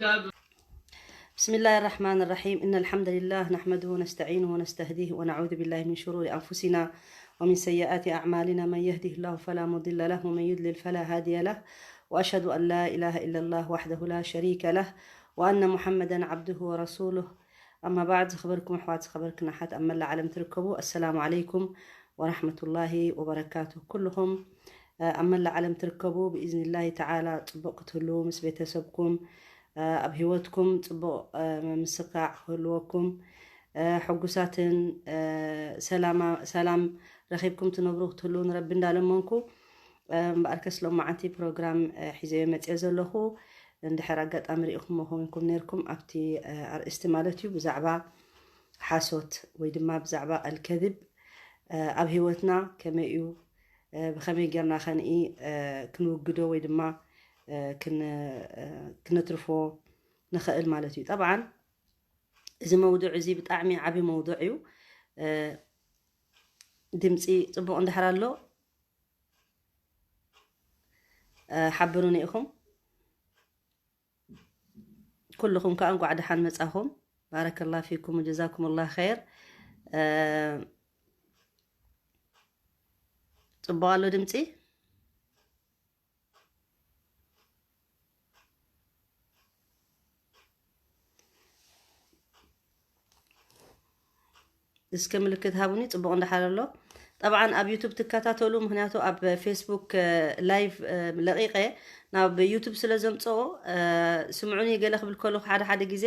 بسم الله الرحمن الرحيم. إن الحمد لله نحمده ونستعينه ونستهديه ونعوذ بالله من شرور أنفسنا ومن سيئات أعمالنا. من يهده الله فلا مضل له ومن يضلل فلا هادي له. وأشهد أن لا إله إلا الله وحده لا شريك له وأن محمدا عبده ورسوله. أما بعد، ዝኸበርኩም ኣሕዋት፣ ዝኸበርክን ኣሓት ኣብ መላእ ዓለም ትርከቡ፣ ኣሰላሙ ዓለይኩም ወራሕመቱላሂ ወበረካቱ። ኩልኹም ኣብ መላእ ዓለም ትርከቡ ብኢዝኒላሂ ተዓላ ጽቡቕ ክትህልዉ ምስ ቤተሰብኩም፣ ኣብ ህይወትኩም ጽቡቕ ምስካዕ ክህልወኩም፣ ሕጉሳትን ሰላም ረኺብኩም ትነብሩ ክትህልዉ ንረቢ እንዳለመንኩ፣ እምበኣርከስ ሎማዓንቲ ፕሮግራም ሒዘዮ መፅየ ዘለኹ፣ እንድሕር ኣጋጣሚ ሪኢኹሞ ኮይንኩም ነርኩም ኣብቲ ኣርእስቲ ማለት እዩ ብዛዕባ ሓሶት ወይ ድማ ብዛዕባ ኣልከዝብ ኣብ ህይወትና ከመይ እዩ፣ ብኸመይ ጌርና ከንኢ ክንውግዶ ወይ ድማ ክነትርፎ ንኽእል ማለት እዩ። ጠብዓን እዚ መውዱዕ እዚ ብጣዕሚ ዓብዪ መውዱዕ እዩ። ድምፂ ፅቡቕ እንድሕር ኣሎ ሓብሩኒ ኢኹም። ኩልኹም ከዓ እንኳዕ ደሓን መጻኹም። ባረከላ ፊኩም ወጀዛኩም ላ ኸይር። ፅቡቕ ኣሎ ድምፂ? እስከ ምልክት ሃቡኒ፣ ጽቡቕ እንዳሓለ ኣሎ። ጠብዓን ኣብ ዩቱብ ትከታተሉ፣ ምክንያቱ ኣብ ፌስቡክ ላይቭ ለቂቀ ናብ ዩቱብ ስለ ዘምጽኦ፣ ስምዑኒ ገለ ክብል ከለኹ ሓደ ሓደ ግዜ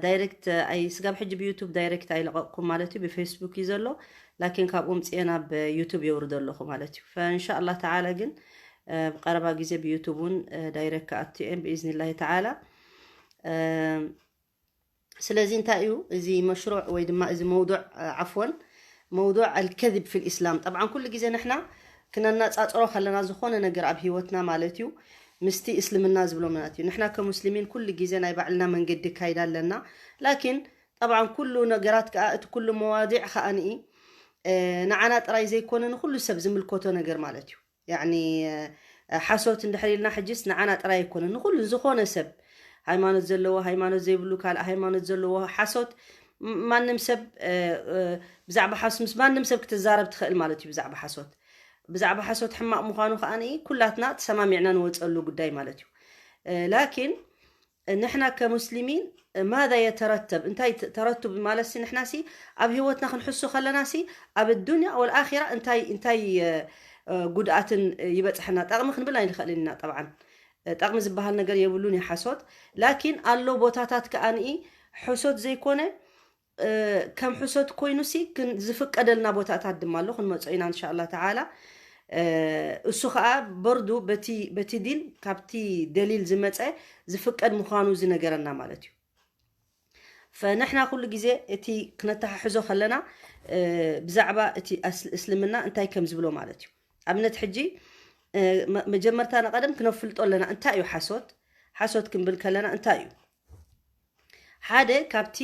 ዳይሬክት ኣይ ስጋብ ሕጂ ብዩቱብ ዳይሬክት ኣይለቀቅኩም ማለት እዩ፣ ብፌስቡክ እዩ ዘሎ። ላኪን ካብኡ ምጽኤ ናብ ዩቱብ የውርዶ ኣለኹ ማለት እዩ። ፈእንሻ ኣላህ ተዓላ ግን ብቀረባ ግዜ ብዩቱብ እውን ዳይሬክት ክኣቱ እየ ብኢዝኒላሂ ተዓላ። ስለዚ እንታይ እዩ እዚ መሽሩዕ ወይ ድማ እዚ መውዱዕ ዓፍወን መውዱዕ ኣልከዚብ ፊል ኢስላም። ጠብዓን ኩሉ ግዜ ንሕና ክነናጻጽሮ ከለና ዝኾነ ነገር ኣብ ህይወትና ማለት እዩ ምስቲ እስልምና ዝብሎ ማለት እዩ። ንሕና ከሙስሊሚን ኩሉ ግዜ ናይ ባዕልና መንገዲ ካይዳ ኣለና። ላኪን ጠብዓን ኩሉ ነገራት ከዓ እቲ ኩሉ መዋዲዕ ከዓኒ ንዓና ጥራይ ዘይኮነ ንኩሉ ሰብ ዝምልከቶ ነገር ማለት እዩ። ያኒ ሓሶት እንድሕር ኢልና ሕጅስ ንዓና ጥራይ ኣይኮነን፣ ንኹሉ ዝኾነ ሰብ ሃይማኖት ዘለዎ፣ ሃይማኖት ዘይብሉ፣ ካልእ ሃይማኖት ዘለዎ ሓሶት ማንም ሰብ ብዛዕባ ሓሶት ምስ ማንም ሰብ ክትዛረብ ትኽእል ማለት እዩ። ብዛዕባ ሓሶት ብዛዕባ ሓሶት ሕማቕ ምዃኑ ከዓ ኩላትና ተሰማሚዕና ንወፀሉ ጉዳይ ማለት እዩ። ላኪን ንሕና ከሙስሊሚን ማذا يترتب እንታይ ተረቱብ ማለት ሲ ንሕና ሲ ኣብ ህይወትና ክንሕሱ ከለና ሲ ኣብ ዱንያ ወልኣኺራ እንታይ እንታይ ጉድኣትን ይበፅሐና? ጠቕሚ ክንብል ኣይንኽእልን ኢና። ጠብዓን ጠቕሚ ዝበሃል ነገር የብሉን እዩ ሓሶት። ላኪን ኣሎ ቦታታት ከኣ ንኢ ሕሶት ዘይኮነ ከም ሕሶት ኮይኑ ሲ ዝፍቀደልና ቦታታት ድማ ኣሎ፣ ክንመጾ ኢና እንሻ ኣላ ተዓላ። እሱ ኸዓ በርዱ በቲ ዲን ካብቲ ደሊል ዝመፀ ዝፍቀድ ምዃኑ ዝነገረና ማለት እዩ። ፈንሕና ኩሉ ግዜ እቲ ክነተሓሕዞ ከለና ብዛዕባ እቲ እስልምና እንታይ ከም ዝብሎ ማለት እዩ። ኣብነት ሕጂ መጀመርታ ንቐደም ክነፍልጦ ኣለና እንታይ እዩ ሓሶት፣ ሓሶት ክንብል ከለና እንታይ እዩ ሓደ ካብቲ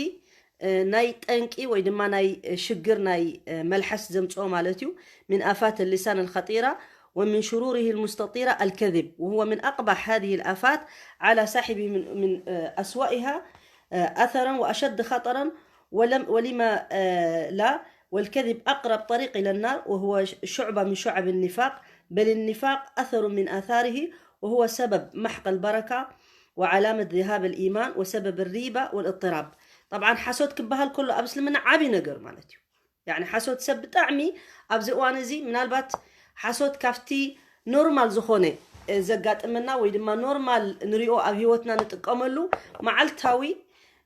ናይ ጠንቂ ወይ ድማ ናይ ሽግር ናይ መልሓስ ዘምፅኦ ማለት እዩ من آفات اللسان الخطيرة ومن شروره المستطيرة الكذب وهو من أقبح هذه الآفات على صاحبه من من أسوأها أثرا وأشد خطرا ولم ولما لا والكذب أقرب طريق إلى النار وهو شعبة من شعب النفاق بل النفاق أثر من آثاره وهو سبب محق البركة وعلامة ذهاب الإيمان وسبب الريبة والاضطراب. طبعا ሓሶት ክበሃል ከሎ ኣብ እስልምና ዓብዪ ነገር ማለት እዩ። ያኒ ሓሶት ሰብ ብጣዕሚ ኣብዚ እዋን እዚ ምናልባት ሓሶት ካብቲ ኖርማል ዝኾነ ዘጋጥመና ወይ ድማ ኖርማል ንሪኦ ኣብ ህይወትና ንጥቀመሉ መዓልታዊ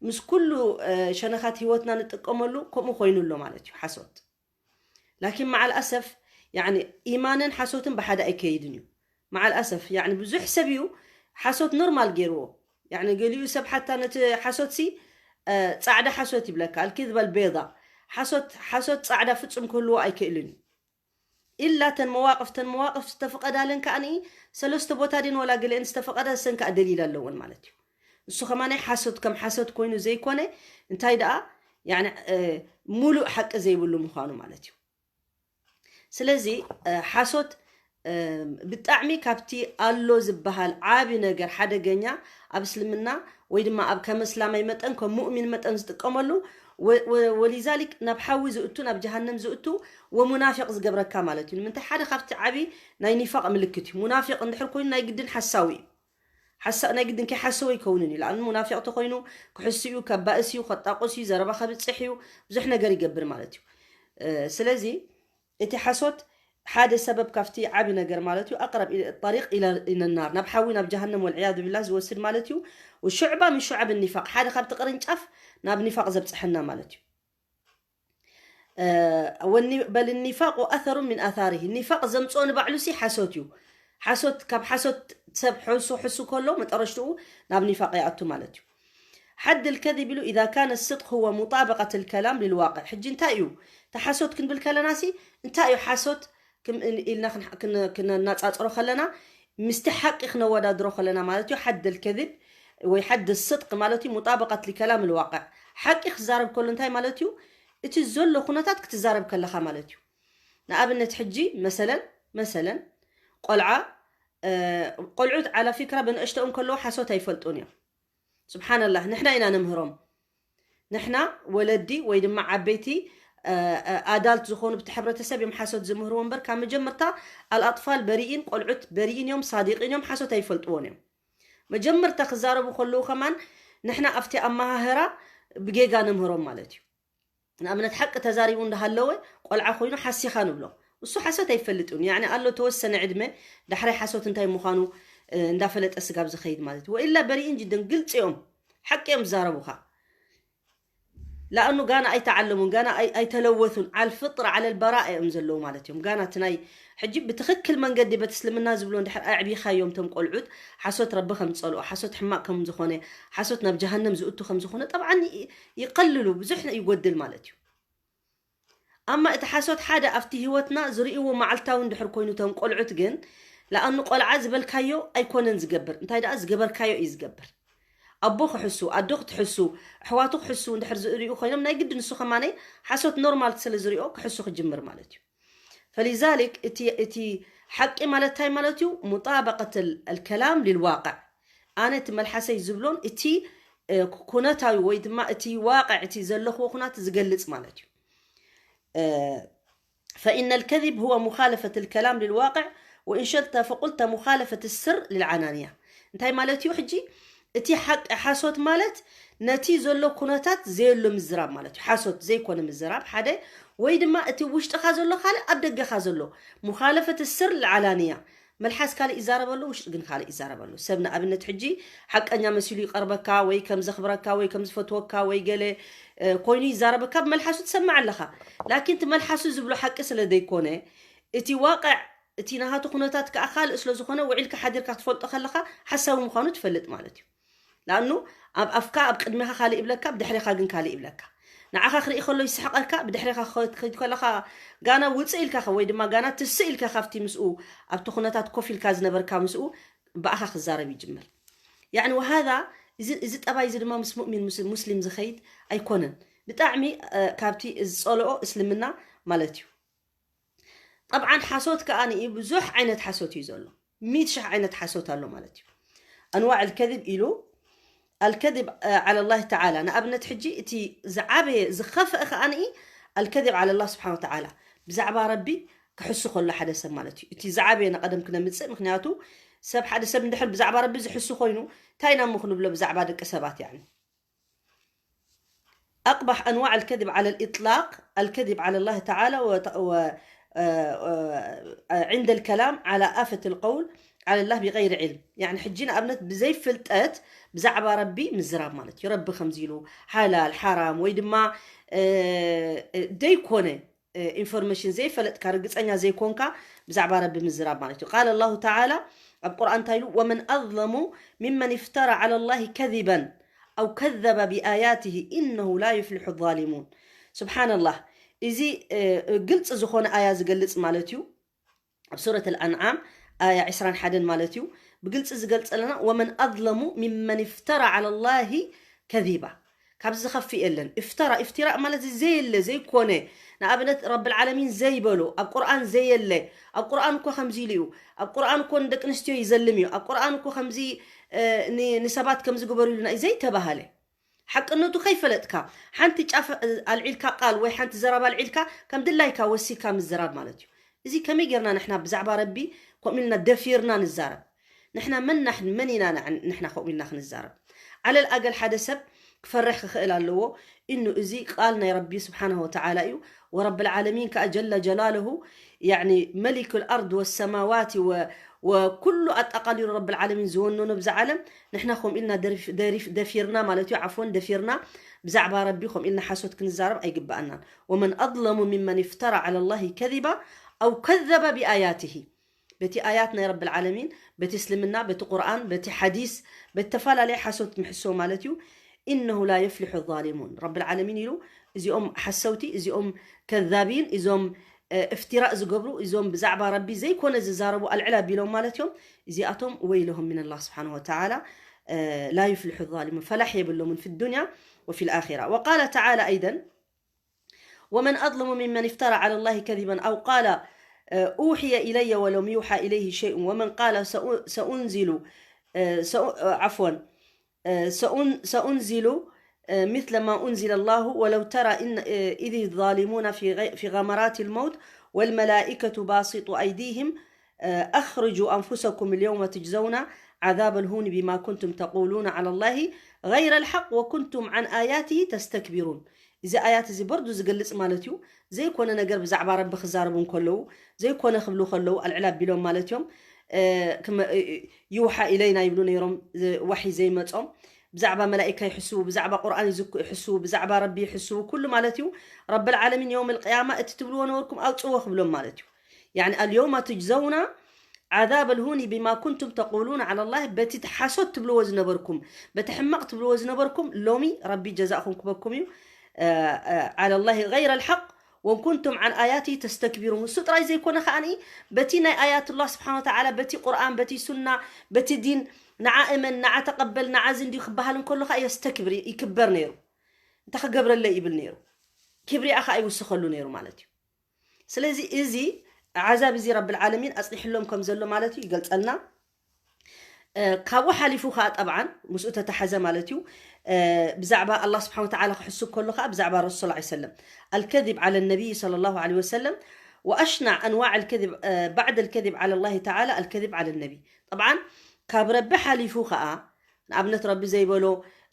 ምስ ኩሉ ሸነኻት ህይወትና ንጥቀመሉ ከምኡ ኮይኑ ኣሎ ማለት እዩ ሓሶት። ላኪን መዓል ኣሰፍ ያኒ ኢማንን ሓሶትን ብሓደ ኣይከይድን እዩ። መዓል ኣሰፍ ያኒ ብዙሕ ሰብ እዩ ሓሶት ኖርማል ገይርዎ። ያኒ ገሊኡ ሰብ ሓታ ነቲ ሓሶት ሲ ጻዕዳ ሓሶት ይብለካ፣ ኣልኪዝባ ኣልቤዳ። ሓሶት ሓሶት ጻዕዳ ፍጹም ክህልዎ ኣይክእልን እዩ። ኢላ ተን መዋቕፍ ተን መዋቕፍ ዝተፈቐዳለን ከኣ ሰለስተ ቦታ ድን ወላ ገሊአን ዝተፈቐዳ ሰን ከኣ ደሊል ኣለወን ማለት እዩ። እሱ ከማናይ ሓሶት ከም ሓሶት ኮይኑ ዘይኮነ እንታይ ደኣ ያኒ ሙሉእ ሓቂ ዘይብሉ ምዃኑ ማለት እዩ። ስለዚ ሓሶት ብጣዕሚ ካብቲ ኣሎ ዝበሃል ዓቢ ነገር ሓደገኛ ኣብ እስልምና ወይ ድማ ኣብ ከም እስላማይ መጠን ከም ሙእሚን መጠን ዝጥቀመሉ ወሊዛሊክ ናብ ሓዊ ዝእቱ ናብ ጀሃነም ዝእቱ ወሙናፊቅ ዝገብረካ ማለት እዩ። ንምንታይ ሓደ ካብቲ ዓቢ ናይ ኒፋቅ ምልክት እዩ። ሙናፊቅ እንድሕር ኮይኑ ናይ ግድን ሓሳዊ እዩ። ሓሳ ናይ ግድን ከይሓሰወ ይከውንን እዩ። ለኣን ሙናፊቅ ተኮይኑ ክሕሱ እዩ፣ ከባእስ እዩ፣ ከጣቁስ እዩ፣ ዘረባ ከብፅሕ እዩ፣ ብዙሕ ነገር ይገብር ማለት እዩ። ስለዚ እቲ ሓሶት ሓደ ሰበብ ካብቲ ዓቢ ነገር ማለት እዩ ኣቅረብ ጠሪቅ ኢለናር ናብ ሓዊ ናብ ጀሃነም ወልዕያዙ ቢላ ዝወስድ ማለት እዩ። ሽዕባ ምን ሹዓብ ኒፋቅ ሓደ ካብቲ ቅርንጫፍ ናብ ኒፋቅ ዘብፅሐና ማለት እዩ። በል ኒፋቅ ኣሰሩ ምን ኣሳሪሂ ኒፋቅ ዘምፅኦ ንባዕሉ ሲ ሓሶት እዩ። ሓሶት ካብ ሓሶት ሰብ ሕሱ ሕሱ ከሎ መጠረሽትኡ ናብ ኒፋቅ ይኣቱ ማለት እዩ። حد الكذب له إذا كان الصدق هو مطابقة الكلام للواقع. ሕጂ እንታይ እዩ እቲ ሓሶት ክንብል ከለና ሲ እንታይ እዩ ሓሶት ኢልና ክነናፃፅሮ ከለና ምስቲ ሓቂ ክነወዳድሮ ከለና ማለት እዩ። حد الكذب ወይ حد الصدق ማለት እዩ مطابقة لكلام الواقع። ሓቂ ክዛረብ ከሎ እንታይ ማለት እዩ? እቲ ዘሎ ኩነታት ክትዛረብ ከለካ ማለት እዩ። ንኣብነት ሕጂ መሰለን መሰለን ቆልዓ ቆልዑት ዓላ ፊክራ ብንእሽተኦም ከለዉ ሓሶት ኣይፈልጡን እዮም። ስብሓንላህ ንሕና ኢና ነምህሮም። ንሕና ወለዲ ወይ ድማ ዓበይቲ ኣዳልት ዝኾኑ ብቲ ሕብረተሰብ እዮም ሓሶት ዝምህርዎ እምበር ካብ መጀመርታ ኣልኣጥፋል በሪኢን ቆልዑት በሪኢን እዮም ሳዲቂን እዮም ሓሶት ኣይፈልጥዎን እዮም። መጀመርታ ክዛረቡ ከለዉ ከማን ንሕና ኣብቲ ኣመሃህራ ብጌጋ ነምህሮም ማለት እዩ። ንኣብነት ሓቂ ተዛሪቡ እንዳሃለወ ቆልዓ ኮይኑ ሓሲኻ ንብሎ። እሱ ሓሶት ኣይፈልጥን ያኒ ኣሎ ተወሰነ ዕድመ ዳሕራይ ሓሶት እንታይ ምዃኑ እንዳፈለጠ ስጋብ ዝኸይድ ማለት እዩ። ወኢላ በሪእን ጅደን ግልፂ እዮም ሓቂ እዮም ዝዛረቡኻ። ለኣኑ ጋና ኣይተዓለሙን ጋና ኣይተለወቱን ዓል ፍጥር ዓለል በራእ እዮም ዘለዉ ማለት እዮም። ጋና እቲ ናይ ሕጂ ብትኽክል መንገዲ በት እስልምና ዝብሎ እንድሕር ኣዕቢኻዮም ቶም ቆልዑት ሓሶት ረቢ ከም ዝፀልኦ ሓሶት ሕማቅ ከም ዝኾነ ሓሶት ናብ ጀሃነም ዝእቱ ከም ዝኾነ ጠብዓን ይቀልሉ ብዙሕ ይጎድል ማለት እዩ። ኣማ እቲ ሓሶት ሓደ ኣብቲ ህይወትና ዝርእይዎ መዓልታዊ እንድሕር ኮይኑ ቶም ቆልዑት ግን ለኣኑ ቆልዓ ዝበልካዮ ኣይኮነን ዝገብር እንታይ ደኣ ዝገበርካዮ እዩ ዝገብር። ኣቦ ክሕሱ ኣዶ ክትሕሱ ኣሕዋቱ ክሕሱ እንድሕር ዝርእዩ ኮይኖም ናይ ግዲ ንሱ ከማነይ ሓሶት ኖርማል ስለ ዝሪኦ ክሕሱ ክጅምር ማለት እዩ። ፈሊዛሊክ እቲ እቲ ሓቂ ማለት እንታይ ማለት እዩ? ሙጣበቀት ኣልከላም ሊልዋቅዕ ኣነ እቲ መልሓሰይ ዝብሎን እቲ ኩነታዊ ወይ ድማ እቲ ዋቅዕ እቲ ዘለኽዎ ኩናት ዝገልፅ ማለት እዩ። فإن الكذب هو مخالفة الكلام للواقع وإن شئت فقلت مخالفة السر للعلانية። እንታይ ማለት እዩ ሕጂ እቲ ሓቂ ሓሶት ማለት ነቲ ዘሎ ኩነታት ዘየሎ ምዝራብ ማለት እዩ። ሓሶት ዘይኮነ ምዝራብ ሓደ ወይ ድማ እቲ ውሽጥኻ ዘሎ ካልእ ኣብ ደገኻ ዘሎ ሙኻለፈት ስር ልዓላንያ መልሓስ ካልእ ይዛረበሉ ውሽጢ ግን ካልእ ይዛረበሉ። ሰብ ንኣብነት ሕጂ ሓቀኛ መሲሉ ይቐርበካ ወይ ከም ዘኽብረካ ወይ ከም ዝፈትወካ ወይ ገለ ኮይኑ ይዛረበካ ብመልሓሱ ትሰምዕ ኣለኻ። ላኪን እቲ መልሓሱ ዝብሎ ሓቂ ስለ ዘይኮነ እቲ ዋቅዕ እቲ ናሃቱ ኩነታት ከዓ ካልእ ስለ ዝኾነ ውዒልካ ሓዲርካ ክትፈልጦ ከለኻ ሓሳዊ ምዃኑ ትፈልጥ ማለት እዩ። ንኣኑ ኣብ ኣፍካ ኣብ ቅድሚኻ ካልእ ይብለካ ብድሕሪኻ ግን ካልእ ይብለካ። ንዓኻ ክርኢ ከሎ ይስሕቐካ ብድሕሪኻ ክኸይድ ከለኻ ጋና ውፅእ ኢልካ ወይ ድማ ጋና ትስእ ኢልካ ካብቲ ምስኡ ኣብቲ ኩነታት ኮፍ ኢልካ ዝነበርካ ምስኡ ብኣኻ ክዛረብ ይጅምር። ያዕኒ ወሃዛ እዚ ጠባይ እዚ ድማ ምስ ሙእሚን ሙስሊም ዝኸይድ ኣይኮነን። ብጣዕሚ ካብቲ ዝፀልኦ እስልምና ማለት እዩ። ጠብዓን ሓሶት ከዓ ንኢ ብዙሕ ዓይነት ሓሶት እዩ ዘሎ። ሚት ሽሕ ዓይነት ሓሶት ኣሎ ማለት እዩ። ኣንዋዕ ልከذብ ኢሉ ኣልከذብ ዓላ ላህ ተዓላ ንኣብነት ሕጂ እቲ ዝዓበየ ዝኸፍአ ከዓ ንኢ ኣልከذብ ዓላ ላህ ስብሓን ወተዓላ ብዛዕባ ረቢ ክሕሱ ከሎ ሓደ ሰብ ማለት እዩ። እቲ ዝዓበየ ንቐደም ክነምፅእ ምክንያቱ ሰብ ሓደ ሰብ እንድሕር ብዛዕባ ረቢ ዝሕሱ ኮይኑ እንታይ ኢና እሞ ክንብሎ ብዛዕባ ደቂ ሰባት ያኒ أقبح أنواع الكذب على الإطلاق الكذب على الله تعالى و... و... عند الكلام على آفة القول على الله بغير علم. يعني ሕጂ ንኣብነት ብዘይ ፍልጠት ብዛዕባ ረቢ ምዝራብ ማለት እዩ። ረቢ ከምዚ ኢሉ ሓላል ሓራም ወይ ድማ ደይኮነ ኢንፎርሜሽን ዘይፈለጥካ ርግፀኛ ዘይኮንካ ብዛዕባ ረቢ ምዝራብ ማለት እዩ። ቃል ኣላሁ ተዓላ ኣብ ቁርኣን እንታይ ኢሉ? ወመን ኣዝለሙ ሚመን ይፍተራ ዓላ ላሂ ከዚበን ኣው ከዘበ ቢኣያትህ ኢነሁ ላ ዩፍሊሑ ዛሊሙን። ስብሓንላህ። እዚ ግልፂ ዝኾነ ኣያ ዝገልፅ ማለት እዩ። ኣብ ሱረት ኣልኣንዓም ኣያ ዕስራን ሓደን ማለት እዩ። ብግልፂ ዝገልፀለና ወመን ኣዝለሙ ሚመን ይፍተራ ዓላ ላሂ ከዚባ። ካብዚ ዝኸፍእ የለን። እፍተራ፣ እፍትራእ ማለት እዚ ዘየለ፣ ዘይኮነ፣ ንኣብነት ረብል ዓለሚን ዘይበሎ፣ ኣብ ቁርኣን ዘየለ፣ ኣብ ቁርኣን እኮ ከምዚ ኢሉ እዩ፣ ኣብ ቁርኣን እኮ ንደቂ ኣንስትዮ ይዘልም እዩ፣ ኣብ ቁርኣን እኮ ከምዚ እ፣ ን- ንሰባት ከምዚ ግበሩ ኢሉና እዩ ዘይተባሃለ። ሓቅነቱ ከይፈለጥካ ሓንቲ ጫፍ እ፣ ኣልዒልካ፣ ቃል ወይ ሓንቲ ዘረባ ኣልዒልካ ከም ድላይካ ወሲካ ምዝራብ ማለት እዩ። እዚ ከመይ ጌርና ንሕና ብዛዕባ ረቢ ከምኡ ኢልና ደፊርና ንዛረብ? ንሕና መን ናሕን መን ኢና ንዕ- ንሕና ከምኡ ኢልና ክንዛረብ? ዓለል ኣገል ሓደ ሰብ ክፈርሕ ክኽእል ኣለዎ። እኑ እዚ ቃል ናይ ረቢ ስብሓንሁ ወተዓላ እዩ። ወረብ ልዓለሚን ከኣ ጀለ ጀላልሁ፣ ያዕኒ መሊክ ልኣርድ ወሰማዋት ወ- ወኩሉ ኣጠቓሊሉ ረብ ልዓለሚን ዝወነኖ ብዛ ዓለም፣ ንሕና ከምኡ ኢልና ደሪፍ- ደሪፍ- ደፊርና ማለት እዩ። ዓፍወን፣ ደፊርና ብዛዕባ ረቢ ከምኡ ኢልና ሓሶት ክንዛረብ ኣይግብኣናን። ወመን ኣظለሙ ምመን እፍተራ ዓላ ላሂ ከዚባ ኣው ከዘበ ብኣያትሂ፣ በቲ ኣያት ናይ ረብል ዓለሚን፣ በቲ እስልምና፣ በቲ ቁርኣን፣ በቲ ሓዲስ፣ በቲ ተፈላለየ ሓሶት ምሕሶ ማለት እዩ። ኢነሁ ላ የፍልሑ ዛሊሙን። ረብል ዓለሚን ኢሉ፣ እዚኦም ሓሰውቲ፣ እዚኦም ከዛቢን፣ እዞም እ፣ እፍትራእ ዝገብሩ፣ እዞም ብዛዕባ ረቢ ዘይኮነ ዝዛረቡ ኣልዕል ኣቢሎም ማለት እዮም። እዚኣቶም ወይለሁም ምን ኣላህ ስብሓን ወተዓላ፣ እ፣ ላ ዩፍልሑ ዛሊሙን፣ ፈላሕ የብሎምን ፊ ዱንያ ወፊ ልኣኺራ። ወቃለ ተዓላ ኣይደን፣ ومن أظلم ممن افترى على الله كذبا أو قال، آه، أوحي إلي ولم يوحى إليه شيء ومن قال سأ- سأنزل، آه، سأ- آه، عفوا، آه، سأن- سأنزل، آه، مثل ما أنزل الله ولو ترى إن، آه، إذ الظالمون في غي- في غمرات الموت والملائكة باسطو أيديهم، آه، أخرجوا أنفسكم اليوم تجزون عذاب الهون بما كنتم تقولون على الله غير الحق وكنتم عن آياته تستكبرون. እዚ ኣያት እዚ በርዱ ዝገልጽ ማለት እዩ። ዘይኮነ ነገር ብዛዕባ ረቢ ክዛረቡ እንከለዉ፣ ዘይኮነ ክብሉ ከለዉ ኣልዕል ኣቢሎም ማለት እዮም። እ፣ ክመ- እ፣ ይውሓ ኢለይና ይብሉ ነይሮም፣ ዝ- ዋሒ ዘይመጾም። ብዛዕባ መላኢካ ይሕስቡ፣ ብዛዕባ ቁርኣን ይዝክ- ይሕስቡ፣ ብዛዕባ ረቢ ይሕስቡ፣ ኩሉ ማለት እዩ። ረብል ዓለሚን የውም ልቅያማ እቲ ትብልዎ ነበርኩም ኣውፅዎ ክብሎም ማለት እዩ። ያኒ ኣልየውማ ትጅዘውና ዓዛብ ልሁኒ ቢማ ኩንቱም ተቁሉን ዓላ ላህ፣ በቲ ሓሶት ትብልዎ ዝነበርኩም፣ በቲ ሕማቕ ትብልዎ ዝነበርኩም ሎሚ ረቢ ጀዛእኩም ክበኩም እዩ። ዓላ ላህ ገይረ ልሓቅ ወን ኩንቱም ዓን ኣያቲ ተስተክቢሩን። እሱ ጥራይ ዘይኮነ ከዓኒ በቲ ናይ ኣያትላህ ስብሓን ወተዓላ፣ በቲ ቁርኣን፣ በቲ ሱና፣ በቲ ዲን፣ ንዓ እመን፣ ንዓ ተቐበል፣ ንዓ እዚ እንዲዩ ክበሃል እንከሎ ከዓ የስተክብር፣ ይክበር ነይሩ። እንታይ ክገብረለይ ይብል ነይሩ። ክብሪኣ ከዓ ይውስኸሉ ነይሩ ማለት እዩ። ስለዚ እዚ ዓዛብ እዚ ረብል ዓለሚን ኣፅኒሕሎም ከም ዘሎ ማለት እዩ ይገልፀልና። እ፣ ካብኡ ሓሊፉ ከዓ ጠብዓን ምስኡ ተተሓዘ ማለት እዩ። እ፣ ብዛዕባ ኣላህ ስብሓን ወተዓላ ክሕሱ ከሎ ከዓ ብዛዕባ ረሱል ሰለላሁ ዐለይሂ ወሰለም፣ الكذب على النبي صلى الله عليه وسلم وأشنع أنواع الكذب، እ፣ بعد الكذب على الله تعالى الكذب على النبي። ጠብዓን ካብ ረቢ ሓሊፉ ከዓ ንኣብነት ረቢ ዘይበሎ፣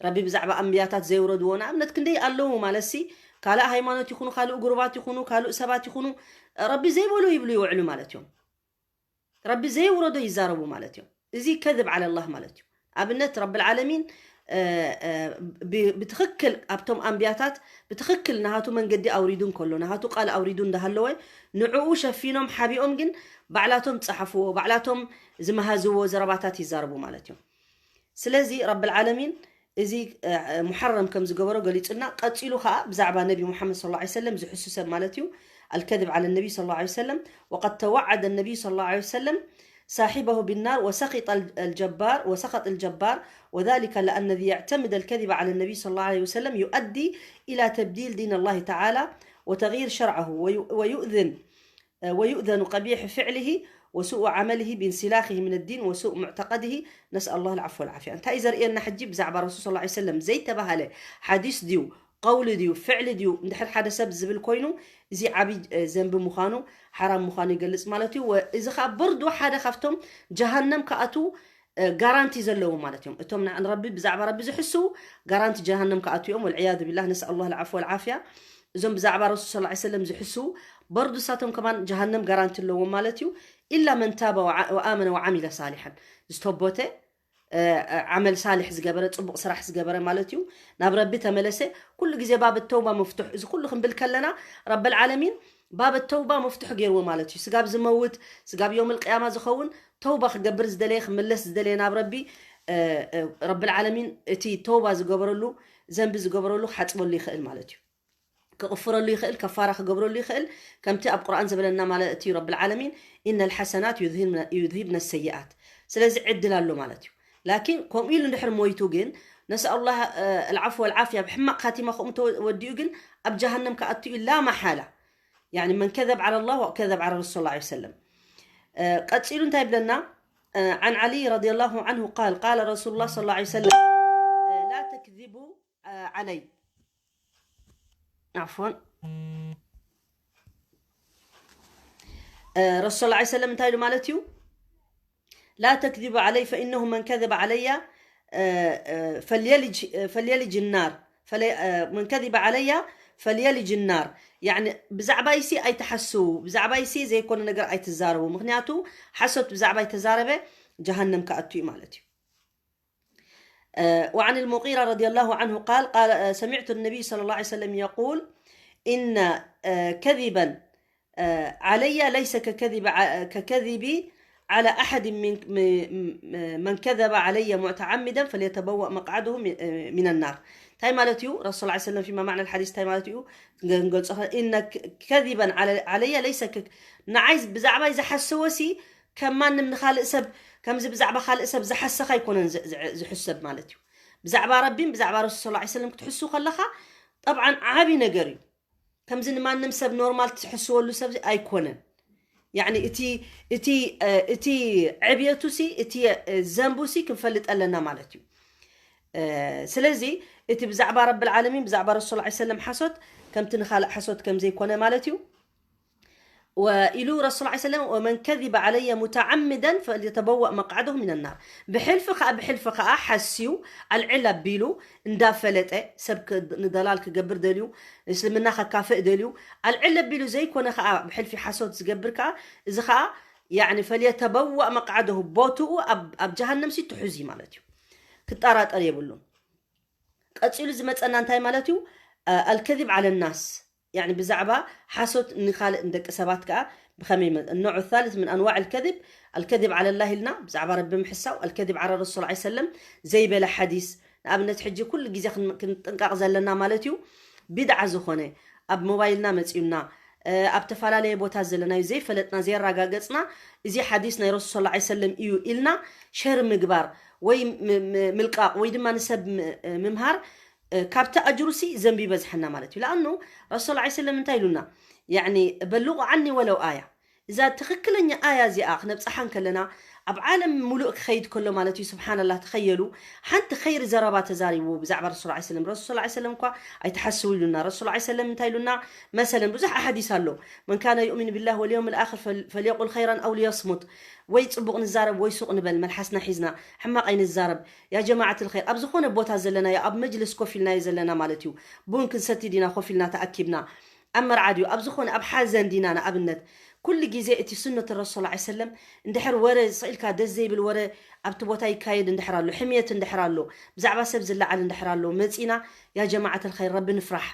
ረቢ ብዛዕባ ኣንብያታት ዘይውረድዎ ንኣብነት ክንደይ ኣለዉ ማለት ሲ፣ ካልእ ሃይማኖት ይኹኑ፣ ካልእ ጉሩባት ይኹኑ፣ ካልእ ሰባት ይኹኑ፣ ረቢ ዘይበሎ ይብሉ ይውዕሉ ማለት እዮም። ረቢ ዘይውረዶ ይዛረቡ ማለት እዮም። እዚ ከዝብ ዓለላህ ማለት እዩ። ኣብነት ረብል ዓለሚን፣ እ፣ እ፣ ብ- ብትኽክል ኣብቶም ኣንብያታት ብትኽክል ናሃቱ መንገዲ ኣውሪዱ እንከሎ፣ ናሃቱ ቃል ኣውሪዱ እንዳሃለወ፣ ንዕኡ ሸፊኖም ሓቢኦም ግን ባዕላቶም ዝፀሓፍዎ፣ ባዕላቶም ዝመሃዝዎ ዘረባታት ይዛረቡ ማለት እዮም። ስለዚ ረብል ዓለሚን እዚ፣ እ፣ ሙሐረም ከም ዝገበሮ ገሊጹና። ቀጺሉ ኸኣ ብዛዕባ ነቢ ሙሐመድ ሰለላሁ ዐለይሂ ወሰለም ዝሕሱ ሰብ ማለት እዩ። الكذب على النبي صلى الله عليه وسلم، وقد توعد النبي صلى الله عليه وسلم صاحبه بالنار وسخط الجبار، وسخط الجبار، وذلك لأن الذي يعتمد الكذب على النبي صلى الله عليه وسلم يؤدي إلى تبديل دين الله تعالى وتغيير شرعه، ويؤ- ويؤذن، ويؤذن قبيح فعله وسوء عمله بانسلاخه من الدين وسوء معتقده، نسأل الله العفو والعافية። እንታይ እዩ ዘርእየና ሕጂ? ብዛዕባ ረሱል ሰለላሁ ዐለይሂ ወሰለም ዘይተባሃለ ሓዲስ ድዩ፣ ቀውሊ ድዩ፣ ፍዕሊ ድዩ፣ እንድሕር ሓደ ሰብ ዝብል ኮይኑ፣ እዚ ዓብይ፣ እ፣ ዘንቢ ምዃኑ፣ ሓራም ምዃኑ ይገልጽ ማለት እዩ። ወ-፣ እዚ ኸኣ በርዶ ሓደ ካብቶም ጀሃነም ክኣትዉ፣ እ፣ ጋራንቲ ዘለዎም ማለት እዮም። እቶም ን-፣ ንረቢ፣ ብዛዕባ ረቢ ዝሕስዉ ጋራንቲ ጀሃነም ክኣትዉ እዮም። ወልዕያዙ ቢላህ፣ ነስኣሉላህ ልዓፍወ ወልዓፍያ። እዞም ብዛዕባ ረሱል ሰለላሁ ዐለይሂ ወሰለም ዝሕስዉ በርዶ እሳቶም ከማን ጀሃነም ጋራንቲ ኣለዎም ማለት እዩ። ኢላ መን ታበ ወዓ-፣ ወኣመነ ወዓሚለ ሳሊሐን፣ ዝተቦተ እ፣ ዓመል ሳልሕ ዝገበረ፣ ጽቡቕ ስራሕ ዝገበረ ማለት እዩ፣ ናብ ረቢ ተመለሰ። ኩሉ ግዜ ባብ ተውባ መፍቱሕ። እዚ ኩሉ ክንብል ከለና ረብል ዓለሚን ባብ ተውባ መፍቱሕ ገይርዎ ማለት እዩ። ስጋብ ዝመውት፣ ስጋብ የውም ልቅያማ ዝኸውን፣ ተውባ ክገብር ዝደለየ፣ ክምለስ ዝደለየ ናብ ረቢ፣ እ፣ እ፣ ረብል ዓለሚን እቲ ተውባ ዝገበረሉ፣ ዘንቢ ዝገበረሉ ክሓጽበሉ ይኽእል ማለት እዩ። ክቕፍረሉ ይኽእል፣ ከፋራ ክገብረሉ ይኽእል። ከምቲ ኣብ ቁርኣን ዝብለና ማለት እዩ ረብል ዓለሚን፣ "ኢነ ልሓሰናት ዩዝሂብነ፣ ዩዝሂብነ ሰይኣት።" ስለዚ ዕድል ኣሎ ማለት እዩ። ላኪን ከምኡ ኢሉ እንድሕር ሞይቱ ግን ነስኣሉላህ፣ እ፣ ኣልዓፍወ ወልዓፍያ። ብሕማቕ ካቲማ ከምኡ ተወዲኡ ግን ኣብ ጀሃነም ክኣቱ እዩ ላ መሓላ። ያኒ መን ከዘብ ዓላ ላህ ወከዘብ ዓላ ረሱል ሰለላሁ ዐለይሂ ወሰለም። እ፣ ቀጺሉ እንታይ ይብለና? እ፣ عن علي رضي الله عنه قال قال رسول الله صلى الله عليه وسلم، እ፣ لا تكذبوا፣ እ፣ علي عفوا። እ፣ ረሱል ሰለላሁ ዐለይሂ ወሰለም እንታይ ኢሉ ማለት እዩ? لا تكذبوا علي فإنه من كذب علي، እ፣ እ፣ فليلج، እ፣ فليلج النار። فلي-، እ፣ من كذب علي فليلج النار። ያኒ ብዛዕባይሲ ኣይትሓስዉ፣ ብዛዕባይሲ ዘይኮነ ነገር ኣይትዛረቡ። ምኽንያቱ ሓሶት ብዛዕባይ ተዛረበ ጀሃነም ክኣቱ እዩ ማለት እዩ። እ፣ وعن المغيرة رضي الله عنه قال قال، እ፣ سمعت النبي صلى الله عليه وسلم يقول إن، እ፣ كذبا እ፣ علي ليس ككذب ع-، ككذبي على أحد من، م-، م-، من كذب علي متعمدا فليتبوأ مقعده م-، እ፣ من النار። እንታይ ማለት እዩ? ረሱል ሰለላሁ ዐለይሂ ወሰለም ፊማ ማዕና ልሓዲስ እንታይ ማለት እዩ? ክንገልጾ ከ-፣ إن ك-، كذبا على-، علي ليس ك-، ንዓይ ብዛዕባይ ዝሓሰወሲ ከም ማንም ንኻልእ ሰብ፣ ከምዚ ብዛዕባ ካልእ ሰብ ዝሓሰኻ ኣይኮነን ዝ-፣ ዝ-፣ ዝሕሰብ ማለት እዩ። ብዛዕባ ረቢን ብዛዕባ ረሱል ሰለላሁ ዐለይሂ ወሰለም ክትሕሱ ከለኻ፣ ጠብዓን ዓቢ ነገር እዩ። ከምዚ ንማንም ሰብ ኖርማል ትሕስወሉ ሰብ ኣይኮነን። ያኒ እቲ፣ እቲ፣ እ፣ እቲ ዕብየቱሲ፣ እቲ፣ እ፣ ዘንቡሲ ክንፈልጥ ኣለና ማለት እዩ። እ፣ ስለዚ እቲ ብዛዕባ ረብል ዓለሚን ብዛዕባ ረሱል ሰለላሁ ዐለይሂ ወሰለም ሓሶት ከምቲ ንኻልእ ሓሶት ከም ዘይኮነ ማለት እዩ። ወኢሉ ረሱል ሰለላሁ ዐለይሂ ወሰለም፣ ومن كذب علي متعمدا فليتبوأ مقعده من النار። ብሕልፊ ከኣ፣ ብሕልፊ ከኣ ሓስዩ ኣልዕል ኣቢሉ እንዳፈለጠ ሰብ ክ-፣ ንደላል ክገብር ደልዩ፣ እስልምና ከካፍእ ደልዩ፣ ኣልዕል ኣቢሉ ዘይኮነ ከኣ ብሕልፊ ሓሶት ዝገብር ከኣ፣ እዚ ከኣ ያኒ فليتبوأ مقعده፣ ቦትኡ ኣብ፣ ኣብ ጀሃነም ሲ ትሑዝ እዩ ማለት እዩ። ክጠራጠር የብሉን። ቀጺሉ ዝመጸና እንታይ ማለት እዩ? አ፣ الكذب على الناس። ያኒ ብዛዕባ ሓሶት ንኻልእ ንደቂ ሰባት ከኣ ብኸመይ መ-፣ النوع الثالث من أنواع الكذب الكذب على الله ኢልና ብዛዕባ ረቢ ምሕሳው፣ الكذب على الرسول صلى الله عليه وسلم ዘይበለ ሓዲስ። ንኣብነት ሕጂ ኩሉ ግዜ ክን-፣ ክንጥንቀቕ ዘለና ማለት እዩ። ቢድዓ ዝኾነ ኣብ ሞባይልና መጺኡና፣ እ፣ ኣብ ተፈላለየ ቦታ ዘለናዮ ዘይፈለጥና፣ ዘየረጋገጽና፣ እዚ ሓዲስ ናይ ረሱል ሰለላሁ ዐለይሂ ወሰለም እዩ ኢልና ሸር ምግባር ወይ ም-፣ ም-፣ ምልቃቕ ወይ ድማ ንሰብ ም-፣ እ፣ ምምሃር፣ እ፣ ካብቲ ኣጅሩሲ ዘንቢ ይበዝሓና ማለት እዩ። ለኣኑ ረሱል ሰለላሁ ዐለይሂ ወሰለም እንታይ ኢሉና? ያኒ፣ በልቑ ዓኒ ወለው ኣያ። እዛ ትኽክለኛ ኣያ እዚኣ ክነብጽሓ እንከለና፣ ኣብ ዓለም ሙሉእ ክኸይድ ከሎ ማለት እዩ። ስብሓንላህ፣ ተኸየሉ። ሓንቲ ኸይሪ ዘረባ ተዛሪቡ ብዛዕባ ረሱል ሰለላሁ ዐለይሂ ወሰለም። ረሱል ሰለላሁ ዐለይሂ ወሰለም እኳ ኣይትሓስው ኢሉና። ረሱል ሰለላሁ ዐለይሂ ወሰለም እንታይ ኢሉና? መሰለን ብዙሕ ኣሓዲስ ኣሎ። من كان يؤمن بالله واليوم الآخر فل-، فليقل خيرا أو ليصمت። ወይ ጽቡቕ ንዛረብ ወይ ሱቕ ንበል፣ መልሓስና ሒዝና ሕማቕ ኣይንዛረብ። ያ ጀማዓት ልኸይር፣ ኣብ ዝኾነ ቦታ ዘለናዮ፣ ኣብ መጅልስ ኮፍ ኢልናዮ ዘለና ማለት እዩ። ቡን ክንሰቲ ዲና ኮፍ ኢልና ተኣኪብና? ኣብ መርዓ ድዩ? ኣብ ዝኾነ፣ ኣብ ሓዘን ዲና ንኣብነት? ኩሉ ግዜ እቲ ሱነት ረሱል ሰለላሁ ዐለይሂ ወሰለም፣ እንድሕር ወረ ስቕ ኢልካ ደስ ዘይብል ወረ ኣብቲ ቦታ ይካየድ እንድሕር ኣሎ፣ ሕምየት እንድሕር ኣሎ፣ ብዛዕባ ሰብ ዝለዓል እንድሕር ኣሎ፣ መጺና ያ ጀማዓት ልኸይር ረቢ ንፍራሕ፣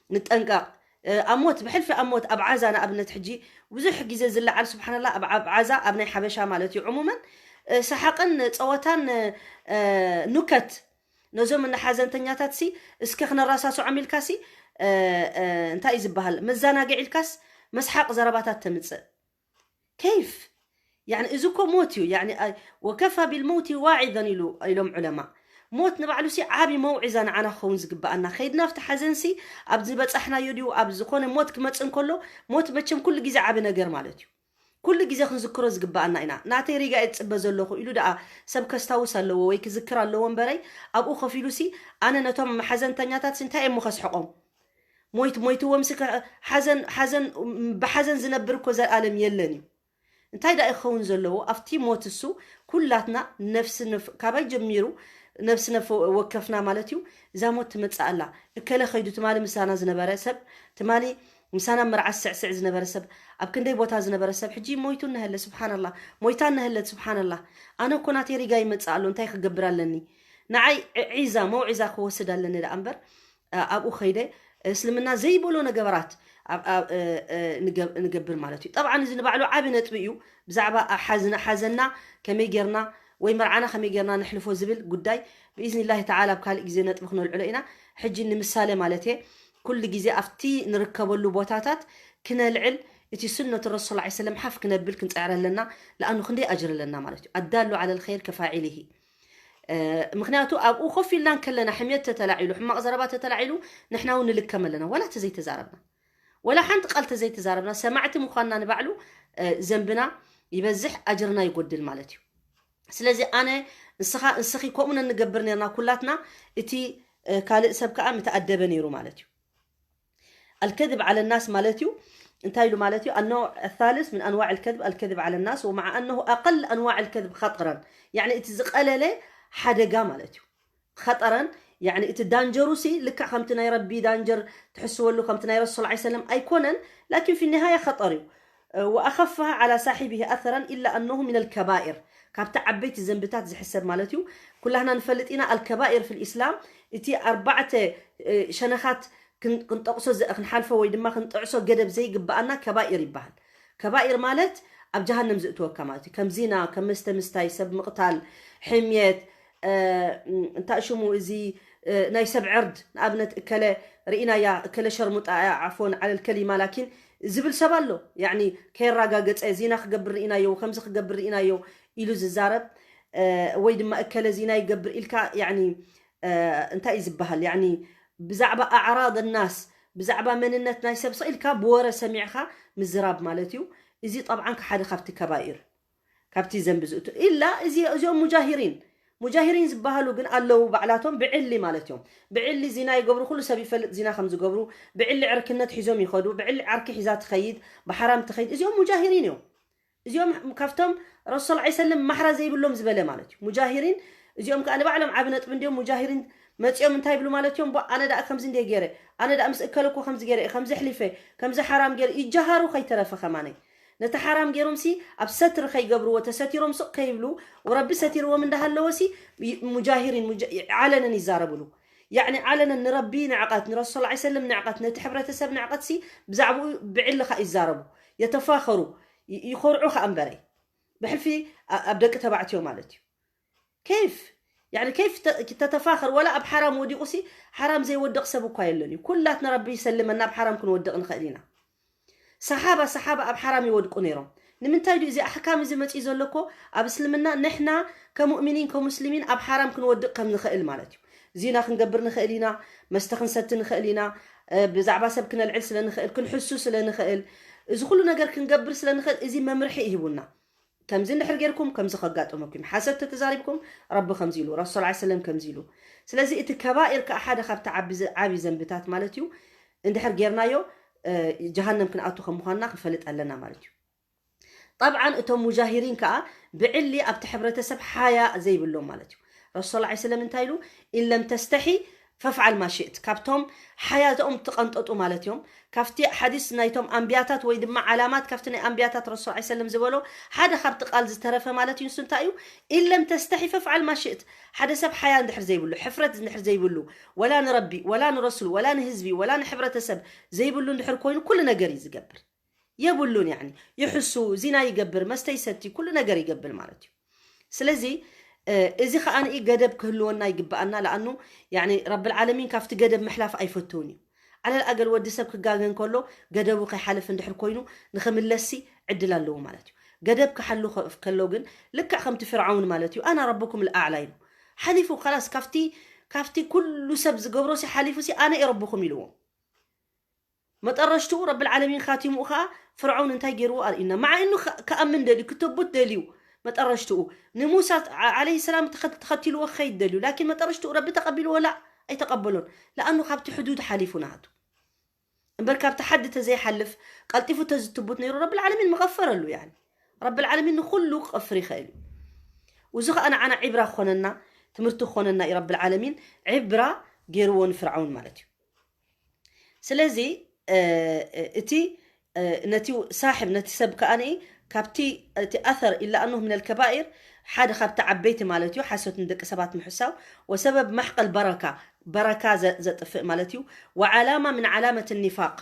ንጠንቀቕ። እ፣ ኣብ ሞት፣ ብሕልፊ ኣብ ሞት፣ ኣብ ዓዛ ንኣብነት ሕጂ ብዙሕ ግዜ ዝለዓል ስብሓንላህ፣ ኣብ፣ ኣብ ዓዛ፣ ኣብ ናይ ሓበሻ ማለት እዩ። ዕሙመን፣ እ፣ ሰሓቕን ጸወታን፣ እ፣ ኑከት ነዞም እንደ ሓዘንተኛታት ሲ እስከ ክነራሳስዖም ኢልካ ሲ፣ እ፣ እ፣ እንታይ እዩ ዝበሃል? መዘናግዒ ኢልካስ መስሓቕ ዘረባታት ተምጽእ። ከይፍ? ያኒ እዚ እኮ ሞት እዩ። ያኒ ኣይ-፣ ወከፋ ቢልመውቲ ዋዒዘን ኢሉ፣ ኢሎም ዑለማ። ሞት ንባዕሉ ሲ ዓቢ መውዒዛ ንዓና ክኸውን ዝግበኣና። ከይድና ኣብቲ ሓዘን ሲ ኣብ ዝበጻሕናዮ ድዩ፣ ኣብ ዝኾነ ሞት ክመጽእ እንከሎ፣ ሞት መቸም ኩሉ ግዜ ዓቢ ነገር ማለት እዩ። ኩሉ ግዜ ክንዝክሮ ዝግበኣና ኢና። ናተይ ሪጋ እየ ዝጽበ ዘለኹ ኢሉ ደኣ ሰብ ከስታውስ ኣለዎ ወይ ክዝክር ኣለዎ እምበረይ፣ ኣብኡ ኮፍ ኢሉ ሲ ኣነ ነቶም ሓዘንተኛታት ሲ እንታይ እየ እሞ ከስሕቖም? ሞይት-፣ ሞይትዎም ሲ ከ-፣ ሓዘን፣ ሓዘን፣ ብሓዘን ዝነብር እኮ ዘልኣለም የለን እዩ። እንታይ ደኣ ክኸውን ዘለዎ? ኣብቲ ሞት እሱ ኩላትና ነፍሲ ነፍ-፣ ካባይ ጀሚሩ ነፍሲ ነፍ ወከፍና ማለት እዩ። እዛ ሞት ትመጽእ ኣላ። እከለ ኸይዱ ትማሊ ምሳና ዝነበረ ሰብ፣ ትማሊ ምሳና መርዓ ስዕስዕ ዝነበረ ሰብ፣ ኣብ ክንደይ ቦታ ዝነበረ ሰብ ሕጂ ሞይቱ እነሀለ፣ ስብሓንላህ። ሞይታ እነሀለት፣ ስብሓንላህ። ኣነ እኮ ናተይ ሪጋ ይመጽእ ኣሎ፣ እንታይ ክገብር ኣለኒ? ንዓይ ዒ-፣ ዒዛ፣ መውዒዛ ክወስድ ኣለኒ ደኣ እምበር፣ እ፣ ኣብኡ ኸይደ እስልምና ዘይበሎ ነገራት ኣብ፣ ኣብ፣ እ፣ እ፣ ንገብ-፣ ንገብር ማለት እዩ። ጠብዓን እዚ ንባዕሉ ዓቢ ነጥቢ እዩ። ብዛዕባ ሓዝና፣ ሓዘንና ከመይ ጌርና ወይ መርዓና ከመይ ጌርና ነሕልፎ ዝብል ጉዳይ ብኢዝኒላሂ ተዓላ ኣብ ካልእ ግዜ ነጥቢ ክነልዕሎ ኢና። ሕጂ ንምሳሌ ማለት እየ፣ ኩሉ ግዜ ኣብቲ ንርከበሉ ቦታታት ክነልዕል እቲ ሱነት ረሱል ሰለላሁ ዐለይሂ ወሰለም ሓፍ ክነብል ክንጽዕር ኣለና። ለኣኑ ክንደይ ኣጅር ኣለና ማለት እዩ። ኣዳሉ ዓለል ኸይር ከፋዒሊሂ። ምክንያቱ ኣብኡ ኮፍ ኢልና ከለና ሕምየት ተተላዒሉ፣ ሕማቕ ዘረባ ተተላዒሉ፣ ንሕና እውን ንልከም ኣለና። ዋላ ተዘይተዛረብና፣ ዋላ ሓንቲ ቃል ተዘይተዛረብና፣ ሰማዕቲ ምዃንና ንባዕሉ ዘንብና ይበዝሕ፣ ኣጅርና ይጎድል ማለት እዩ። ስለዚ ኣነ፣ ንስኻ፣ ንስኺ ከምኡ ነንገብር ነርና ኩላትና፣ እቲ ካልእ ሰብ ከዓ ምተኣደበ ነይሩ ማለት እዩ። الكذب على الناس ማለት እዩ። እንታይ ኢሉ ማለት እዩ? النوع الثالث من أنواع الكذب الكذب على الناس، ومع أنه أقل أنواع الكذب خطرا، يعني እቲ ዝቐለለ ሓደጋ ማለት እዩ። خطرا، يعني እቲ ዳንጀሩ ሲ ልክዕ ከምቲ ናይ ረቢ ዳንጀር ትሕስበሉ፣ ከምቲ ናይ ረሱል صلى الله عليه وسلم ኣይኮነን، لكن في النهاية خطر እዩ። وأخفها على صاحبه أثرا إلا أنه من الكبائر، ካብቲ ዓበይቲ ዘንብታት ዝሕሰብ ማለት እዩ። ኩላህና ንፈልጥ ኢና الكبائر في الإسلام، እቲ ኣርባዕተ ሸነኻት ክንጠቕሶ ክንሓልፎ ወይ ድማ ክንጥዕሶ ገደብ ዘይግብኣና ከባኢር ይበሃል። ከባኢር ማለት ኣብ ጀሃነም ዝእትወካ ማለት እዩ። ከም ዚና፣ ከም መስተ ምስታይ፣ ሰብ ምቕታል፣ ሕምየት፣ እንታይ ሽሙ እዚ ናይ ሰብ ዕርድ፣ ንኣብነት እከለ ርኢናያ፣ እከለ ሸርሙጣ እያ፣ ዓፎን ዓለል ከሊማ ላኪን ዝብል ሰብ ኣሎ። ያኒ ከየራጋገፀ ዚና ክገብር ርኢናዮ፣ ከምዚ ክገብር ርኢናዮ ኢሉ ዝዛረብ፣ ወይ ድማ እከለ ዚና ይገብር ኢልካ፣ ያኒ እንታይ እዩ ዝበሃል? ያኒ ብዛዕባ ኣዕራድ ናስ፣ ብዛዕባ መንነት ናይ ሰብ ስቕ ኢልካ ብወረ ሰሚዕኻ ምዝራብ ማለት እዩ። እዚ ጠብዓን ሓደ ካብቲ ከባኢር፣ ካብቲ ዘንቢ ዝእቱ ኢላ። እዚ፣ እዚኦም ሙጃሂሪን፣ ሙጃሂሪን ዝበሃሉ ግን ኣለዉ፣ ባዕላቶም ብዕሊ ማለት እዮም። ብዕሊ ዚና ይገብሩ፣ ኩሉ ሰብ ይፈልጥ ዚና ከም ዝገብሩ። ብዕሊ ዕርክነት ሒዞም ይኸዱ፣ ብዕሊ ዓርኪ ሒዛ ትኸይድ፣ ብሓራም ትኸይድ። እዚኦም ሙጃሂሪን እዮም። እዚኦም ካብቶም ረሱል صلى الله عليه وسلم ማሕራ ዘይብሎም ዝበለ ማለት እዩ። ሙጃሂሪን እዚኦም ከዓ ንባዕሎም ዓቢ ነጥቢ እንዲዮም። ሙጃሂሪን መፂኦም እንታይ ይብሉ ማለት እዮም? ኣነ ደኣ ከምዚ እንደ ገይረ፣ ኣነ ደኣ ምስ እከለ እኮ ከምዚ ገይረ፣ ከምዚ ሕሊፈ፣ ከምዚ ሓራም ገይረ፣ ይጀሃሩ ከይተረፈ ከማነይ። ነቲ ሓራም ገይሮም ሲ ኣብ ሰትሪ ከይገብርዎ፣ ተሰቲሮም ስቕ ከይብሉ፣ ወረቢ ሰቲርዎም እንዳሃለወ ሲ ሙጃሂሪን ዓለነን ይዛረብሉ። ያዕኒ ዓለነን ንረቢ ንዕቐት፣ ንረሱል صلى الله عليه وسلم ንዕቐት፣ ነቲ ሕብረተሰብ ንዕቐት ሲ ብዛዕባኡ ብዕልኻ ይዛረቡ፣ የተፋኸሩ፣ ይኾርዑ ከኣ እምበረይ። ብሕልፊ ኣብ ደቂ ተባዕትዮ ማለት እዩ። ከይፍ ያኒ ከይፍ ተተፋኸር፣ ወላ ኣብ ሓራም ወዲቑ ሲ ሓራም ዘይወድቕ ሰብ እኳ የለን እዩ። ኩላትና ረቢ ይሰልመና፣ ኣብ ሓራም ክንወድቕ ንኽእል ኢና። ሰሓባ ሰሓባ ኣብ ሓራም ይወድቁ ነይሮም። ንምንታይ ድዩ እዚ ኣሕካም እዚ መፂኡ ዘሎ? እኮ ኣብ እስልምና ንሕና ከሙእሚኒን ከሙስሊሚን ኣብ ሓራም ክንወድቕ ከም ንኽእል ማለት እዩ። ዚና ክንገብር ንኽእል ኢና፣ መስተ ክንሰቲ ንኽእል ኢና፣ ብዛዕባ ሰብ ክነልዕል ስለ ንኽእል፣ ክንሕሱ ስለ ንኽእል፣ እዚ ኩሉ ነገር ክንገብር ስለ ንኽእል እዚ መምርሒ ይህቡና። ከምዚ እንድሕር ጌርኩም ከምዚ ከጋጥመኩም፣ ሓሰት ተተዛሪብኩም ረቢ ከምዚ ኢሉ፣ ረሱል صلى الله عليه وسلم ከምዚ ኢሉ። ስለዚ እቲ ከባኢር ከዓ ሓደ ካብቲ ዓቢ ዘ-፣ ዓቢ ዘንብታት ማለት እዩ። እንድሕር ጌርናዮ፣ እ፣ ጀሃነም ክንኣቱ ከም ምዃንና ክንፈልጥ ኣለና ማለት እዩ። ጠብዓን እቶም ሙጃሂሪን ከዓ ብዕሊ ኣብቲ ሕብረተሰብ ሓያ ዘይብሎም ማለት እዩ። ረሱል صلى الله عليه وسلم እንታይ ኢሉ? "ኢን ለም ተስተሒ ፈፍዓል ማ ሽእት"። ካብቶም ሓያታኦም ትቐንጠጡ ማለት እዮም። ካብቲ ሓዲስ ናይቶም ኣንብያታት ወይ ድማ ዓላማት ካብቲ ናይ ኣንብያታት ረሱል صلى الله عليه وسلم ዝበሎ ሓደ ካብቲ ቃል ዝተረፈ ማለት እዩ። ንሱ እንታይ እዩ? "ኢን ለም ተስተሒ ፈፍዓል ማ ሽእት"። ሓደ ሰብ ሓያ እንድሕር ዘይብሉ፣ ሕፍረት እንድሕር ዘይብሉ፣ ወላ ንረቢ፣ ወላ ንረሱል፣ ወላ ንህዝቢ፣ ወላ ንሕብረተሰብ ዘይብሉ እንድሕር ኮይኑ ኩሉ ነገር እዩ ዝገብር። የብሉን፣ ያኒ ይሕሱ፣ ዚና ይገብር፣ መስተ ይሰቲ፣ ኩሉ ነገር ይገብር ማለት እዩ። ስለዚ፣ እ፣ እዚ ከኣ ንኢ ገደብ ክህልወና ይግብኣና። ለኣኑ፣ ያኒ ረብል ዓለሚን ካብቲ ገደብ ምሕላፍ ኣይፈትውን እዩ። ዓለል ኣገል ወዲ ሰብ ክጋገ እንከሎ ገደቡ ከይሓለፈ እንድሕር ኮይኑ ንኽምለስሲ ዕድል ኣለዎ ማለት እዩ። ገደብ ክሓሉ ከ-፣ ከሎ ግን ልክዕ ከምቲ ፍርዓውን ማለት እዩ፣ "ኣና ረብኩም ልኣዕላ" ኢሉ ሓሊፉ፣ ከላስ ካብቲ፣ ካብቲ ኩሉ ሰብ ዝገብሮ ሲ ሓሊፉ ሲ "ኣነ እየ ረብኹም" ኢልዎም። መጠረሽትኡ ረብል ዓለሚን ካቲምኡ ከኣ ፍርዖን እንታይ ገይርዎ ኣርእዩና። መዓ እኑ ከ-፣ ክኣምን ደልዩ፣ ክተቡት ደልዩ። መጠረሽትኡ ንሙሳ ዓ-፣ ዓለይሂ ሰላም ተኸ-፣ ተኸቲልዎ ክኸይድ ደልዩ። ላኪን መጠረሽትኡ ረቢ ተቐቢልዎ? ላ፣ ኣይተቐበሎን። ለኣኑ ካብቲ ሕዱድ ሓሊፉ ናቱ። እምበር ካብቲ ሓዲ ተዘይሓልፍ፣ ቀልጢፉ ተዝትቡት ነይሩ ረብል ዓለሚን ምቐፈረሉ፣ ያኒ። ረብል ዓለሚን ንኹሉ ክቐፍር ይኽእል እዩ። እዚ ኸኣ ንዓና ዒብራ ክኾነና፣ ትምህርቲ ክኾነና እዩ። ረብል ዓለሚን ዒብራ ገይርዎ ንፍርዓውን ማለት እዩ። ስለዚ፣ እ፣ እ፣ እቲ፣ እ፣ ነቲ ሳሕብ፣ ነቲ ሰብ ከኣ ንኢ ካብቲ፣ እቲ ኣሰር ኢላ ኣንሁ ሚነል ከባኢር፣ ሓደ ካብቲ ዓበይቲ ማለት እዩ፣ ሓሶት ንደቂ ሰባት ምሕሳው፣ ወሰበብ ማሕቀል በረካ፣ በረካ ዘ-፣ ዘጥፍእ ማለት እዩ፣ ወዓላማ ምን ዓላመት ኒፋቅ፣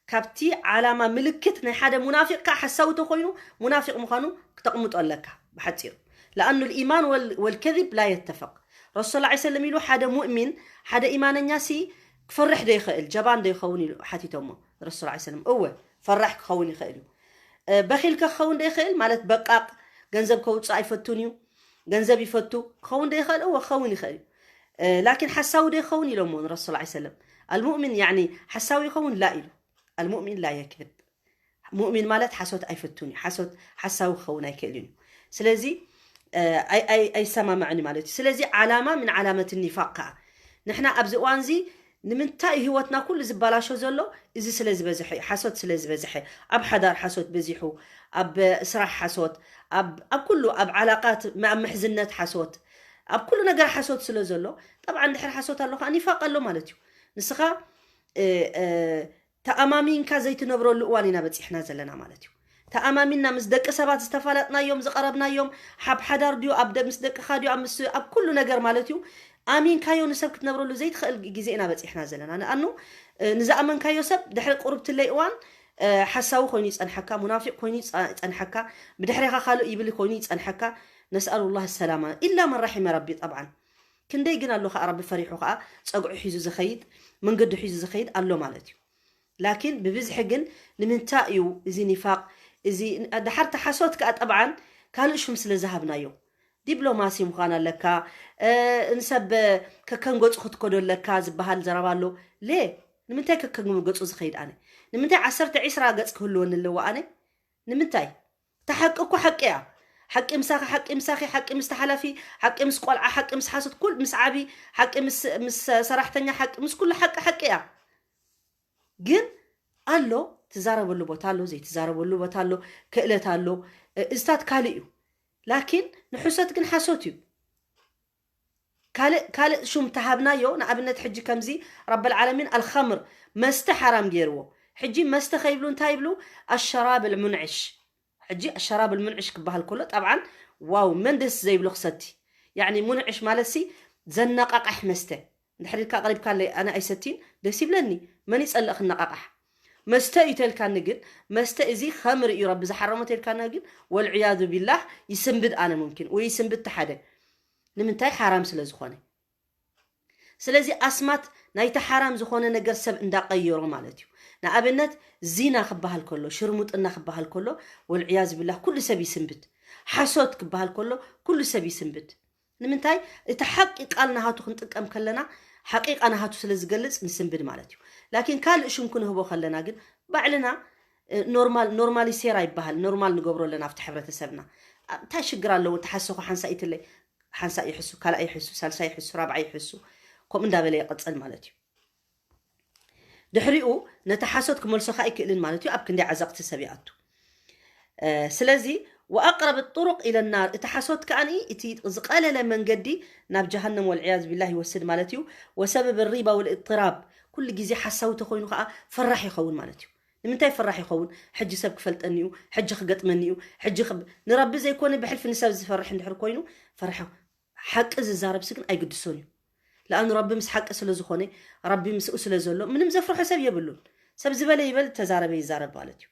ካብቲ ዓላማ ምልክት ናይ ሓደ ሙናፊቅ ከኣ ሓሳዊ ተኾይኑ፣ ሙናፊቅ ምዃኑ ክተቕምጦ ኣለካ፣ ብሓጺሩ። ለኣኑ ልኢማን ወል-፣ ወልከዚብ ላ የተፈቅ። ረሱል ሰለላሁ ዐለይሂ ወሰለም ኢሉ፣ ሓደ ሙእሚን፣ ሓደ ኢማነኛ ሲ ክፈርሕ ዶ ይኽእል? ጀባን ዶ ይኸውን? ኢሉ ሓቲቶሞ ረሱል ሰለላሁ ዐለይሂ ወሰለም። እወ፣ ፈራሕ ክኸውን ይኽእል እዩ። እ፣ በኺል ከ ክኸውን ዶ ይኽእል? ማለት በቃቕ፣ ገንዘብ ከውጽእ ኣይፈቱን እዩ። ገንዘብ ይፈቱ ክኸውን ዶ ይኽእል? እወ ክኸውን ይኽእል እዩ። እ፣ ላኪን ሓሳዊ ዶ ይኸውን ኢሎሞ ንረሱል ላ ሰለም። ኣልሙእሚን ያኒ ሓሳዊ ይኸውን ላ ኢሉ። ኣልሙእሚን ላ የክዝብ። ሙእሚን ማለት ሓሶት ኣይፈቱን እዩ። ሓሶት ሓሳዊ ክኸውን ኣይክእልን እዩ። ስለዚ እ፣ ኣይ- ኣይ- ኣይሰማማዕን እዩ ማለት እዩ። ስለዚ ዓላማ ምን ዓላመት ኒፋቅ ከዓ ንሕና ኣብዚ እዋን እዚ ንምንታይ እዩ ህይወትና ኩሉ ዝበላሾ ዘሎ? እዚ ስለ ዝበዝሐ እዩ፣ ሓሶት ስለ ዝበዝሐ። ኣብ ሓዳር ሓሶት በዚሑ፣ ኣብ ስራሕ ሓሶት፣ ኣብ ኣብ ኩሉ፣ ኣብ ዓላቃት፣ ኣብ ምሕዝነት ሓሶት፣ ኣብ ኩሉ ነገር ሓሶት ስለ ዘሎ፣ ጠብዓ እንድሕር ሓሶት ኣሎ ከዓ ኒፋቅ ኣሎ ማለት እዩ። ንስኻ እ፣ እ፣ ተኣማሚንካ ዘይትነብረሉ እዋን ኢና በፂሕና ዘለና ማለት እዩ። ተኣማሚንና ምስ ደቂ ሰባት ዝተፋለጥናዮም፣ ዝቐረብናዮም፣ ሓብ ሓዳር ድዩ፣ ኣብ ደ- ምስ ደቅኻ ድዩ፣ ኣብ ምስ ኣብ ኩሉ ነገር ማለት እዩ፣ ኣሚንካዮ ንሰብ ክትነብረሉ ዘይትኽእል ግዜ ኢና በፂሕና ዘለና። ንኣኑ እ፣ ንዝኣመንካዮ ሰብ ድሕሪ ቁሩብ ትለይ እዋን እ፣ ሓሳዊ ኮይኑ ይፀንሐካ፣ ሙናፊቅ ኮይኑ ይፀ- ይፀንሐካ፣ ብድሕሬኻ ካልእ ይብል ኮይኑ ይፀንሐካ። ነስኣሉ ላህ ሰላማ ኢላ መን ራሒመ ረቢ። ጠብዓን ክንደይ ግን ኣሎ ከዓ ረቢ ፈሪሑ ከዓ ፀግዑ ሒዙ ዝኸይድ፣ መንገዱ ሒዙ ዝኸይድ ኣሎ ማለት እዩ። ላኪን ብብዝሒ ግን ንምንታይ እዩ እዚ ኒፋቅ እዚ? ድሓር ተሓሶት ከዓ ጠብዓን ካልእ ሹም ስለ ዝሃብናዮ፣ ዲፕሎማሲ ምዃን ኣለካ፣ እ፣ ንሰብ ከከንገፁ ክትከዶ ኣለካ ዝበሃል ዘረባ ኣሎ። ሌ ንምንታይ ከከንገፁ ዝኸይድ ኣነ? ንምንታይ ዓሰርተ ዒስራ ገፅ ክህልወኒ ኣለዎ ኣነ? ንምንታይ? እታ ሓቂ እኮ ሓቂ እያ። ሓቂ ምሳኺ፣ ሓቂ ምሳኺ፣ ሓቂ ምስ ተሓላፊ፣ ሓቂ ምስ ቆልዓ፣ ሓቂ ምስ ሓሶት፣ ኩል ምስ ዓቢ፣ ሓቂ ምስ ምስ ሰራሕተኛ፣ ሓቂ ምስ ኩሉ ሓቂ ሓቂ እያ። ግን ኣሎ ትዛረበሉ ቦታ ኣሎ፣ ዘይትዛረበሉ ቦታ ኣሎ፣ ክእለት ኣሎ። እ፣ እዝታት ካልእ እዩ። ላኪን ንሕሶት ግን ሓሶት እዩ። ካልእ ካልእ ሹም ተሃብናዮ። ንኣብነት ሕጂ ከምዚ ረበል ዓለሚን ኣልኸምር መስተ ሓራም ገይርዎ። ሕጂ መስተ ከይብሉ እንታይ ይብሉ? ኣሸራብ ልሙንዕሽ። ሕጂ ኣሸራብ ልሙንዕሽ ክበሃል ከሎ ጠብዓን ዋው መን ደስ ዘይብሎ ክሰቲ? ያዕኒ ሙንዕሽ ማለት ሲ ዘነቃቃሕ መስተ። እንድሕር ኢልካ ኣቕሪብካለይ ኣነ ኣይሰቲን ደስ ይብለኒ። መን ይጸልእ ክነቃቃሕ? መስተ እዩ ተልካኒ ግን መስተ እዚ ኸምር እዩ ረቢ ዝሓረሞ ተልካና ግን ወልዕያዙ ቢላህ ይስንብድ ኣነ ሙምኪን ወይ ይስንብድ ተሓደ ንምንታይ ሓራም ስለ ዝኾነ። ስለዚ ኣስማት ናይቲ ሓራም ዝኾነ ነገር ሰብ እንዳቀየሮ ማለት እዩ። ንኣብነት ዚና ክበሃል ከሎ ሽርሙጥና ክበሃል ከሎ ወልዕያዝ ብላህ ኩሉ ሰብ ይስንብድ። ሓሶት ክበሃል ከሎ ኩሉ ሰብ ይስንብድ። ንምንታይ እቲ ሓቂ ቃል ናሃቱ ክንጥቀም ከለና ሓቂቃ ናሃቱ ስለ ዝገልጽ ንስንብድ ማለት እዩ። ላኪን ካልእ ሽም ክንህቦ ከለና ግን ባዕልና ኖርማል ኖርማሊሴራ ይበሃል ኖርማል ንገብሮ ኣለና ኣብቲ ሕብረተሰብና። እንታይ ሽግር ኣለዎ? ተሓሰኹ ሓንሳ ኢትለይ ሓንሳ ይሕሱ ካልኣይ ይሕሱ ሳልሳይ ይሕሱ ራብዓይ ይሕሱ ከምኡ እንዳበለ ይቐጽል ማለት እዩ። ድሕሪኡ ነቲ ሓሶት ክመልሶ ከዓ ይክእልን ማለት እዩ። ኣብ ክንደይ ዓዘቕቲ ሰብ ይኣቱ። ስለዚ ወኣቅረብ ጥሩቅ ኢለናር እቲ ሓሶት ከዓኒ እቲ ዝቀለለ መንገዲ ናብ ጀሃነም ወልዕያዝ ቢላህ ይወስድ ማለት እዩ። ወሰበብ ሪባ ወልእጥራብ ኩሉ ግዜ ሓሳዊ ተኮይኑ ከዓ ፈራሕ ይኸውን ማለት እዩ። ንምንታይ ፈራሕ ይኸውን? ሕጂ ሰብ ክፈልጠኒ እዩ፣ ሕጂ ክገጥመኒ እዩ፣ ሕጂ ንረቢ ዘይኮነ ብሕልፊ ንሰብ ዝፈርሕ እንድሕር ኮይኑ ፈርሐ ሓቂ ዝዛረብሲ ግን ኣይግድሶን እዩ። ለኣኑ ረቢ ምስ ሓቂ ስለ ዝኾነ ረቢ ምስኡ ስለ ዘሎ ምንም ዘፍርሖ ሰብ የብሉን። ሰብ ዝበለ ይበል ተዛረበ ይዛረብ ማለት እዩ።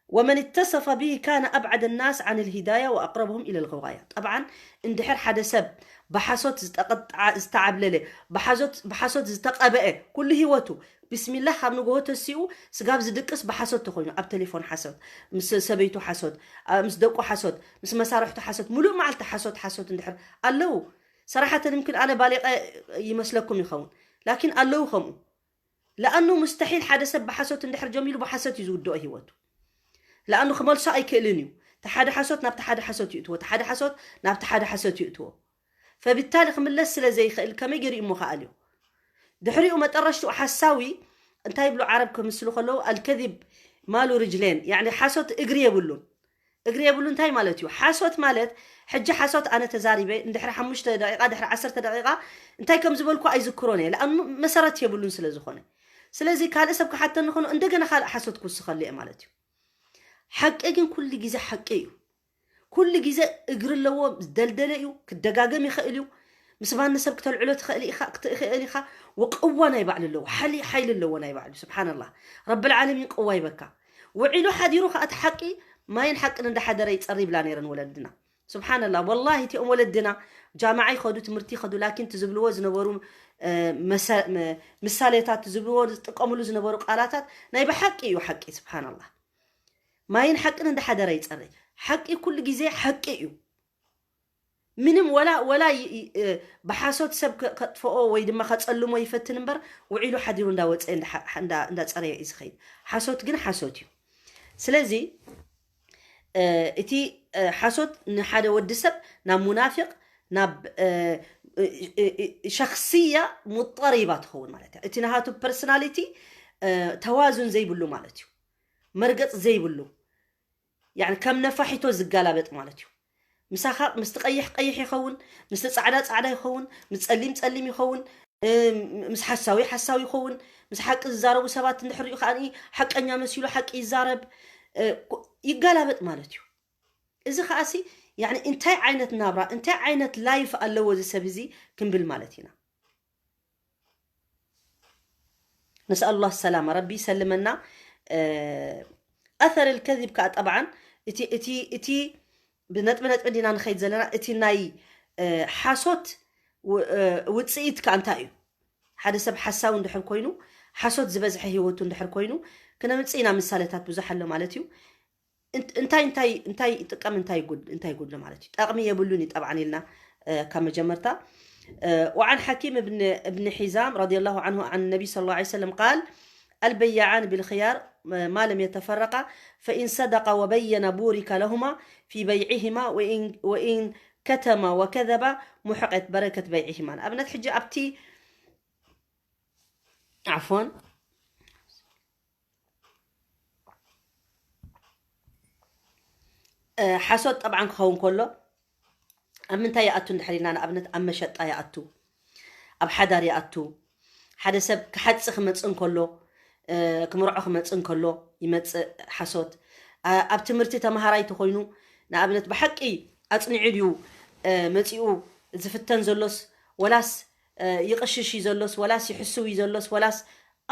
ومن اتصف به كان أبعد الناس عن الهداية وأقربهم إلى الغواية። ጠብዓን እንድሕር ሓደ ሰብ ብሓሶት ዝተዓብለለ ብሓሶት ዝተቐበአ ኩሉ ህይወቱ ብስሚላህ ካብ ንግሆ ተሲኡ ስጋብ ዝድቅስ ብሓሶት ተኮይኑ ኣብ ቴሌፎን ሓሶት ምስ ሰበይቱ ሓሶት ምስ ደቁ ሓሶት ምስ መሳርሕቱ ሓሶት ሙሉእ መዓልቲ ሓሶት ሓሶት እንድሕር ኣለዉ ሰራሓተን ምክን ኣነ ባሊቐ ይመስለኩም ይኸውን ላኪን ኣለዉ ከምኡ ለኣኑ ሙስተሒል ሓደ ሰብ ብሓሶት እንድሕር ጀሚሩ ብሓሶት እዩ ዝውድኦ ህይወቱ ለኣኑ ክመልሶ ኣይክእልን እዩ ተሓደ ሓሶት ናብቲ ሓደ ሓሶት ይእትዎ ተሓደ ሓሶት ናብቲ ሓደ ሓሶት ይእትዎ ፈብታሊ ክምለስ ስለ ዘይኽእል ከመይ ገይሩ እሞ ከኣልዮ ድሕሪኡ መጠረሽትኡ ሓሳዊ እንታይ ይብሉ ዓረብ ክምስሉ ከለዉ ኣልከዚብ ማሉ ርጅሌን ያኒ ሓሶት እግሪ የብሉን እግሪ የብሉ እንታይ ማለት እዩ ሓሶት ማለት ሕጂ ሓሶት ኣነ ተዛሪበ እንድሕሪ ሓሙሽተ ደቂቃ ድሕሪ ዓሰርተ ደቂቃ እንታይ ከም ዝበልኩ ኣይዝክሮን እየ ለኣኑ መሰረት የብሉን ስለ ዝኾነ ስለዚ ካልእ ሰብ ክሓተኒ ኾኖ እንደገና ካልእ ሓሶት ክውስኸሉ እየ ማለት እዩ ሓቂ ግን ኩሉ ግዜ ሓቂ እዩ ኩሉ ግዜ እግሪ ኣለዎ ዝደልደለ እዩ ክደጋገም ይኽእል እዩ ምስ ማን ሰብ ክተልዕሎ ትኽእል ኢኻ ክትኽእል ኢኻ ወቅዋ ናይ ባዕሉ ኣለዎ ሓሊ ሓይሊ ኣለዎ ናይ ባዕሉ ስብሓንላ ረብል ዓለሚን ቅዋ ይበካ ውዒሉ ሓዲሩ ከዓ እቲ ሓቂ ማይን ሓቅን እንዳሓደረ ይፀሪ ይብላ ነይረን ወለድና ስብሓንላ ወላሂ እቲኦም ወለድና ጃማዓ ይኸዱ ትምህርቲ ይኸዱ ላኪን ትዝብልዎ ዝነበሩ ምሳሌታት ትዝብልዎ ዝጥቀምሉ ዝነበሩ ቃላታት ናይ ብሓቂ እዩ ሓቂ ስብሓንላ ማይን ሓቅን እንዳሓደረ ይፀሪ ሓቂ ኩሉ ግዜ ሓቂ እዩ ምንም ወላ ወላ ይ- ይ- እ፣ ብሓሶት ሰብ ከ- ከጥፍኦ ወይ ድማ ከጸልሞ ይፈትን እምበር፣ ውዒሉ ሓዲሩ እንዳወፀ እንዳ- እንዳ- እንዳፀረየ እዩ ዝኸይድ። ሓሶት ግን ሓሶት እዩ። ስለዚ እ፣ እቲ እ፣ ሓሶት ንሓደ ወዲ ሰብ ናብ ሙናፊቕ፣ ናብ እ፣ እ፣ እ፣ እ፣ ሸኽስያ ሙጠሪባ ትኸውን ማለት እያ። እቲ ናሃቱ ፐርሶናሊቲ እ፣ ተዋዙን ዘይብሉ ማለት እዩ። መርገፅ ዘይብሉ፣ ያኒ ከም ነፋሒቶ ዝጋላበጥ ማለት እዩ። ምሳኻ ምስቲ ቀይሕ ቀይሕ ይኸውን፣ ምስቲ ጻዕዳ ጻዕዳ ይኸውን፣ ምስ ጸሊም ጸሊም ይኸውን፣ እ፣ ምስ ሓሳዊ ሓሳዊ ይኸውን። ምስ ሓቂ ዝዛረቡ ሰባት እንድሕር ሪኡ ከኣ ሓቀኛ መሲሉ ሓቂ ይዛረብ፣ እ፣ ኮ- ይጋላበጥ ማለት እዩ። እዚ ከኣሲ ያኒ እንታይ ዓይነት ናብራ እንታይ ዓይነት ላይፍ ኣለዎ እዚ ሰብ እዚ ክንብል ማለት ኢና። ነስኣል ላህ ሰላማ፣ ረቢ ይሰልመና። እ፣ ኣሰር ልከዚብ ከዓ ጠብዓን እቲ እቲ እቲ ብነጥቢ ነጥቢ እንዲና ንኸይድ ዘለና። እቲ ናይ እ፣ ሓሶት ው- እ፣ ውፅኢት ከዓ እንታይ እዩ? ሓደ ሰብ ሓሳዊ እንድሕር ኮይኑ፣ ሓሶት ዝበዝሐ ህይወቱ እንድሕር ኮይኑ፣ ክነምፅእ ኢና ምሳሌታት ብዙሕ ኣሎ ማለት እዩ። እንት- እንታይ እንታይ እንታይ ይጥቀም እንታይ ይጉድ እንታይ ይጉድሎ ማለት እዩ። ጠቕሚ የብሉን እዩ ጠብዓን ኢልና እ፣ ካብ መጀመርታ እ፣ وعن حكيم بن بن حزام رضي الله عنه عن النبي صلى الله عليه وسلم قال: البيعان بالخيار ما لم يتفرقا، فإن صدقا وبينا بورك لهما في بيعهما، وإن وإن كتما وكذبا محقت بركة بيعهما. ንኣብነት ሕጂ ኣብቲ ዓፎን እ፣ ሓሶት ጠብዓን ክኸውን ከሎ ኣብ ምንታይ ይኣቱ እንድሕር ኢልና፣ ንኣብነት ኣብ መሸጣ ይኣቱ፣ ኣብ ሓዳር ይኣቱ። ሓደ ሰብ ክሓጽ ክመጽእ እንከሎ እ፣ ክምርዖ ክመጽእ እንከሎ ይመጽእ ሓሶት። ኣ- ኣብ ትምህርቲ ተምሃራይ ተኾይኑ ንኣብነት ብሓቂ ኣጽኒዑ ድዩ እ፣ መጺኡ ዝፍተን ዘሎስ ወላስ እ፣ ይቕሽሽ እዩ ዘሎስ ወላስ ይሕስው እዩ ዘሎስ ወላስ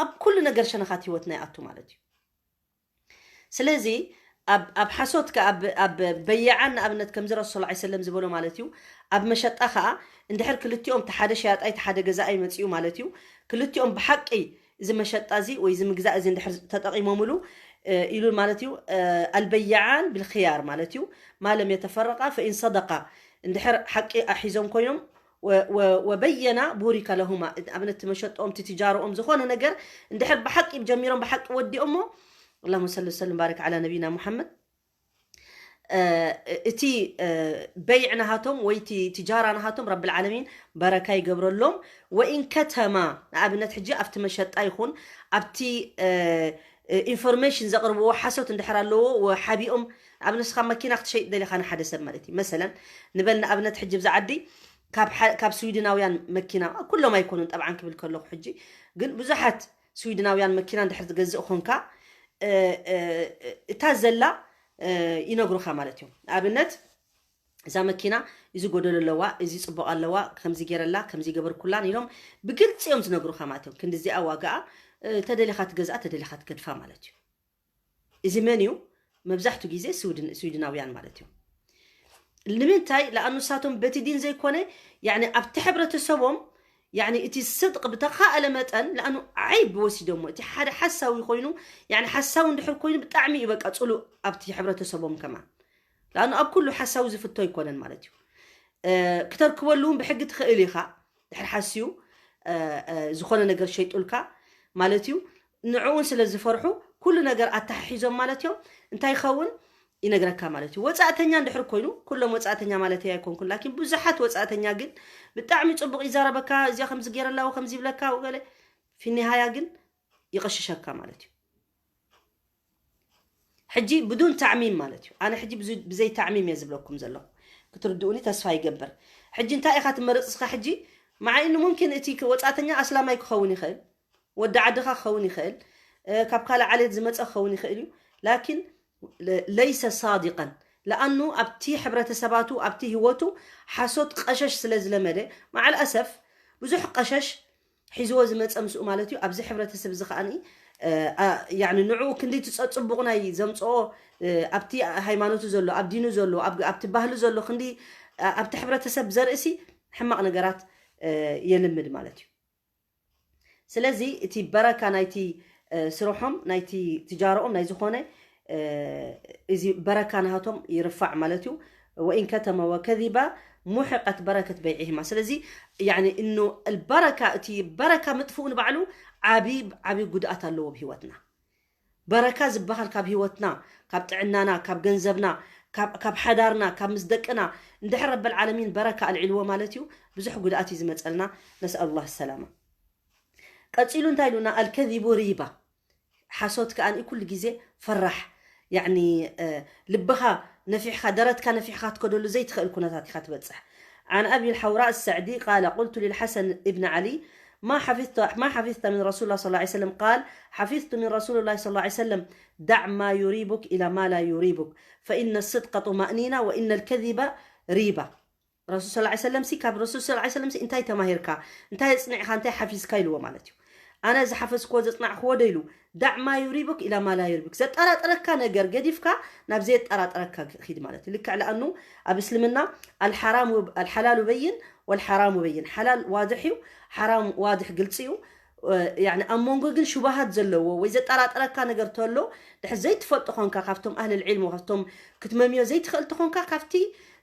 ኣብ ኩሉ ነገር ሸነኻት ህይወትና ይኣቱ ማለት እዩ። ስለዚ ኣብ ኣብ ሓሶት ከ ኣብ ኣብ በይዓን ንኣብነት ከምዚ ረሱል ሰለላሁ ዐለይሂ ወሰለም ዝበሎ ማለት እዩ። ኣብ መሸጣ ከኣ እንድሕር ክልቲኦም እቲ ሓደ ሸያጣይ እቲ ሓደ ገዛኣይ መጺኡ ማለት እዩ፣ ክልቲኦም ብሓቂ እዚ መሸጣ እዚ ወይ እዚ ምግዛእ እዚ እንድሕር ተጠቒሞምሉ እ፣ ኢሉ ማለት እዩ። እ፣ ኣልበይዓን ብልክያር ማለት እዩ። ማለም የተፈረቃ ፈኢን ሰደቃ እንድሕር ሓቂ ኣሒዞም ኮይኖም ወ- ወ- ወበየና ቡሪከ ለሁማ ኣብነት መሸጦም ትትጃሮኦም ዝኾነ ነገር እንድሕር ብሓቂ ጀሚሮም ብሓቂ ወዲኦሞ اللهم صل وسلم وبارك على نبينا محمد እቲ በይዕ ናሃቶም ወይ እቲ ትጃራ ናሃቶም ረብል ዓለሚን በረካ ይገብረሎም። ወኢን ከተማ ንኣብነት ሕጂ ኣብቲ መሸጣ ይኹን ኣብቲ ኢንፎርሜሽን ዘቕርብዎ ሓሶት እንድሕር ኣለዎ ሓቢኦም ንኣብነት ስኻ መኪና ክትሸይጥ ደሊኻ ንሓደ ሰብ ማለት እዩ መሰለን ንበል ንኣብነት ሕጂ ብዛ ዓዲ ካብ ስዊድናውያን መኪና ኩሎም ኣይኮኑን ጠብዓን ክብል ከለኹ ሕጂ ግን ብዙሓት ስዊድናውያን መኪና እንድሕር ትገዝእ ኾንካ እታ ዘላ ይነግሩኻ ማለት እዮም። ንኣብነት እዛ መኪና እዚ ጎደሎ ኣለዋ፣ እዚ ፅቡቕ ኣለዋ፣ ከምዚ ገይረላ፣ ከምዚ ገበርኩላን ኢሎም ብግልፂ እዮም ዝነግሩኻ ማለት እዮም። ክንዲ እዚኣ ዋጋኣ ተደሊኻ ትገዝኣ፣ ተደሊኻ ትገድፋ ማለት እዩ። እዚ መን እዩ? መብዛሕቱ ግዜ ስዊድናውያን ማለት እዩ። ንምንታይ? ለኣኑ ንሳቶም በቲ ዲን ዘይኮነ ኣብቲ ሕብረተሰቦም ያኒ እቲ ስድቅ ብተኻእለ መጠን ለኣኑ ዓይብ ወሲዶሞ እቲ ሓደ ሓሳዊ ኮይኑ ያኒ ሓሳዊ እንድሕር ኮይኑ ብጣዕሚ እዩ በቃ ፅሉእ ኣብቲ ሕብረተሰቦም ከማን ለኣኑ ኣብ ኩሉ ሓሳዊ ዝፍቶ ኣይኮነን ማለት እዩ። ክተርክበሉ እውን ብሕጊ ትኽእል ኢኻ ድሕር ሓስዩ ዝኾነ ነገር ሸይጡልካ ማለት እዩ። ንዕኡን ስለ ዝፈርሑ ኩሉ ነገር ኣተሓሒዞም ማለት እዮም እንታይ ይኸውን ይነግረካ ማለት እዩ። ወፃእተኛ እንድሕር ኮይኑ ኩሎም ወፃእተኛ ማለት ኣይኮንኩን ላኪን ብዙሓት ወፃእተኛ ግን ብጣዕሚ ፅቡቕ ይዛረበካ እዚኣ ከምዚ ገይረላዎ ከምዚ ይብለካ ገለ ፊኒሃያ ግን ይቐሽሸካ ማለት እዩ። ሕጂ ብዱን ታዕሚም ማለት እዩ። ኣነ ሕጂ ብዘይ ታዕሚም እየ ዝብለኩም ዘለኹ ክትርድኡኒ ተስፋ ይገብር። ሕጂ እንታይ ኢኻ ትመርፅስካ ሕጂ መዓይኒ ሙምኪን እቲ ወፃእተኛ ኣስላማይ ክኸውን ይኽእል ወዲ ዓድኻ ክኸውን ይኽእል ካብ ካልእ ዓሌት ዝመፀ ክኸውን ይኽእል እዩ ላኪን ለይሰ ሳዲቀን ለኣኑ ኣብቲ ሕብረተሰባቱ ኣብቲ ህይወቱ ሓሶት ቀሸሽ ስለ ዝለመደ መዓል ኣሰፍ ብዙሕ ቀሸሽ ሒዝዎ ዝመፀ ምስኡ ማለት እዩ ኣብዚ ሕብረተሰብ እዚ ከዓኒ ንዕኡ ክንዲ ትፀፅቡቕ ናይ ዘምፅኦ ኣብቲ ሃይማኖቱ ዘሎ ኣብ ዲኑ ዘሎ ኣብቲ ባህሉ ዘሎ ክንዲ ኣብቲ ሕብረተሰብ ዘርእሲ ሕማቕ ነገራት የልምድ ማለት እዩ። ስለዚ እቲ በረካ ናይቲ ስርሖም ናይቲ ትጃርኦም ናይ ዝኾነ እዚ በረካ ናሃቶም ይርፋዕ ማለት እዩ። وإن كتم وكذب محقت بركة بيعهما። ስለዚ يعني إنه البركة፣ እቲ በረካ ምጥፍኡ ንባዕሉ ዓቢ ዓቢ ጉድኣት ኣለዎ ኣብ ህይወትና። በረካ ዝበሃል ካብ ህይወትና፣ ካብ ጥዕናና፣ ካብ ገንዘብና፣ ካብ ካብ ሓዳርና፣ ካብ ምስ ደቅና እንድሕር ረብል ዓለሚን በረካ ኣልዒልዎ ማለት እዩ፣ ብዙሕ ጉድኣት እዩ ዝመጸልና። نسأل الله السلامة። ቀጺሉ እንታይ ኢሉና? الكذب ريبة። ሓሶት ከኣ ኩሉ ግዜ ፈራሕ። يعني ልብኻ ነፊሕካ፣ ደረትካ ነፊሕካ ትከደሉ ዘይትኽእል ኩነታት ኢኻ ትበጽሕ። عن أبي الحوراء السعدي قال: قلت للحسن بن علي: ما حفظت ما حفظت من رسول الله صلى الله عليه وسلم؟ قال: حفظت من رسول الله صلى الله عليه وسلم: دع ما يريبك إلى ما لا يريبك، فإن الصدق طمأنينة وإن الكذب ريبة. ረሱል صلى الله عليه وسلم ሲ ካብ ረሱል صلى الله عليه وسلم ሲ እንታይ ተማሂርካ፣ እንታይ ኣጽኒዕካ፣ እንታይ ሓፊዝካ ኢልዎ ማለት እዩ። ኣነ ዝሓፈዝክዎ ዘጽናዕክዎ ዶ ኢሉ? دع ما يريبك إلى ما لا يريبك። ዘጠራጥረካ ነገር ገዲፍካ ናብ ዘየጠራጥረካ ኪድ ማለት እዩ። ልክዕ ለኣኑ ኣብ እስልምና الحرام الحلال بين والحرام بين። ሓላል ዋድሕ እዩ፣ ሓራም ዋድሕ ግልጺ እዩ። يعني ኣብ መንጎ ግን ሽባሃት ዘለዎ ወይ ዘጠራጥረካ ነገር ተሎ፣ ድሕር ዘይትፈልጦ ኾንካ፣ ካብቶም ኣህል ዒልሞ ካብቶም ክትመምዮ ዘይትኽእል ተኾንካ፣ ካብቲ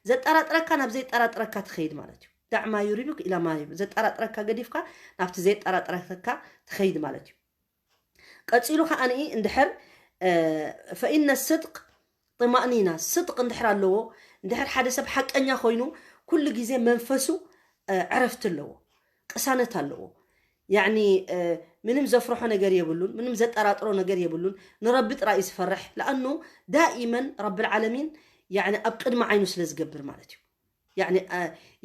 ዘጠራጥረካ ናብ ዘይጠራጥረካ ትኸይድ ማለት እዩ። دع ما يريبك إلى ما لا يريبك። ዘጠራጥረካ ገዲፍካ ናብቲ ዘይጠራጥረካ ትኸይድ ማለት እዩ። ቀጺሉ ከኣ እንድሕር فإن الصدق طمأنينة، ስድቅ እንድሕር ኣለዎ፣ እንድሕር ሓደ ሰብ ሓቀኛ ኮይኑ ኩሉ ግዜ መንፈሱ ዕረፍቲ ኣለዎ፣ ቅሳነት ኣለዎ። يعني ምንም ዘፍርሖ ነገር የብሉን፣ ምንም ዘጠራጥሮ ነገር የብሉን። ንረቢ ጥራይ እዩ ዝፈርሕ። ለኣኑ ዳኢመን ረብል ዓለሚን يعني ኣብ ቅድሚ ዓይኑ ስለ ዝገብር ማለት እዩ። يعني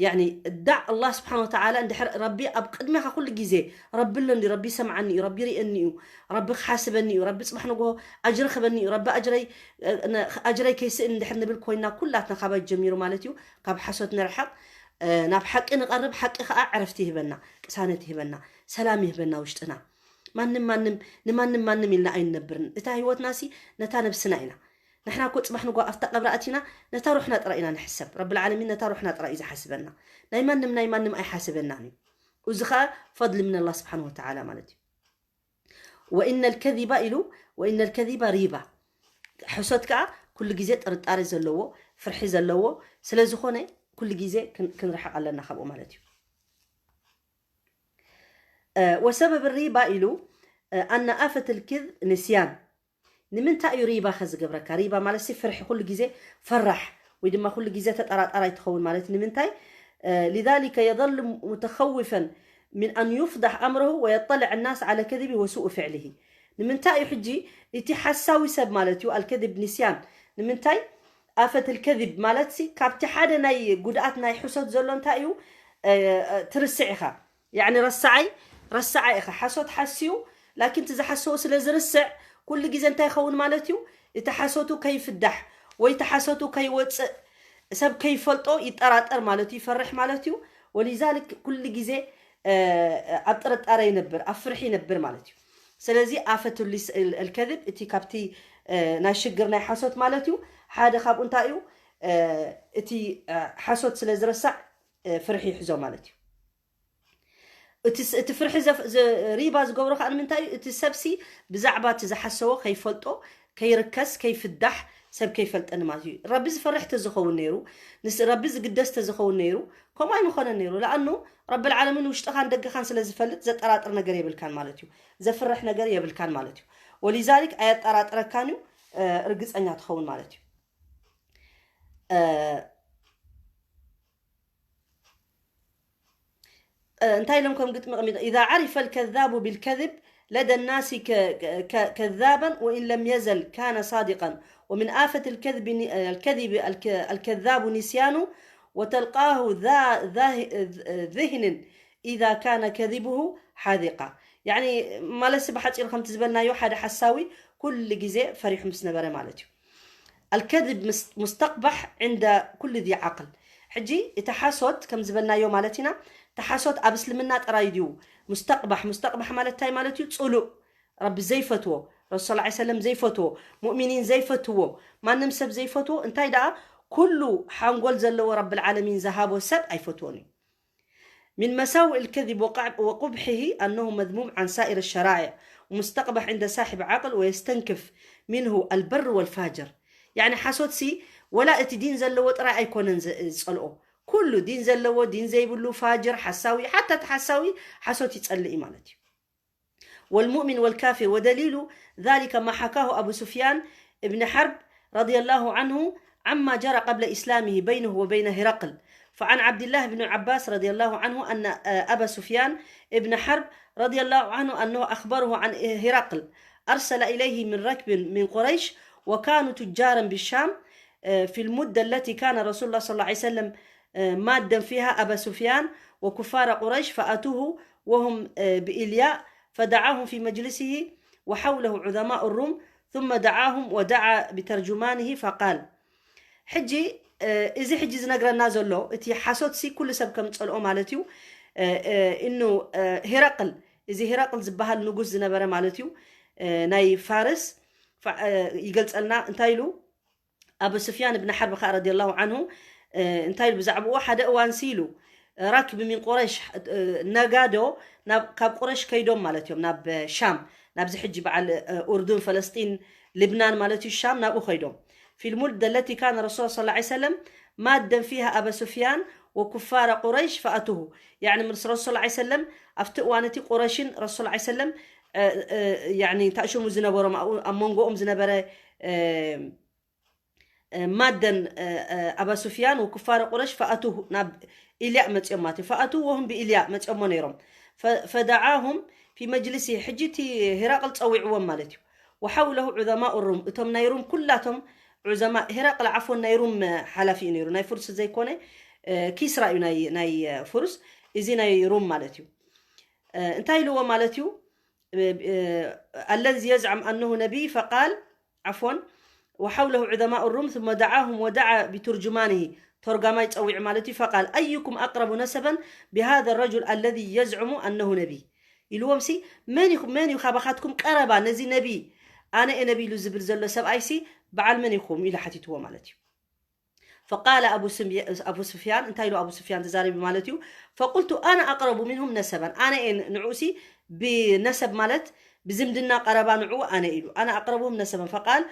يعني دع الله سبحانه وتعالى እንድሕር ረቢ ኣብ ቅድሚኻ ኩሉ ግዜ ረቢ ኣሎ እንዲ፣ ረቢ ይሰምዓኒ እዩ፣ ረቢ ይርእየኒ እዩ፣ ረቢ ክሓስበኒ እዩ፣ ረቢ ጽባሕ ንግሆ ኣጅሪ ክበኒ እዩ፣ ረቢ ኣጅረይ ኣጅረይ ከይስእን እንድሕር ንብል ኮይና ኩላትና ካባይ ጀሚሩ ማለት እዩ። ካብ ሓሶት ንርሓቕ፣ ናብ ሓቂ ንቐርብ፣ ሓቂ ከዓ ዕረፍቲ ይህበና፣ ቅሳነት ይህበና፣ ሰላም ይህበና ውሽጥና። ማንም ማንም ንማንም ማንም ኢልና ኣይንነብርን። እታ ህይወትና ሲ ነታ ነብስና ኢና። ንሕና እኮ ጽባሕ ንጓ ኣብታ ቀብሪ ኣቲና ነታ ሩሕና ጥራይ ኢና ንሕሰብ። ረብል ዓለሚን ነታ ሩሕና ጥራይ እዩ ዝሓስበና። ናይ ማንም ናይ ማንም ኣይሓስበናን እዩ። እዚ ኸኣ ፈድሊ ምን ኣላህ ስብሓን ወተዓላ ማለት እዩ። ወኢነ ልከዚባ ኢሉ ወኢነ ልከዚባ ሪባ፣ ሕሶት ከኣ ኩሉ ግዜ ጥርጣሬ ዘለዎ ፍርሒ ዘለዎ ስለ ዝኾነ ኩሉ ግዜ ክንርሕቕ ኣለና ካብኡ ማለት እዩ። ወሰበብ ሪባ ኢሉ ኣነ ኣፈት ልክዝ ንስያን። ንምንታይ እዩ ሪባ ከዝገብረካ? ሪባ ማለት ሲ ፍርሒ፣ ኩሉ ግዜ ፈራሕ ወይ ድማ ኩሉ ግዜ ተጠራጣራይ ትኸውን ማለት ንምንታይ? لذلك يظل متخوفا من أن يفضح أمره ويطلع الناس على كذبه وسوء فعله። ንምንታይ እዩ ሕጂ እቲ ሓሳዊ ሰብ ማለት እዩ ኣልከዚብ ንስያን ንምንታይ ኣፈት ልከዚብ ማለት ሲ ካብቲ ሓደ ናይ ጉድኣት ናይ ሕሶት ዘሎ እንታይ እዩ? ትርስዕ ኢኻ። ያዕኒ ረሳዓይ ረሳዓይ ኢኻ። ሓሶት ሓስዩ ላኪን እቲ ዝሓሰዎ ስለ ዝርስዕ ኩሉ ግዜ እንታይ ይኸውን ማለት እዩ? እቲ ሓሶቱ ከይፍዳሕ ወይ እቲ ሓሶቱ ከይወፅእ ሰብ ከይፈልጦ ይጠራጠር ማለት እዩ፣ ይፈርሕ ማለት እዩ። ወሊዛልክ ኩሉ ግዜ ኣብ ጥርጣረ ይነብር፣ ኣብ ፍርሒ ይነብር ማለት እዩ። ስለዚ ኣፈት ልከዝብ እቲ ካብቲ ናይ ሽግር ናይ ሓሶት ማለት እዩ። ሓደ ካብኡ እንታይ እዩ? እቲ ሓሶት ስለ ዝረሳዕ ፍርሒ ይሕዞ ማለት እዩ። እቲ ፍርሒ ሪባ ዝገብሮ ከዓ ንምንታይ እዩ? እቲ ሰብሲ ብዛዕባ እቲ ዝሓሰቦ ከይፈልጦ፣ ከይርከስ፣ ከይፍዳሕ ሰብ ከይፈልጠኒ ማለት እዩ። ረቢ ዝፈርሕ ተዝኸውን ነይሩ፣ ረቢ ዝግደስ ተዝኸውን ነይሩ ከምኡ ኣይምኾነን ነይሩ። ለኣኑ ረብል ዓለሚን ውሽጥኻን ደገኻን ስለ ዝፈልጥ ዘጠራጥር ነገር የብልካን ማለት እዩ። ዘፍርሕ ነገር የብልካን ማለት እዩ። ወሊዛሊክ ኣየጠራጥረካን እዩ፣ ርግፀኛ ትኸውን ማለት እዩ። እንታይ ኢሎም ከም ግጥሚ ቀሚጦ إذا عرف الكذاب بالكذب لدى الناس كذابا وإن لم يزل كان صادقا ومن آفة الكذب الكذب الكذاب نسيانه وتلقاه ذا ذهن إذا كان كذبه حاذقا. يعني ማለትሲ ብሓፂሩ ከምቲ ዝበልናዮ ሓደ ሓሳዊ ኩሉ ግዜ ፈሪሑ ምስ ነበረ ማለት እዩ። الكذب مستقبح عند كل ذي عقل. ሕጂ እቲ ሓሶት ከም ዝበልናዮ ማለት ኢና። እቲ ሓሶት ኣብ እስልምና ጥራይ ድዩ مستقبح؟ مستقبح ማለት እንታይ ማለት እዩ? ፅሉእ፣ ረቢ ዘይፈትዎ፣ ረሱል صلى الله عليه وسلم ዘይፈትዎ፣ ሙእሚኒን ዘይፈትዎ፣ ማንም ሰብ ዘይፈትዎ። እንታይ ደኣ ኩሉ ሓንጎል ዘለዎ ረብል ዓለሚን ዝሃቦ ሰብ ኣይፈትዎን እዩ። من مساوئ الكذب وقبحه أنه مذموم عن سائر الشرائع ومستقبح عند صاحب عقل ويستنكف منه البر والفاجر. يعني ሓሶት ሲ ወላ እቲ ዲን ዘለዎ ጥራይ ኣይኮነን ዝጸልኦ። ኩሉ ዲን ዘለዎ፣ ዲን ዘይብሉ፣ ፋጅር፣ ሓሳዊ፣ ሓታ እቲ ሓሳዊ ሓሶት ይጸልእ ማለት እዩ። والمؤمن والكافر، ودليل ذلك ما حكاه أبو سفيان بن حرب رضي الله عنه عما جرى قبل إسلامه بينه وبين هرقل. فعن عبد الله بن عباس رضي الله عنه أن، آه، أبا سفيان بن حرب رضي الله عنه أنه أخبره عن هرقل أرسل إليه من ركب من قريش، وكانوا تجارا بالشام، آه، في المدة التي كان رسول الله صلى الله عليه وسلم، آه، مادا فيها أبا سفيان وكفار قريش، فأتوه وهم، آه، بإلياء، فدعاهم في مجلسه وحوله عظماء الروم، ثم دعاهم ودعا بترجمانه فقال. ሕጂ፣ እ፣ እዚ ሕጂ ዝነግረና ዘሎ እቲ ሓሶት ሲ ኩሉ ሰብ ከም ጸልኦ ማለት እዩ። እ፣ እ፣ እኑ፣ እ፣ ሄራቅል፣ እዚ ሄራቅል ዝበሃል ንጉስ ዝነበረ ማለት እዩ፣ እ፣ ናይ ፋርስ፣ ፋ-፣ እ፣ ይገልጸልና። እንታይ ኢሉ? ኣቡ ስፍያን ብን ሓርብ ከኣ ረዲየላሁ ዓንሁ፣ እ፣ እንታይ ኢሉ ብዛዕባኡ? ሓደ እዋን ሲ ኢሉ፣ ራክብ ሚን ቁረይሽ፣ እ፣ ነጋዶ ናብ፣ ካብ ቁረይሽ ከይዶም ማለት እዮም፣ ናብ ሻም፣ ናብዚ ሕጂ በዓል፣ እ፣ ኡርዱን፣ ፈለስጢን፣ ልብናን ማለት እዩ፣ ሻም ናብኡ ከይዶም። ፊ ልሙድደ ለቲ ካነ ረሱል ሰለላሁ ዐለይሂ ወሰለም ማደን ፊሃ ኣበ ሱፍያን ወኩፋረ ቁረይሽ ፈኣቱሁ። ያዕኒ ምስ ረሱል ሰለላሁ ዐለይሂ ወሰለም ኣብቲ እዋን እቲ ቁረይሽን ረሱል ሰለላሁ ዐለይሂ ወሰለም፣ እ፣ እ፣ ያዕኒ ታእሽሙ ዝነበሮም ኣብኡ ኣብ መንጎኦም ዝነበረ፣ እ፣ እ፣ ማደን፣ እ፣ እ፣ ኣባ ሱፍያን ወኩፋረ ቁረይሽ ፈኣቱሁ ናብ ኢልያእ መጽኦም ማለት እዩ። ፈኣቱ ወሁም ብኢልያእ መጽኦሞ ነይሮም። ፈ-፣ ፈደዓሁም ፊ መጅልሲ፣ ሕጂ እቲ ሄራቅል ጸዊዕዎም ማለት እዩ። ወሓውለሁ ዑዘማኡ ሩም፣ እቶም ናይ ሩም ኩላቶም ዑዘማ፣ ሄራቅል ዓፎን ናይ ሩም፣ እ፣ ሓላፊ እዩ ነይሩ፣ ናይ ፍርስ ዘይኮነ፣ እ፣ ኪስራ እዩ ናይ፣ ናይ፣ እ፣ ፍርስ፣ እዚ ናይ ሩም ማለት እዩ። እ፣ እንታይ ኢልዎ ማለት እዩ? እ፣ እ፣ ኣለዚ የዝዓም ኣነሁ ነቢይ ፈቃል፣ ዓፎን፣ ወሓውለሁ ዑዘማኡ ሩም ثم ደዓሁም ወደዓ ቢቱርጅማንሂ፣ ተርጓማይ ጸዊዑ ማለት እዩ። ፈቃል ኣዩኩም ኣቅረቡ ነሰበን ብሃذا الرجل الذي يزعم أنه نبي ኢልዎም ሲ፣ መን ኢኹ-፣ መን እዩ ካባኻትኩም ቀረባ ነዚ ነቢ፣ ኣነ እየ ነቢ ኢሉ ዝብል ዘሎ ሰብኣይ ሲ በዓል መን ኢኹም ኢሉ ሓቲትዎ ማለት እዩ። ፈቃለ ኣቡ ስም-፣ ኣቡ ስፍያን፣ እንታይ ኢሉ ኣቡ ስፍያን ተዛሪቡ ማለት እዩ? ፈቁልቱ ኣነ ኣቅረቡ ሚንሁም ነሰበን፣ ኣነ እየ ንዕኡ ሲ ብነሰብ ማለት ብዝምድና ቀረባ ንዕኡ ኣነ ኢሉ፣ ኣነ ኣቅረቡሁም ነሰበን። ፈቃል፣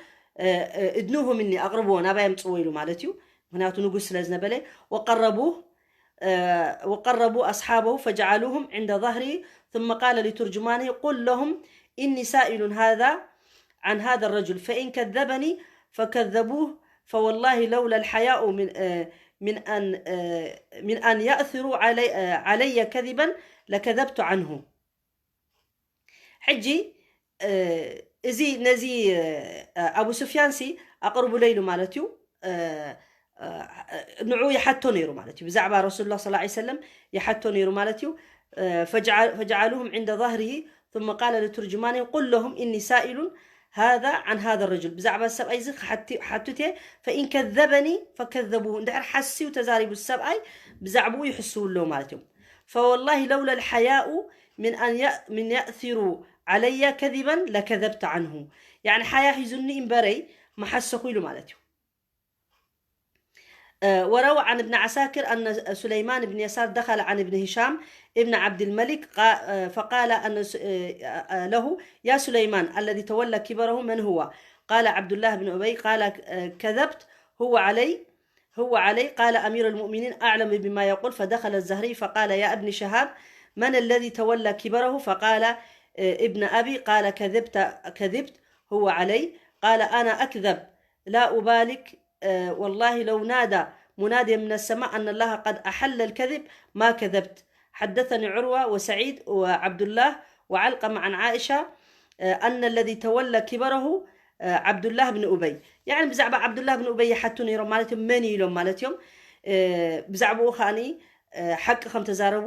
እ፣ እ፣ እድኑሁ ሚኒ፣ ኣቅርብዎ ናባይ ኣምጽዎ ኢሉ ማለት እዩ። ምክንያቱ ንጉስ ስለ ዝነበለ፣ ወቀረቡህ، እ፣ ወቀረቡ ኣስሓበሁ ፈጀዓሉሁም ዕንደ ظهره ثم قال لترجمانه قل لهم إني سائل هذا عن هذا الرجل فإن كذبني فكذبوه فوالله لولا الحياء من، እ፣ من أن، እ፣ من أن يأثروا علي، እ፣ علي كذبا لكذبت عنه። ሕጂ፣ እ፣ እዚ ነዚ፣ እ፣ ኣቡ ሱፍያን ሲ ኣቕርቡለይ ኢሉ ማለት እዩ። እ፣ እ፣ ንዑ ይሓቶ ነይሩ ማለት እዩ። ብዛዕባ ረሱሉላህ ሰለላሁ ዐለይሂ ወሰለም ይሓቶ ነይሩ ማለት እዩ። እ፣ ፈጀዓ-፣ ፈጀዓሉሁም ዕንደ ظهره ثم قال لترجمانه قل لهم إني سائل هذا عن هذا الرجل، ብዛዕባ ሰብኣይ እዚ ክሓቲ-፣ ሓቱት እየ። فإن كذبني فكذبوه، እንድሕር ሓስዩ ተዛሪቡ ሰብኣይ ብዛዕባኡ ይሕስው ኣለዉ ማለት እዮም። فوالله لولا الحياء من أن ي-، من يأثروا علي كذبا لكذبت عنه، ያዕኒ ሓያ ሒዙኒ እምበረይ ምሓሰኹ ኢሉ ማለት እዩ። آه، وروى عن ابن عساكر أن سليمان بن يسار دخل عن ابن هشام ابن عبد الملك قا-، آه، فقال أن س-، آه، آه، له: يا سليمان، الذي تولى كبره من هو؟ قال: عبد الله بن أبي. قال: آه، كذبت، هو علي، هو علي. قال: أمير المؤمنين أعلم بما يقول. فدخل الزهري فقال: يا ابن شهاب، من الذي تولى كبره؟ فقال: آه، ابن أبي. قال: كذبت، كذبت، هو علي. قال: أنا أكذب، لا أبالك، آه، والله لو نادى منادي من السماء أن الله قد أحل الكذب ما كذبت. حدثني عروة وسعيد وعبد الله وعلقمة عن عائشة، آه، أن الذي تولى كبره، آه، عبد الله بن أبي. يعني ብዛዕባ ዓብዱላህ ብን ኡበይ ይሓቱ ነይሮም ማለት እዮም። መን እዩ ኢሎም ማለት እዮም። እ፣ ብዛዕባኡ ከኣኒ፣ እ፣ ሓቂ ከም ተዛረቡ፣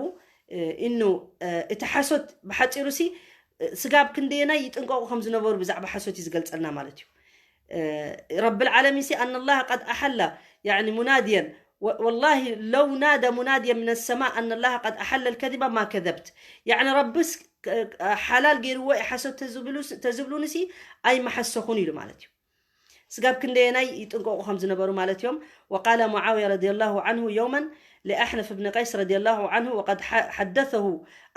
እ፣ እኑ፣ እ፣ እቲ ሓሶት ብሓጺሩ ሲ፣ እ፣ ስጋብ ክንደየናይ ይጥንቀቑ ከም ዝነበሩ ብዛዕባ ሓሶት እዩ ዝገልጸልና ማለት እዩ። እ፣ ረብል ዓለሚን ሲ፣ أن الله قد أحل، يعني مناديا، و-، والله لو نادى مناديا من السماء أن الله قد أحل الكذب ما كذبت. يعني ረብስ፣ እ፣ ሓላል ገይርዎ እዩ ሓሶት ተዝብሉ-፣ ተዝብሉኒ ሲ፣ ኣይመሓሰኹን ኢሉ ማለት እዩ። ስጋብ ክንደየናይ ይጥንቀቑ ከም ዝነበሩ ማለት እዮም። وقال معاوية رضي الله عنه يوما لأحنف بن قيس رضي الله عنه وقد ح-، حدثه: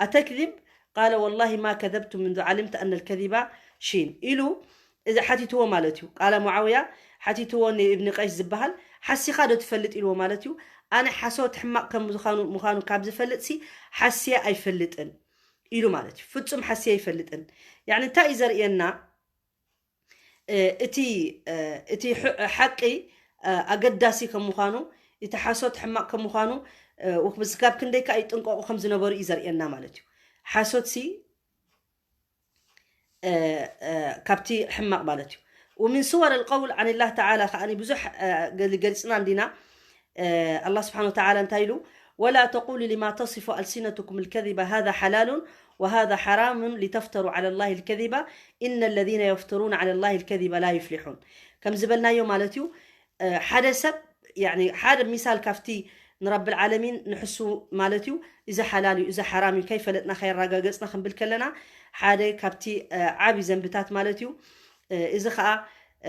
أتكذب؟ قال: والله ما كذبت منذ علمت أن الكذب شين ኢሉ እዚ ሓቲትዎ ማለት እዩ። ቃለ ሙዓውያ ሓቲትዎ ንእብኒ ቀይስ ዝበሃል፣ ሓሲኻ ዶ ትፈልጥ ኢልዎ ማለት እዩ። ኣነ ሓሶት ሕማቕ ከም ምዃኑ ምዃኑ ካብ ዝፈልጥሲ ሓስየ ኣይፈልጥን ኢሉ ማለት እዩ። ፍጹም ሓስየ ኣይፈልጥን። ያኒ እንታይ እዩ ዘርእየና? እ፣ እቲ እ፣ እቲ ሕ- ሓቂ እ፣ ኣገዳሲ ከም ምዃኑ፣ እቲ ሓሶት ሕማቕ ከም ምዃኑ እ፣ ወክ- ስጋብ ክንደይ ከኣ ይጥንቀቑ ከም ዝነበሩ እዩ ዘርእየና ማለት እዩ። ሓሶትሲ እ፣ እ፣ ካብቲ ሕማቕ ማለት እዩ። ومن صور القول عن الله تعالى ከኣ ብዙሕ እ፣ ገሊ- ገሊጽና እንዲና። እ፣ ኣላህ ስብሓን ወተዓላ እንታይ ኢሉ? ولا تقولوا لما تصف ألسنتكم الكذب هذا حلال وهذا حرام لتفتروا على الله الكذب إن الذين يفترون على الله الكذب لا يفلحون ከም ዝበልናዮ ማለት እዩ። እ፣ ሓደ ሰብ ያኒ ሓደ ሚሳል ካብቲ ንረብል ዓለሚን ንሕሱ ማለት እዩ። እዚ ሓላል እዩ፣ እዚ ሓራም እዩ፣ ከይፈለጥና ከየረጋገጽና ክንብል ከለና ሓደ ካብቲ እ፣ ዓቢ ዘንብታት ማለት እዩ። እ፣ እዚ ኸኣ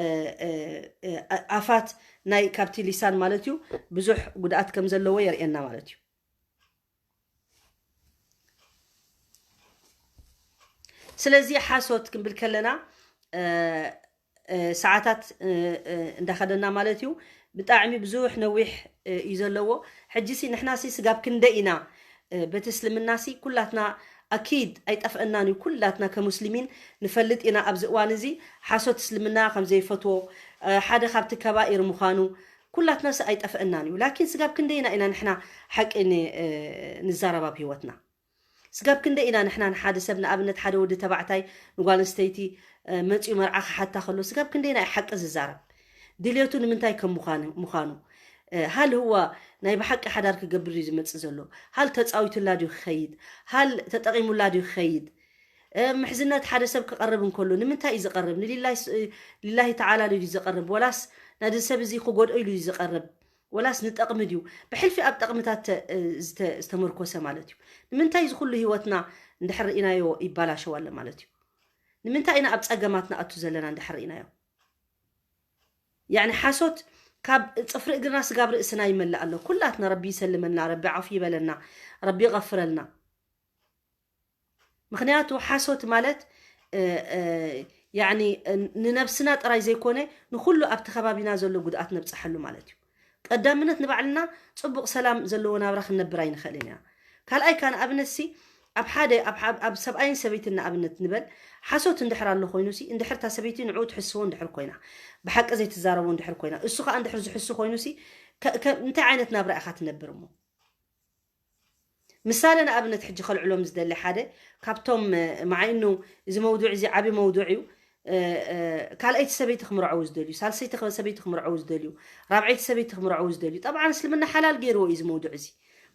እ፣ እ፣ እ፣ ኣፋት ናይ ካብቲ ሊሳን ማለት እዩ ብዙሕ ጉድኣት ከም ዘለዎ የርእየና ማለት እዩ። ስለዚ ሓሶት ክንብል ከለና እ፣ እ፣ ሰዓታት እ፣ እ፣ እንዳኸደና ማለት እዩ። ብጣዕሚ ብዙሕ ነዊሕ እ፣ እዩ ዘለዎ። ሕጂ ሲ ንሕና ሲ ስጋብ ክንደይ ኢና እ፣ በቲ እስልምና ሲ ኩላትና ኣኪድ ኣይጠፍአናን እዩ። ኩላትና ከሙስሊሚን ንፈልጥ ኢና ኣብዚ እዋን እዚ ሓሶት እስልምና ከም ዘይፈትዎ እ፣ ሓደ ካብቲ ከባኢር ምዃኑ ኩላትና ሲ ኣይጠፍአናን እዩ። ላኪን ስጋብ ክንደይና ኢና ንሕና ሓቂ ን- እ፣ ንዛረብ ኣብ ህይወትና? ስጋብ ክንደይ ኢና ንሕና ንሓደ ሰብ ንኣብነት ሓደ ወዲ ተባዕታይ ንጓል ኣንስተይቲ እ፣ መጺኡ መርዓ ክሓታ ከሎ ስጋብ ክንደይ ናይ ሓቂ ዝዛረብ ድልየቱ ንምንታይ ከም ምዃኑ ምዃኑ እ፣ ሃል ህዋ ናይ ብሓቂ ሓዳር ክገብር እዩ ዝመጽእ ዘሎ? ሃል ተጻዊቱላ ድዩ ክኸይድ? ሃል ተጠቒሙላ ድዩ ክኸይድ? እ፣ ምሕዝነት ሓደ ሰብ ክቐርብ እንከሎ ንምንታይ እዩ ዝቐርብ? ንሊላሂ ስ- እ፣ ሊላሂ ተዓላ ኢሉ ድዩ ዝቐርብ? ወላስ ነዚ ሰብ እዚ ክጎድኦ ኢሉ ድዩ ዝቐርብ? ወላስ ንጠቕሚ ድዩ? ብሕልፊ ኣብ ጠቕምታት ተ- እ፣ ዝተ- ዝተመርኮሰ ማለት እዩ። ንምንታይ እዚ ኩሉ ህይወትና እንድሕር ርኢናዮ ይባላሸው ኣሎ ማለት እዩ? ንምንታይ ኢና ኣብ ጸገማት ንኣቱ ዘለና እንድሕር ርኢናዮ? ያኒ ሓሶት ካብ ጽፍሪ እግርና ስጋብ ርእስና ይመልእ ኣሎ። ኩላትና ረቢ ይሰልመና፣ ረቢ ዓፉ ይበለና፣ ረቢ ይቐፍረልና። ምኽንያቱ ሓሶት ማለት እ፣ እ፣ ያኒ እ፣ ንነብስና ጥራይ ዘይኮነ ንኹሉ ኣብቲ ከባቢና ዘሎ ጉድኣት ነብጽሓሉ ማለት እዩ። ቀዳምነት ንባዕልና ጽቡቕ ሰላም ዘለዎ ናብራ ክንነብር ኣይንኽእልን ኢና። ካልኣይ ከኣ ንኣብነት ሲ ኣብ ሓደ ኣብ- ኣብ- ኣብ ሰብኣይን ሰበይትን ንኣብነት ንበል ሓሶት እንድሕር ኣሎ ኮይኑ ሲ እንድሕር እታ ሰበይቲ ንዕኡ ትሕስዎ እንድሕር ኮይና ብሓቂ ዘይትዛረቦ እንድሕር ኮይና እሱ ከኣ እንድሕር ዝሕሱ ኮይኑ ሲ ከ- ከ- እንታይ ዓይነት ናብራ ኢኻ ትነብር እሞ? ምሳሌ ንኣብነት ሕጂ ከልዕሎም ዝደሊ ሓደ ካብቶም እ፣ መዓይኑ እዚ መውዱዕ እዚ ዓቢ መውዱዕ እዩ። እ፣ እ፣ ካልኣይቲ ሰበይቲ ክምርዐው ዝደልዩ፣ ሳልሰይቲ ከ- ሰበይቲ ክምርዐው ዝደልዩ፣ ራብዐይቲ ሰበይቲ ክምርዐው ዝደልዩ። ጠብዓን እስልምና ሓላል ገይርዎ እዩ እዚ መውዱዕ እዚ።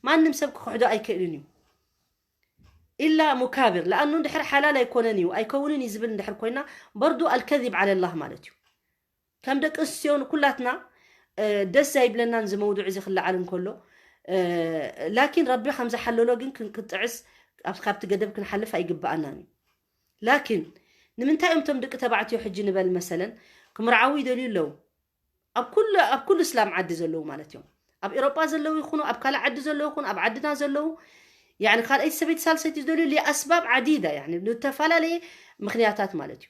ማንም ሰብ ክኽሕዶ ኣይክእልን እዩ። ኢላ ሙካብር ለኣኑ እንድሕር ሓላል ኣይኮነን እዩ ኣይከውንን እዩ ዝብል እንድሕር ኮይና በርዱ ኣልከዚብ ዓለላህ ማለት እዩ። ከም ደቂ ኣንስትዮ ንኩላትና እ፣ ደስ ዘይብለናን እዚ መውዱዕ እዚ ክለዓል እንከሎ እ፣ ላኪን ረቢ ከም ዝሓለሎ ግን ክን- ክንጥዕስ ኣብ- ካብቲ ገደብ ክንሓልፍ ኣይግበኣናን እዩ። ላኪን ንምንታይ እዮም እቶም ደቂ ተባዕትዮ ሕጂ ንበል መሰለን ክምርዓዊ ይደልዩ ኣለዉ? ኣብ ኩሉ ኣብ ኩሉ እስላም ዓዲ ዘለዉ ማለት እዮም። ኣብ ኤሮጳ ዘለዉ ይኹኑ ኣብ ካልእ ዓዲ ዘለዉ ይኹኑ ኣብ ዓድና ዘለዉ ያኒ ካልኣይቲ ሰበይቲ ሳልሰይቲ ዝደልዩ ሊኣስባብ ዓዲዳ ያኒ ዝተፈላለየ ምኽንያታት ማለት እዩ።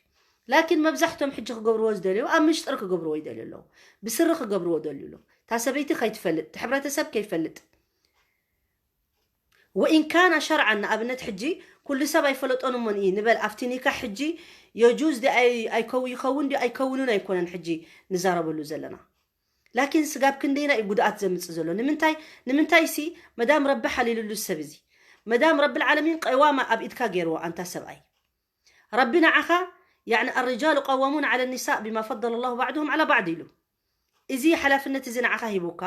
ላኪን መብዛሕቶም ሕጂ ክገብርዎ ዝደልዩ ኣብ ምሽጥር ክገብርዎ ይደልዩ ኣለዉ። ብስሪ ክገብርዎ ደልዩ ኣለዉ። እታ ሰበይቲ ከይትፈልጥ፣ እቲ ሕብረተሰብ ከይፈልጥ። ወኢን ካና ሸርዓን ንኣብነት ሕጂ ኩሉ ሰብ ኣይፈለጦን እሞን እዩ ንበል ኣብቲ ኒካሕ ሕጂ የጁዝ ዲ ኣይ- ኣይከው- ይኸውን ዲ ኣይከውንን ኣይኮነን ሕጂ ንዛረበሉ ዘለና። ላኪን ስጋብ ክንደይና እዩ ጉድኣት ዘምጽእ ዘሎ? ንምንታይ ንምንታይ ሲ መዳም ረቢ ሓሊሉሉ ሰብ እዚ መዳም ረብል ዓለሚን ቀዋማ ኣብ ኢድካ ገይርዎ ኣንታ ሰብኣይ ረቢ ንዓኻ يعني الرجال قوامون على النساء بما فضل الله بعضهم على بعض ኢሉ እዚ ሓላፍነት እዚ ንዓኻ ሂቡካ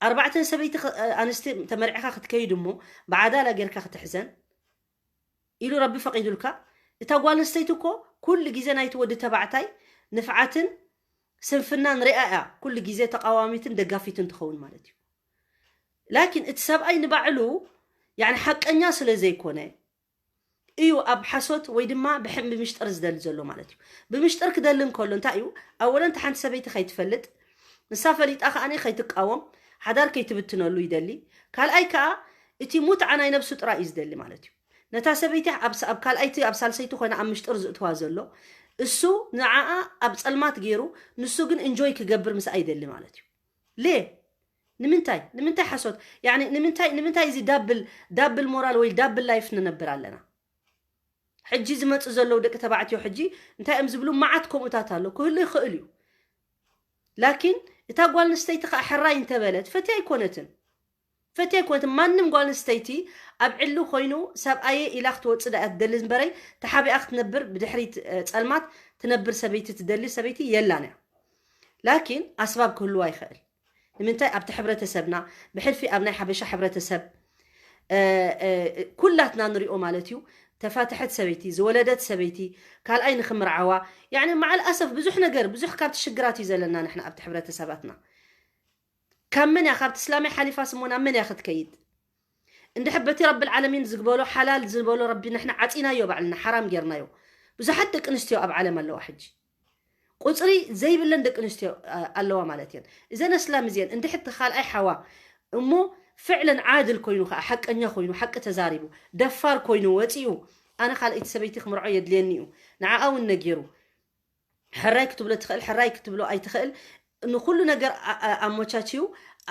ኣርባዕተን ሰበይቲ ኸ- ኣንስቲ ተመርዕኻ ክትከይድ እሞ ብዓዳላ ጌርካ ክትሕዘን ኢሉ ረቢ ፈቒዱልካ እታ ጓል ኣንስተይቲ እኮ ኩሉ ግዜ ናይቲ ወዲ ተባዕታይ ንፍዓትን ስንፍናን ሪኣ እያ ኩሉ ግዜ ተቃዋሚትን ደጋፊትን ትኸውን ማለት እዩ ላኪን እቲ ሰብኣይ ንባዕሉ يعني ሓቀኛ ስለ ዘይኮነ እዩ ኣብ ሓሶት ወይ ድማ ብሕም ብምሽጥር ዝደሊ ዘሎ ማለት እዩ ብምሽጥር ክደሊ እንከሎ እንታይ እዩ ኣወለን ሓንቲ ሰበይቲ ከይትፈልጥ ንሳ ፈሊጣ ከኣ ከይትቃወም ሓዳር ከይትብትነሉ ይደሊ ካልኣይ ከኣ እቲ ሙትዓ ናይ ነብሱ ጥራይ እዩ ዝደሊ ማለት እዩ ነታ ሰበይቲ ኣብ ካልኣይቲ ኣብ ሳልሰይቲ ኮይና ኣብ ምሽጥር ዝእትዋ ዘሎ እሱ ንዓኣ ኣብ ጸልማት ገይሩ ንሱ ግን እንጆይ ክገብር ምስኣ ይደሊ ማለት እዩ ሌ ንምንታይ ንምንታይ ሓሶት ያኒ ንምንታይ ንምንታይ እዚ ዳብል ዳብል ሞራል ወይ ዳብል ላይፍ ንነብር ኣለና? ሕጂ ዝመፁ ዘለዉ ደቂ ተባዕትዮ ሕጂ እንታይ እዮም ዝብሉ? መዓት ከምኡታት ኣሎ፣ ክህሉ ይኽእል እዩ። ላኪን እታ ጓል ኣንስተይቲ ከዓ ሕራይ እንተበለት ፈትያ ኣይኮነትን። ፈትያ ኣይኮነትን። ማንም ጓል ኣንስተይቲ ኣብ ዕሊ ኮይኑ ሰብኣየ ኢላ ክትወፅእ ዳኣ ትደሊ እምበረይ፣ ተሓቢኣ ክትነብር ብድሕሪት እ፣ ፀልማት ትነብር ሰበይቲ ትደሊ ሰበይቲ የላን እያ። ላኪን ኣስባብ ክህልዋ ይኽእል። ንምንታይ ኣብቲ ሕብረተሰብና ብሕልፊ ኣብ ናይ ሓበሻ ሕብረተሰብ እ፣ እ፣ ኩላትና ንሪኦ ማለት እዩ። ተፋተሐት ሰበይቲ፣ ዝወለደት ሰበይቲ፣ ካልኣይ ንክምርዓዋ ያኒ መዓል ኣሰፍ ብዙሕ ነገር ብዙሕ ካብቲ ሽግራት እዩ ዘለና ንሕና ኣብቲ ሕብረተሰባትና። ካብ መን እያ ካብቲ እስላማይ ሓሊፋ ስሞ ናብ መን እያ ክትከይድ? እንድሕር በቲ ረብል ዓለሚን ዝግበሎ ሓላል ዝበሎ ረቢ ንሕና ዓፂናዮ ባዕልና ሓራም ጌርናዮ። ብዙሓት ደቂ ኣንስትዮ ኣብ ዓለም ኣለዋ ሕጂ ቁፅሪ ዘይብለን ደቂ ኣንስትዮ አ- ኣለዋ ማለት እየን። እዘን ኣስላም እዚአን እንድሕር እቲ ካልኣይ ሓዋ እሞ ፍዕለን ዓድል ኮይኑ ከዓ ሓቀኛ ኮይኑ ሓቂ ተዛሪቡ ደፋር ኮይኑ ወፂኡ ኣነ ካልኣይቲ ሰበይቲ ክምርዖ የድልየኒ እዩ ንዓኣ እውን ነጊሩ ሕራይ ክትብሎ ትኽእል ሕራይ ክትብሎ ኣይትኽእል ንኩሉ ነገር ኣ- ኣ- ኣመቻችዩ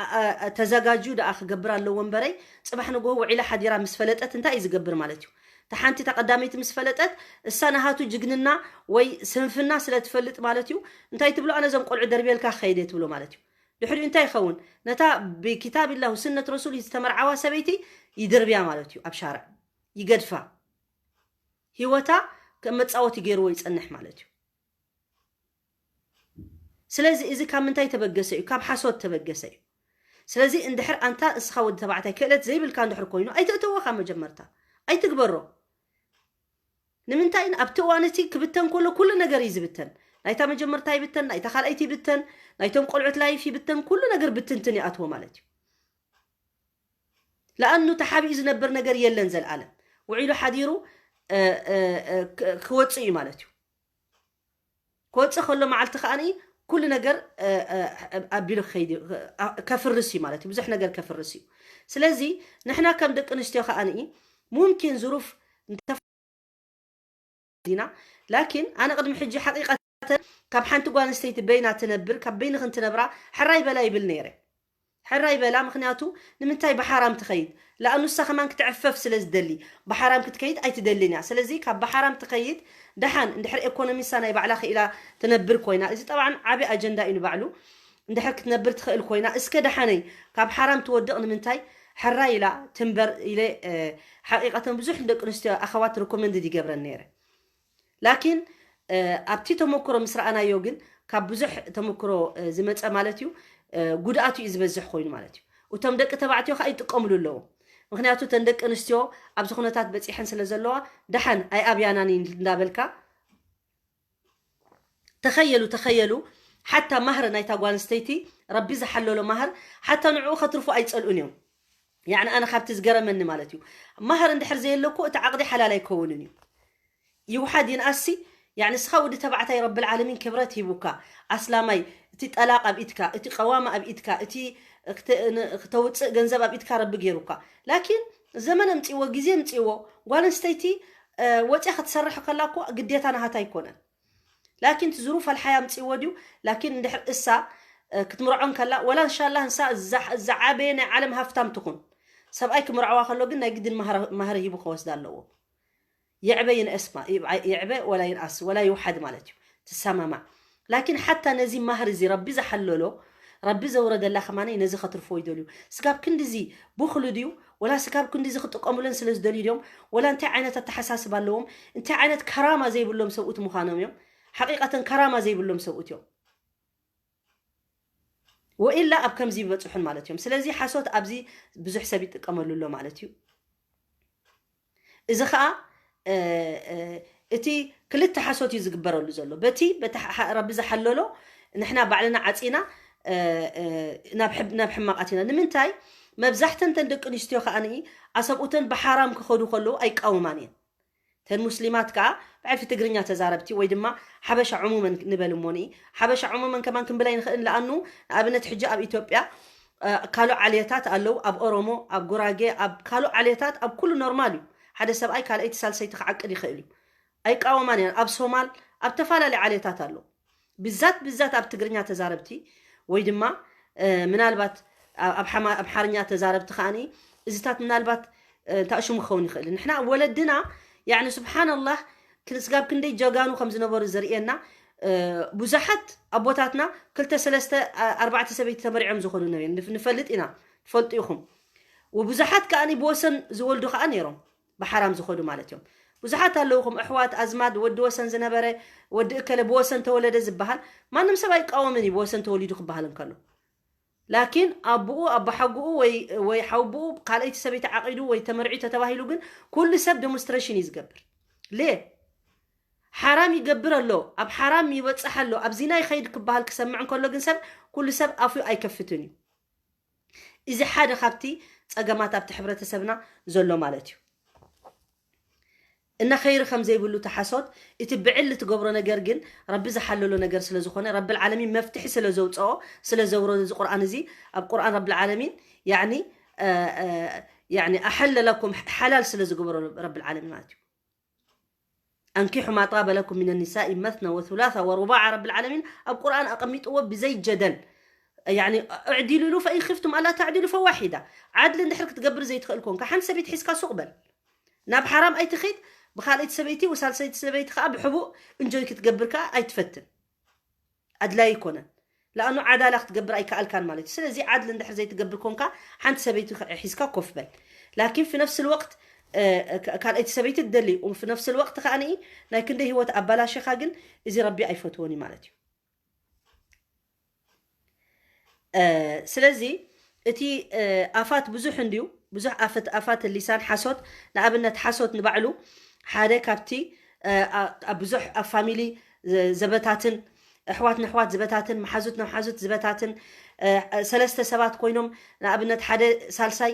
ኣ- ኣ- ኣ- ተዘጋጅዩ ደኣ ክገብር ኣለዎ እምበረይ ፅባሕ ንግሆ ውዒላ ሓዲራ ምስ ፈለጠት እንታይ እዩ ዝገብር ማለት እዩ? እታ ሓንቲ እታ ቀዳመይቲ ምስ ፈለጠት እሳ ናሃቱ ጅግንና ወይ ስንፍና ስለ ትፈልጥ ማለት እዩ እንታይ ትብሎ ኣነ እዞም ቆልዑ ደርብየልካ ክኸይድ እየ ትብሎ ማለት እዩ። ድሕሪኡ እንታይ ይኸውን? ነታ ብኪታብ ላሁ ስነት ረሱል ዝተመርዓዋ ሰበይቲ ይድርብያ ማለት እዩ። ኣብ ሻርዕ ይገድፋ። ህይወታ ከም መጻወቲ ገይርዎ ይጸንሕ ማለት እዩ። ስለዚ እዚ ካብ ምንታይ ተበገሰ እዩ? ካብ ሓሶት ተበገሰ እዩ። ስለዚ እንድሕር ኣንታ እስኻ ወዲ ተባዕታይ ክእለት ዘይብልካ እንድሕር ኮይኑ ኣይተእተዎ ካብ መጀመርታ ኣይትግበሮ። ንምንታይ ኣብቲ እዋን እቲ ክብተን ከሎ ኩሉ ነገር እዩ ዝብተን። ናይታ መጀመርታ ይብተን፣ ናይታ ካልኣይቲ ይብተን፣ ናይቶም ቆልዑት ላይፍ ይብተን፣ ኩሉ ነገር ብትንትን ይኣትዎ ማለት እዩ። ለኣኑ ተሓቢኡ ዝነብር ነገር የለን ዘልኣለም ውዒሉ ሓዲሩ እ፣ እ፣ እ፣ ክ- ክወፅእ እዩ ማለት እዩ። ክወፅእ ከሎ መዓልቲ ከዓኒ ኩሉ ነገር እ፣ እ፣ ኣቢሉ ክኸይድ እዩ፣ እ፣ ከፍርስ እዩ ማለት እዩ። ብዙሕ ነገር ከፍርስ እዩ። ስለዚ ንሕና ከም ደቂ ኣንስትዮ ከዓኒ ሙምኪን ዝሩፍ እንተ ዲና ላኪን ኣነ ቅድሚ ሕጂ ሓቂቀተን ካብ ሓንቲ ጓል ኣንስተይቲ በይና ትነብር ካብ በይኒ ክንትነብራ ሕራይ በላ ይብል ነይረ። ሕራይ በላ ምክንያቱ ንምንታይ ብሓራም ትኸይድ? ለኣኑ እሳ ከማን ክትዕፈፍ ስለ ዝደሊ ብሓራም ክትከይድ ኣይትደልን እያ። ስለዚ ካብ ብሓራም ትኸይድ ደሓን እንድሕር ኤኮኖሚሳ ናይ ባዕላ ክኢላ ትነብር ኮይና እዚ ጠብዓን ዓብዪ ኣጀንዳ እዩ ንባዕሉ። እንድሕር ክትነብር ትኽእል ኮይና እስከ ደሓነይ ካብ ሓራም ትወድቕ ንምንታይ ሕራይ ኢላ ትንበር ኢለ እ፣ ሓቂቀተን ብዙሕ ንደቂ ኣንስትዮ ኣኸዋት ሪኮመንድድ ይገብረን ነይረ። ላኪን እ፣ ኣብቲ ተመክሮ ምስ ረኣናዮ ግን ካብ ብዙሕ ተመክሮ እ፣ ዝመፀ ማለት እዩ እ፣ ጉድኣቱ እዩ ዝበዝሕ ኮይኑ ማለት እዩ። እቶም ደቂ ተባዕትዮ ከዓ ይጥቀምሉ ኣለዉ። ምክንያቱ እተን ደቂ ኣንስትዮ ኣብዚ ኩነታት በፂሐን ስለ ዘለዋ ደሓን ኣይኣብያናን እንዳበልካ ተኸየሉ ተኸየሉ ሓታ ማህር ናይታ ጓል ኣንስተይቲ ረቢ ዝሓለሎ ማህር ሓታ ንዕኡ ከትርፉ ኣይፀልኡን እዮም። ያኒ ኣነ ካብቲ ዝገረመኒ ማለት እዩ ማህር እንድሕር ዘየለኩ እቲ ዓቕዲ ሓላል ኣይከውንን እዩ። ይውሓድ ይንኣሲ ያኒ እስኻ ወዲ ተባዕታይ ረብል ዓለሚን ክብረት ሂቡካ ኣስላማይ እቲ ጠላቕ ኣብ ኢድካ እቲ ቀዋማ ኣብ ኢድካ እቲ ክተ- ን- ክተውፅእ ገንዘብ ኣብ ኢድካ ረቢ ገይሩካ ላኪን ዘመን ኣምፅዎ ግዜ ኣምፅዎ ጓል ኣንስተይቲ እ፣ ወፅያ ክትሰርሕ ከላ እኮ ግዴታ ናሃታ ኣይኮነን። ላኪን እቲ ዝሩፍ ኣልሓያ ኣምፅዎ ድዩ? ላኪን እንድሕር እሳ እ፣ ክትምርዖ እንከላ ወላ እንሻላ እንሳ ዝዓበየ ናይ ዓለም ሃፍታም ትኹን ሰብኣይ ክምርዕዋ ከሎ ግን ናይ ግድን ማህር ሂቡ ከወስዳ ኣለዎ። ይዕበ ይንእስ ማ- ይብዓ- ይዕበ ወላ ይንኣስ ወላ ይውሓድ ማለት እዩ። ትሰማማዕ ላኪን ሓታ ነዚ ማህር እዚ ረቢ ዝሓለሎ ረቢ ዘውረደላ ከማነይ ነዚ ከትርፎ ይደልዩ። ስጋብ ክንድዚ ብኽሉ ድዩ ወላ ስጋብ ክንድዚ ክጥቀሙለን ስለ ዝደልዩ ድዮም ወላ እንታይ ዓይነት ኣተሓሳስብ ኣለዎም እንታይ ዓይነት ከራማ ዘይብሎም ሰብኡት ምዃኖም እዮም። ሓቂቀተን ከራማ ዘይብሎም ሰብኡት እዮም። ወኢላ ኣብ ከምዚ ይበፅሑን ማለት እዮም። ስለዚ ሓሶት ኣብዚ ብዙሕ ሰብ ይጥቀመሉ ኣሎ ማለት እዩ። እዚ ከዓ እ፣ እ፣ እቲ ክልተ ሓሶት እዩ ዝግበረሉ ዘሎ። በቲ በቲ ሓ- ረቢ ዝሓለሎ ንሕና ባዕልና ዓፂና እ፣ እ፣ ናብ ሕብ- ናብ ሕማቃት ኢና። ንምንታይ መብዛሕተን ተን ደቂ ኣንስትዮ ከዓ ንኢ ኣሰብኡተን ብሓራም ክኸዱ ከለዉ ኣይቃወማን እየን። ተን ሙስሊማት ከዓ ብዕፊ ትግርኛ ተዛረብቲ ወይ ድማ ሓበሻ ዕሙመን ንበል እሞ ንኢ ሓበሻ ዕሙመን ከማን ክንብል ኣይንኽእልን ለኣኑ ንኣብነት ሕጂ ኣብ ኢትዮጵያ እ፣ ካሎ ዓሌታት ኣለዉ ኣብ ኦሮሞ ኣብ ጉራጌ ኣብ ካሎ ዓሌታት ኣብ ኩሉ ኖርማል እዩ። ሓደ ሰብኣይ ካልኣይቲ ሳልሰይቲ ክዓቅድ ይኽእል እዩ። ኣይቃወማን እያን ኣብ ሶማል ኣብ ተፈላለዩ ዓሌታት ኣሎ። ብዛት ብዛት ኣብ ትግርኛ ተዛረብቲ ወይ ድማ ምናልባት ኣብ ኣምሓርኛ ተዛረብቲ ከዓኒ እዚታት ምናልባት እንታይ ሽሙ ክኸውን ይኽእል። ንሕና ወለድና ያኒ ስብሓንላህ ክንስጋብ ክንደይ ጀጋኑ ከም ዝነበሩ ዘርእየና። ብዙሓት ኣቦታትና ክልተ ሰለስተ ኣርባዕተ ሰበይቲ ተመሪዖም ዝኾኑ ነበሩ ንፈልጥ ኢና፣ ትፈልጡ ኢኹም። ወብዙሓት ከዓኒ ብወሰን ዝወልዱ ከዓ ነይሮም፣ ብሓራም ዝኸዱ ማለት እዮም። ብዙሓት ኣለዉ፣ ከም ኣሕዋት፣ ኣዝማድ፣ ወዲ ወሰን ዝነበረ፣ ወዲ እከለ ብወሰን ተወለደ ዝበሃል። ማንም ሰብ ኣይቃወምን እዩ ብወሰን ተወሊዱ ክበሃል እንከሎ። ላኪን ኣቦኡ፣ ኣቦሓጎኡ ወይ፣ ወይ ሓውቦኡ ካልኣይቲ ሰበይቲ ዓቒዱ ወይ ተመርዒ ተተባሂሉ ግን ኩሉ ሰብ ዴሞንስትሬሽን እዩ ዝገብር። ሌ ሓራም ይገብር ኣሎ፣ ኣብ ሓራም ይበጽሕ ኣሎ፣ ኣብ ዚና ይኸይድ ክበሃል ክሰምዕ እንከሎ ግን ሰብ፣ ኩሉ ሰብ ኣፉ ኣይከፍትን እዩ። እዚ ሓደ ካብቲ ጸገማት ኣብቲ ሕብረተሰብና ዘሎ ማለት እዩ። እና ኸይሪ ከም ዘይብሉ ተሓሶት፣ እቲ ብዕል እትገብሮ ነገር ግን ረቢ ዝሓለሎ ነገር ስለ ዝኾነ፣ ረብል ዓለሚን መፍትሒ ስለ ዘውፅኦ፣ ስለ ዘውረዶ እዚ ቁርኣን እዚ፣ ኣብ ቁርኣን ረብል ዓለሚን ያኒ፣ እ፣ እ፣ ያኒ ኣሐለ ለኩም፣ ሓላል ስለ ዝገበሮ ረብል ዓለሚን ማለት እዩ። ኣንኪሑ ማ ጣበ ለኩም ሚነ ኒሳኢ መስነ ወሱላሳ ወሩባዓ ረብል ዓለሚን ኣብ ቁርኣን ኣቐሚጥዎ ብዘይ ጀደል። ያኒ እዕዲሉ ኢሉ ፈኢን ኺፍቱም ኣላ ተዕዲሉ ፈዋሒዳ። ዓድሊ እንድሕር ክትገብር ዘይትኽእል ኮንካ ሓንቲ ሰበይቲ ሒዝካ ሱቕ በል። ናብ ሓራም ኣይትኺድ፣ ብኻልኣይቲ ሰበይቲ ወሳልሰይቲ ሰበይቲ ከዓ ብሕቡእ እንጆይ ክትገብር ከዓ ኣይትፈትን። ኣድላይ ኣይኮነን። ለኣኑ ዓዳላ ክትገብር ኣይከኣልካን ማለት እዩ። ስለዚ ዓድሊ እንድሕር ዘይትገብር ኮንካ ሓንቲ ሰበይቲ ሒዝካ ኮፍ በል። ላኪን ፊ ነፍስ ልወቅት ካልኣይቲ ሰበይቲ ትደሊ፣ ፊ ነፍስ ልወቅት ከዓ ንኢ ናይ ክንደይ ህይወት ኣባላሽኻ ግን እዚ ረቢ ኣይፈትዎን እዩ ማለት እዩ። ስለዚ እቲ ኣፋት ብዙሕ እንድዩ፣ ብዙሕ ኣፈት ኣፋት ሊሳን ሓሶት። ንኣብነት ሓሶት ንባዕሉ ሓደ ካብቲ ኣብ ብዙሕ ኣብ ፋሚሊ ዘበታትን፣ ኣሕዋት ንኣሕዋት ዝበታትን፣ መሓዙት ንመሓዙት ዝበታትን፣ ሰለስተ ሰባት ኮይኖም ንኣብነት ሓደ ሳልሳይ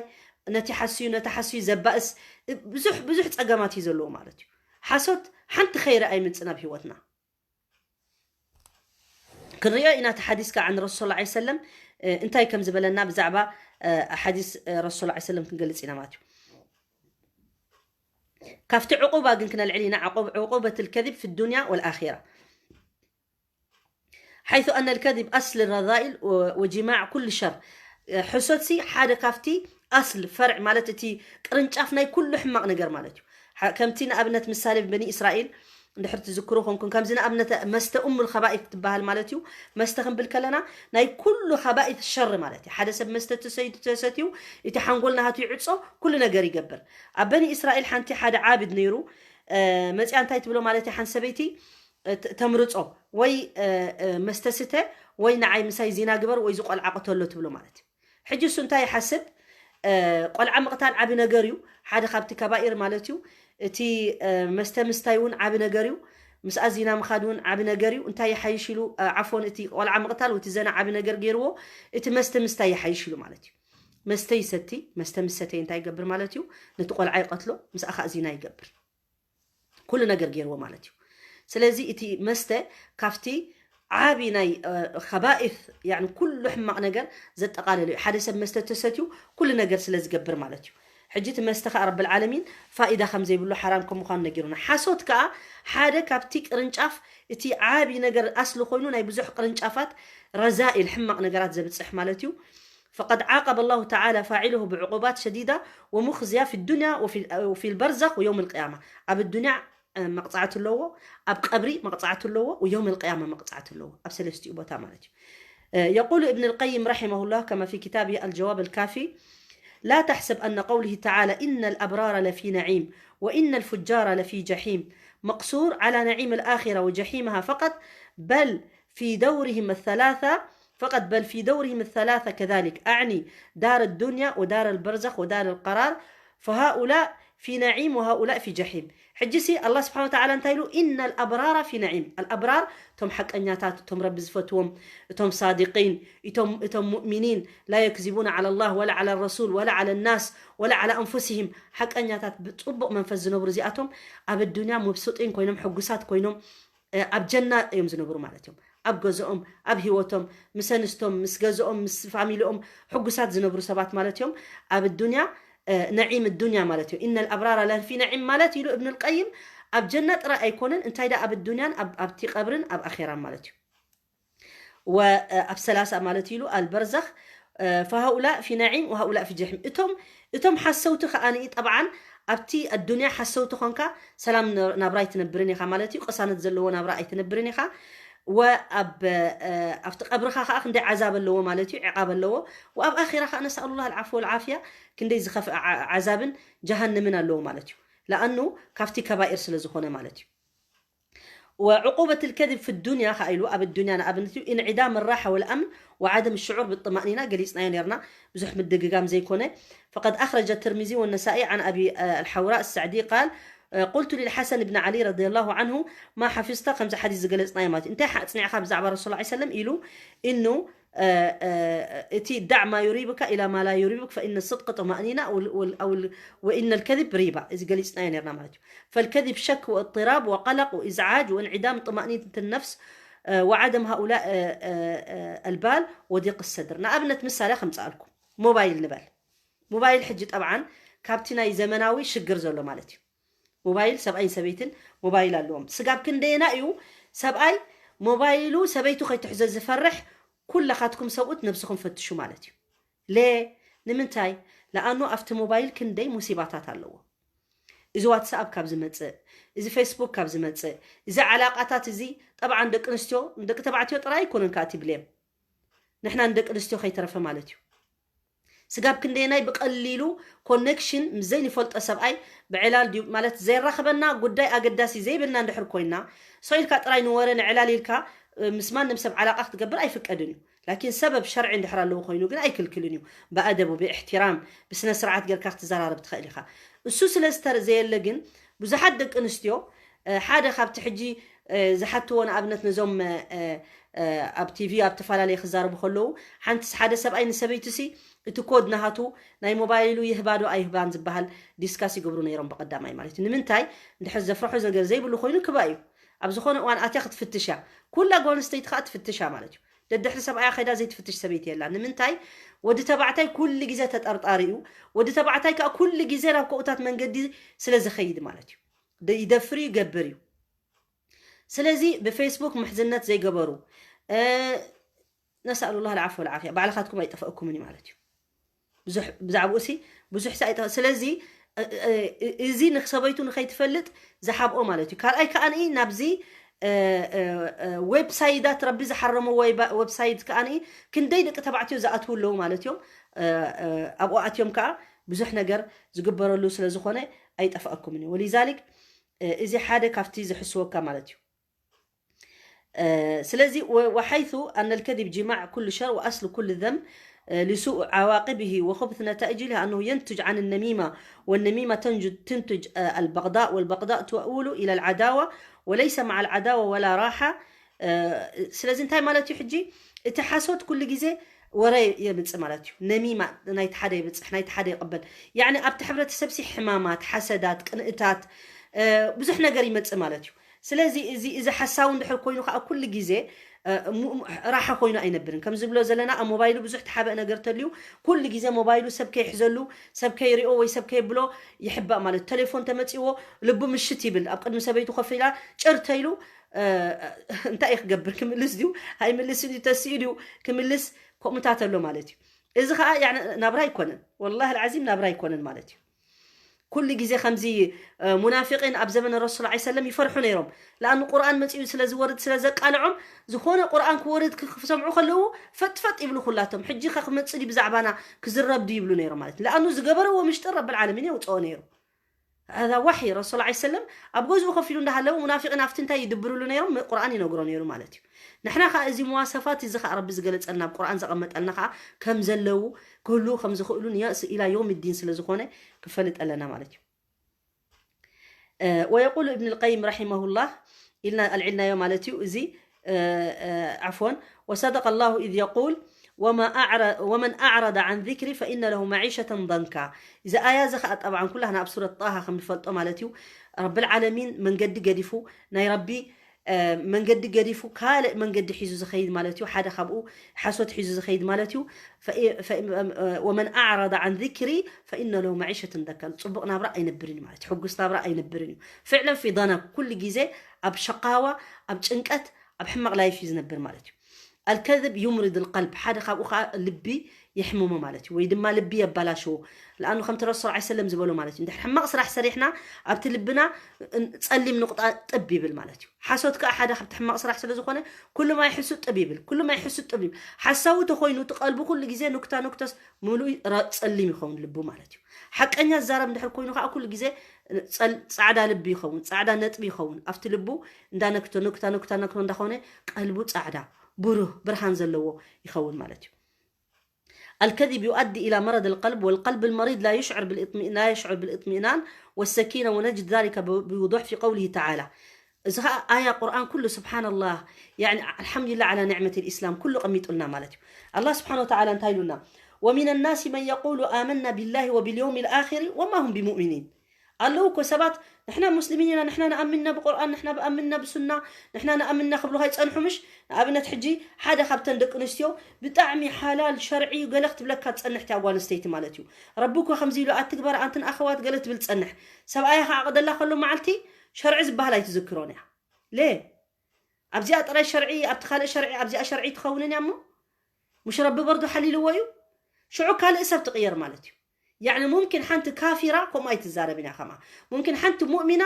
ነቲ ሓስዩ ነቲ ሓስዩ ዘባእስ ብዙሕ ብዙሕ ጸገማት እዩ ዘለዎ ማለት እዩ። ሓሶት ሓንቲ ኸይሪ ኣይምጽእ ናብ ህይወትና። ክንሪኦ ኢና እቲ ሓዲስ ከዓ ንረሱል ሰለላሁ ዐለይሂ ወሰለም እንታይ ከም ዝበለና ብዛዕባ ሓዲስ ረሱል ሰለላሁ ዐለይሂ ወሰለም ክንገልጽ ኢና ማለት እዩ። ካብቲ ዕቁባ ግን ክነልዕል ኢና። ዕቁብ- عقوبة الكذب في الدنيا والآخرة حيث أن الكذب أصل الرذائل و- وجماع كل شر. ሕሶትሲ ሓደ ካብቲ ኣስል ፈርዕ ማለት እቲ ቅርንጫፍ ናይ ኩሉ ሕማቕ ነገር ማለት እዩ። ሓ- ከምቲ ንኣብነት ምሳሌ በኒ እስራኤል እንድሕር ትዝክሩ ኮንኩም ከምዚ ንኣብነት መስተ ኡሙል ከባኢት ትበሃል ማለት እዩ። መስተ ክንብል ከለና ናይ ኩሉ ከባኢት ሸር ማለት እዩ። ሓደ ሰብ መስተ ተሰይዱ ተሰትዩ እቲ ሓንጎል ናሃቱ ይዕጾ፣ ኩሉ ነገር ይገብር። ኣብ በኒ እስራኤል ሓንቲ ሓደ ዓብድ ነይሩ። መፅያ እንታይ ትብሎ ማለት እዩ? ሓንቲ ሰበይቲ ተምርፆ ወይ መስተ ስተ ወይ ንዓይ ምሳይ ዚና ግበር ወይ ዝቆልዓ ቅተሎ ትብሎ ማለት እዩ። ሕጂ እሱ እንታይ ይሓስብ? ቆልዓ ምቕታል ዓቢ ነገር እዩ። ሓደ ካብቲ ከባኢር ማለት እዩ። እቲ መስተ ምስታይ እውን ዓቢ ነገር እዩ። ምስኣ ዚና ምኻድ እውን ዓቢ ነገር እዩ። እንታይ ይሓይሽ ኢሉ ዓፎን እቲ ቆልዓ ምቕታል እቲ ዘና ዓቢ ነገር ገይርዎ እቲ መስተ ምስታይ ይሓይሽ ኢሉ ማለት እዩ። መስተ ይሰቲ፣ መስተ ምስ ሰተየ እንታይ ይገብር ማለት እዩ? ነቲ ቆልዓ ይቐትሎ፣ ምስኣ ከዓ ዚና ይገብር። ኩሉ ነገር ገይርዎ ማለት እዩ። ስለዚ እቲ መስተ ካብቲ ዓቢ ናይ ከባኢት ኩሉ ሕማቕ ነገር ዘጠቓለለ እዩ። ሓደ ሰብ መስተ ተሰትዩ ኩሉ ነገር ስለ ዝገብር ማለት እዩ። ሕጂ እቲ መስተ ከዓ ረብል ዓለሚን ፋኢዳ ከም ዘይብሉ ሓራም ከም ምዃኑ ነጊሩና። ሓሶት ከዓ ሓደ ካብቲ ቅርንጫፍ እቲ ዓቢ ነገር ኣስሊ ኮይኑ ናይ ብዙሕ ቅርንጫፋት ረዛኢል ሕማቕ ነገራት ዘብፅሕ ማለት እዩ። فقد عاقب الله تعالى فاعله بعقوبات شديدة ومخزية في الدنيا وفي وفي البرزخ ويوم القيامة. ኣብ الدنيا መቕጻዕቲ ኣለዎ፣ ኣብ ቀብሪ መቕጻዕቲ ኣለዎ፣ ويوم القيامة መቕጻዕቲ ኣለዎ። ኣብ ሰለስቲኡ ቦታ ማለት እዩ። يقول ابن القيم رحمه الله كما في كتابه الجواب الكافي: لا تحسب أن قوله تعالى إن الأبرار لفي نعيم وإن الفجار لفي جحيم مقصور على نعيم الآخرة وجحيمها فقط، بل في دورهم الثلاثة فقط، بل في دورهم الثلاثة كذلك، أعني دار الدنيا ودار البرزخ ودار القرار، فهؤلاء في نعيم وهؤلاء في جحيم. ሕጂ ሲ ኣላህ ስብሓን ወተዓላ እንታይ ኢሉ? إن الأبرار في نعيم። الأبرار እቶም ሓቀኛታት፣ እቶም ረቢ ዝፈትዎም፣ እቶም ሳዲቂን፣ እቶም እቶም ሙእሚኒን، لا يكذبون على الله ولا على الرسول ولا على الناس ولا على أنفسهم። ሓቀኛታት ብፅቡቕ መንፈስ ዝነብሩ እዚኣቶም ኣብ ኣዱንያ ሙብሱጢን ኮይኖም፣ ሕጉሳት ኮይኖም፣ ኣብ ጀና እዮም ዝነብሩ ማለት እዮም። ኣብ ገዝኦም፣ ኣብ ህይወቶም፣ ምስ ኣንስቶም፣ ምስ ገዝኦም፣ ምስ ፋሚሊኦም ሕጉሳት ዝነብሩ ሰባት ማለት እዮም። ኣብ ኣዱንያ ነዒም ኣዱንያ ማለት እዩ። إن الأبرار لفي نعيم ማለት ኢሉ እብን ልቀይም ኣብ ጀና ጥራይ ኣይኮነን፣ እንታይ ደኣ ኣብ ኣዱንያን ኣብቲ ቀብርን ኣብ ኣኼራን ማለት እዩ። ወ-፣ ኣብ ሰላሳ ማለት ኢሉ ኣልበርዘኽ፣ ፈሃኡላ ፊ ነዒም ወሃኡላ ፊ ጀሒም። እቶም፣ እቶም ሓሰውቲ ከኣ ጠብዓን ኣብቲ ኣዱንያ ሓሰውቲ ኾንካ ሰላም ነ-፣ ናብራ ኣይትነብርን ኢኻ ማለት እዩ። ቅሳነት ዘለዎ ናብራ ኣይትነብርን ኢኻ። ወኣብ፣ እ፣ ኣብቲ ቀብርኻ ከኣ ክንደይ ዓዛብ ኣለዎ ማለት እዩ፣ ዕቓብ ኣለዎ። ወኣብ ኣኺራ ከኣ ነስኣሉላህ ኣልዓፍወ ወልዓፍያ፣ ክንደይ ዝኸፍአ ዓ-፣ ዓዛብን ጀሃነምን ኣለዎ ማለት እዩ። ለኣኑ ካብቲ ከባኢር ስለ ዝኾነ ማለት እዩ። وعقوبة الكذب في الدنيا ከኣ ኢሉ ኣብ ዱንያ ንኣብነት እዩ፣ انعدام الراحة والأمن وعدم الشعور بالطمأنينة ገሊጽናዮ ነርና፣ ብዙሕ ምድግጋም ዘይኮነ። فقد أخرج الترمذي والنسائي عن أبي، آه، الحوراء السعدي قال، آه، قلت للحسن بن علي رضي الله عنه ما حفظت ከምዚ ሓዲስ ዝገለጽናዮ ማለት እዩ። እንታይ ሓ-፣ ኣጽኒዕካ ብዛዕባ ረሱል ሰለላሁ ዐለይሂ ወሰለም ኢሉ፣ إنه፣ آه، آه، እቲ دع ما يريبك إلى ما لا يريبك فإن الصدق طمأنينة أو ال-، أو ال-، أو ال-، وإن الكذب ريبة እዚ ገሊጽናዮ ነርና ማለት እዩ። فالكذب شك واضطراب وقلق وإزعاج وانعدام طمأنينة النفس، آه، وعدم هؤلاء، آه، آه، آه، البال وضيق الصدر። ንኣብነት ምሳሌ ከምጽኣልኩም ሞባይል ንበል። ሞባይል ሕጂ ጠብዓን ካብቲ ናይ ዘመናዊ ሽግር ዘሎ ማለት እዩ። ሞባይል ሰብኣይን ሰበይትን ሞባይል ኣለዎም። ስጋብ ክንደየና እዩ ሰብኣይ ሞባይሉ ሰበይቱ ከይትሕዞ ዝፈርሕ? ኩላኻትኩም ሰብኡት ነብስኹም ፈትሹ ማለት እዩ። ሌ ንምንታይ? ለኣኑ ኣብቲ ሞባይል ክንደይ ሙሲባታት ኣለዎ። እዚ ዋትስኣፕ ካብ ዝመጽእ፣ እዚ ፌስቡክ ካብ ዝመጽእ፣ እዚ ዓላቃታት እዚ ጠብዓን ደቂ ኣንስትዮ፣ ደቂ ተባዕትዮ ጥራይ ኣይኮነን ከኣ እቲ ብሌም። ንሕና ንደቂ ኣንስትዮ ከይተረፈ ማለት እዩ። ስጋብ ክንደየናይ ብቐሊሉ ኮኔክሽን ምስ ዘይንፈልጦ ሰብኣይ ብዕላል ድዩ ማለት ዘይራኸበና ጉዳይ ኣገዳሲ ዘይብልና እንድሕር ኮይና፣ ሰው ኢልካ ጥራይ ንወረ ንዕላል ኢልካ፣ እ፣ ምስ ማንም ሰብ ዓላቃ ክትገብር ኣይፍቀድን እዩ። ላኪን ሰበብ ሸርዒ እንድሕር ኣለዎ ኮይኑ ግን ኣይክልክልን እዩ። ብኣደቡ፣ ብእሕትራም፣ ብስነ ስርዓት ጌርካ ክትዘራረብ ትኽእል ኢኻ። እሱ ስለ ዝተር-፣ ዘየለ ግን ብዙሓት ደቂ ኣንስትዮ፣ እ፣ ሓደ ካብቲ ሕጂ፣ እ፣ ዝሓትዎ ንኣብነት ነዞም፣ እ፣ እ፣ ኣብ ቲቪ ኣብ ተፈላለየ ክዛረቡ ከለዉ ሓንትስ ሓደ ሰብኣይ ንሰበይቱሲ እቲ ኮድ ናሃቱ ናይ ሞባይሉ ይህባ ዶ ኣይህባን ዝበሃል ዲስካስ ይገብሩ ነይሮም ብቐዳማይ ማለት እዩ። ንምንታይ? እንድሕር ዘፍርሖ ነገር ዘይብሉ ኮይኑ ክባ እዩ። ኣብ ዝኾነ እዋን ኣትያ ክትፍትሽ እያ። ኩላ ጓል ኣንስተይቲ ከኣ ትፍትሽ እያ ማለት እዩ። ደድሕሪ ሰብኣያ ከይዳ ዘይትፍትሽ ሰበይቲ የላ። ንምንታይ? ወዲ ተባዕታይ ኩሉ ግዜ ተጠርጣሪ እዩ። ወዲ ተባዕታይ ከኣ ኩሉ ግዜ ናብ ከኡታት መንገዲ ስለ ዝኸይድ ማለት እዩ። ደ-፣ ይደፍር እዩ፣ ይገብር እዩ። ስለዚ ብፌስቡክ ምሕዝነት ዘይገበሩ፣ እ፣ ነስኣሉላህ ኣልዓፍወ ወልዓፍያ፣ ባዕልኻትኩም ኣይጠፍአኩምን እዩ ማለት እዩ። ብዙሕ፣ ብዛዕባኡ ሲ ብዙሕ ሲ ኣይጠ-፣ ስለዚ፣ እ፣ እ፣ እ፣ እዚ ንሰበይቱ ንኸይትፈልጥ ዝሓብኦ ማለት እዩ። ካልኣይ ከኣ ናብዚ፣ እ፣ እ፣ እ፣ ዌብሳይዳት ረቢ ዝሓረሞ ወይ ባ-፣ ዌብሳይት ከኣ ክንደይ ደቂ ተባዕትዮ ዝኣትዉ ኣለዉ ማለት እዮም። እ፣ እ፣ ኣብኡ ኣትዮም ከኣ ብዙሕ ነገር ዝግበረሉ ስለ ዝኾነ ኣይጠፍኣኩምን እዩ። ወሊዛሊክ፣ እ፣ እዚ ሓደ ካብቲ ዝሕስወካ ማለት እዩ። እ፣ ስለዚ ወ-፣ وحيث أن الكذب جماع كل شر وأصل كل ذنب، እ፣ لسوء عواقبه وخبث نتائجه لأنه ينتج عن النميمة والنميمة تنج-، تنتج، እ፣ البغضاء والبغضاء تؤول إلى العداوة وليس مع العداوة ولا راحة። እ፣ ስለዚ እንታይ ማለት እዩ ሕጂ? እቲ ሓሶት ኩሉ ግዜ ወረ የምጽእ ማለት እዩ። ነሚማ ናይቲ ሓደ ይብጽሕ፣ ናይቲ ሓደ ይቕበል። ያዕኒ ኣብቲ ሕብረተሰብ ሲ ሕማማት፣ ሓሰዳት፣ ቅንእታት፣ እ፣ ብዙሕ ነገር ይመጽእ ማለት እዩ። ስለዚ እዚ፣ እዚ ሓሳዊ እንድሕር ኮይኑ ከኣ ኩሉ ግዜ፣ እ፣ ሙ-፣ ሙ-፣ ራሓ ኮይኑ ኣይነብርን። ከም ዝብሎ ዘለና ኣብ ሞባይሉ ብዙሕ ተሓበአ ነገር ተልዩ ኩሉ ግዜ ሞባይሉ ሰብ ከይሕዘሉ፣ ሰብ ከይሪኦ ወይ ሰብ ከየብሎ ይሕባእ ማለት እዩ። ቴሌፎን ተመጺዎ ልቡ ምሽት ይብል። ኣብ ቅድሚ ሰበይቱ ኮፍ ኢላ ጭር ተይሉ፣ እ፣ እንታይ እዩ ክገብር? ክምልስ ድዩ? ኣይምልስን እዩ? ተሲኡ ድዩ ክምልስ? ከምኡታት ኣሎ ማለት እዩ። እዚ ኸኣ ያዕኒ ናብራ ኣይኮነን። ወላሂ ኣልዓዚም ናብራ ኣይኮነን ማለት እዩ። ኩሉ ግዜ ከምዚ፣ እ፣ ሙናፊቂን ኣብ ዘመን ረሱል ዐለይሂ ሰለም ይፈርሑ ነይሮም። ለኣኑ ቁርኣን መጺኡ ስለ ዝወርድ፣ ስለ ዘቃልዖም፣ ዝኾነ ቁርኣን ክወርድ ክ-፣ ክሰምዑ ከለዉ ፈጥ ፈጥ ይብሉ ኩላቶም። ሕጂ ኸ ክመጽእ ድዩ ብዛዕባና ክዝረብ ድዩ ይብሉ ነይሮም ማለት እዩ። ለኣኑ ዝገበረዎ ምሽጥር ረብል ዓለሚን የውጽኦ ነይሩ። هذا وحي። ረሱል ዐለይሂ ሰለም ኣብ ገዝኡ ኮፍ ኢሉ እንዳሃለወ ሙናፊቂን ኣብቲ እንታይ ይድብርሉ ነይሮም? ቁርኣን ይነግሮ ነይሩ ማለት እዩ። ንሕና ኸኣ እዚ መዋሰፋት እዚ ኸኣ ረቢ ዝገለጸልና፣ ኣብ ቁርኣን ዘቐመጠልና ኸኣ ከም ዘለዉ፣ ክህልዉ ከም ዝኽእሉን የእስ ኢላ የውም ዲን ስለ ዝኾነ ክፈልጥ ኣለና ማለት እዩ። እ፣ ويقول ابن القيم رحمه الله ኢልና ኣልዒልናዮ ማለት እዩ። እዚ፣ እ፣ እ፣ عفوا، وصدق الله إذ يقول وما أعر-، ومن أعرض عن ذكري فإن له معيشة ضنكا። እዚ ኣያ እዚ ኸኣ ጠብዓን ኩላህና ኣብ ሱረት ጣሃ ከም ንፈልጦ ማለት እዩ። ረብል ዓለሚን መንገዲ ገዲፉ፣ ናይ ረቢ፣ እ፣ መንገዲ ገዲፉ ካልእ መንገዲ ሒዙ ዝኸይድ ማለት እዩ። ሓደ ካብኡ ሓሶት ሒዙ ዝኸይድ ማለት እዩ። ፈኢ-፣ ፈኢ-፣ እ፣ ومن أعرض عن ذكري فإن له معيشة ضنكا። ጽቡቕ ናብራ ኣይነብርን እዩ ማለት እዩ። ሕጉስ ናብራ ኣይነብርን እዩ። ፍዕለን ፊ ضنك፣ ኩሉ ግዜ ኣብ ሸቃዋ፣ ኣብ ጭንቀት፣ ኣብ ሕማቕ ላይፍ እዩ ዝነብር ማለት እዩ። الكذب يمرض القلب، ሓደ ካብኡ ከዓ ልቢ የሕምሞ ማለት እዩ፣ ወይ ድማ ልቢ የባላሽዎ። ለኣኑ ከምቲ ረሱል ዐለይሂ ሰለም ዝበሎ ማለት እዩ፣ እንድሕር ሕማቕ ስራሕ ሰሪሕና ኣብቲ ልብና ጸሊም ንቑጣ ጥብ ይብል ማለት እዩ። ሓሶት ከዓ ሓደ ካብቲ ሕማቕ ስራሕ ስለ ዝኾነ ኩሉ ማይ ሕሱ ጥብ ይብል፣ ኩሉ ማይ ሕሱ ጥብ ይብል። ሓሳዊ ተኾይኑ እቲ ቀልቡ ኩሉ ግዜ ኑክታ ኑክተስ ምሉእ ጸሊም ይኸውን ልቡ ማለት እዩ። ሓቀኛ ዝዛረብ እንድሕር ኮይኑ ከዓ ኩሉ ግዜ ጻዕዳ ልቢ ይኸውን፣ ጻዕዳ ነጥቢ ይኸውን። ኣብቲ ልቡ እንዳነክቶ ኑክታ ኑክታ ነክቶ እንዳኾነ ቀልቡ ጻዕዳ ብሩህ ብርሃን ዘለዎ ይኸውን ማለት እዩ። الكذب يؤدي إلى مرض القلب، والقلب المريض لا يشعر بالاطمئنان، لا يشعر بالاطمئنان والسكينة، ونجد ذلك بوضوح في قوله تعالى. እዚ ኸዓ ኣያ ቁርኣን ኩሉ ስብሓንላህ፣ ያኒ ኣልሓምዱሊላህ ዓላ ኒዕመት ልእስላም ኩሉ ቀሚጡልና ማለት እዩ። ኣላህ ስብሓን ወተዓላ እንታይ ኢሉና? ومن الناس من يقول آمنا بالله وباليوم الآخر وما هم بمؤمنين። ኣለዉ እኮ ሰባት፣ ንሕና ሙስሊሚን ኢና፣ ንሕና ንኣምንና ብቁርኣን፣ ንሕና ብኣምንና ብሱና፣ ንሕና ንኣምንና ክብሉኻ ይጸንሑ። ምሽ ንኣብነት ሕጂ ሓደ ካብተን ደቂ ኣንስትዮ ብጣዕሚ ሓላል ሸርዒ ገለ ክትብለካ ትጸንሕ እቲያ ጓል ኣንስተይቲ ማለት እዩ። ረቢ እኮ ከምዚ ኢሉ ኣትግበር ኣንትን ኣኸዋት ገለ ትብል ትጸንሕ። ሰብኣያ ከዓ ቅደላ ከሎ መዓልቲ ሸርዒ ዝበሃል ኣይትዝክሮን እያ። ሌ ኣብዚኣ ጥራይ ሸርዒ ኣብቲ ካልእ ሸርዒ ኣብዚኣ ሸርዒ ትኸውንን እያ እሞ ምሽ ረቢ በርዶ ሓሊልዎ እዩ። ሽዑ ካልእ ሰብ ትቕየር ማለት እዩ። ያዕኒ ሙምኪን ሓንቲ ካፊራ ከምኡ ኣይትዛረብን እያ ከማ ሙምኪን ሓንቲ ሙእሚና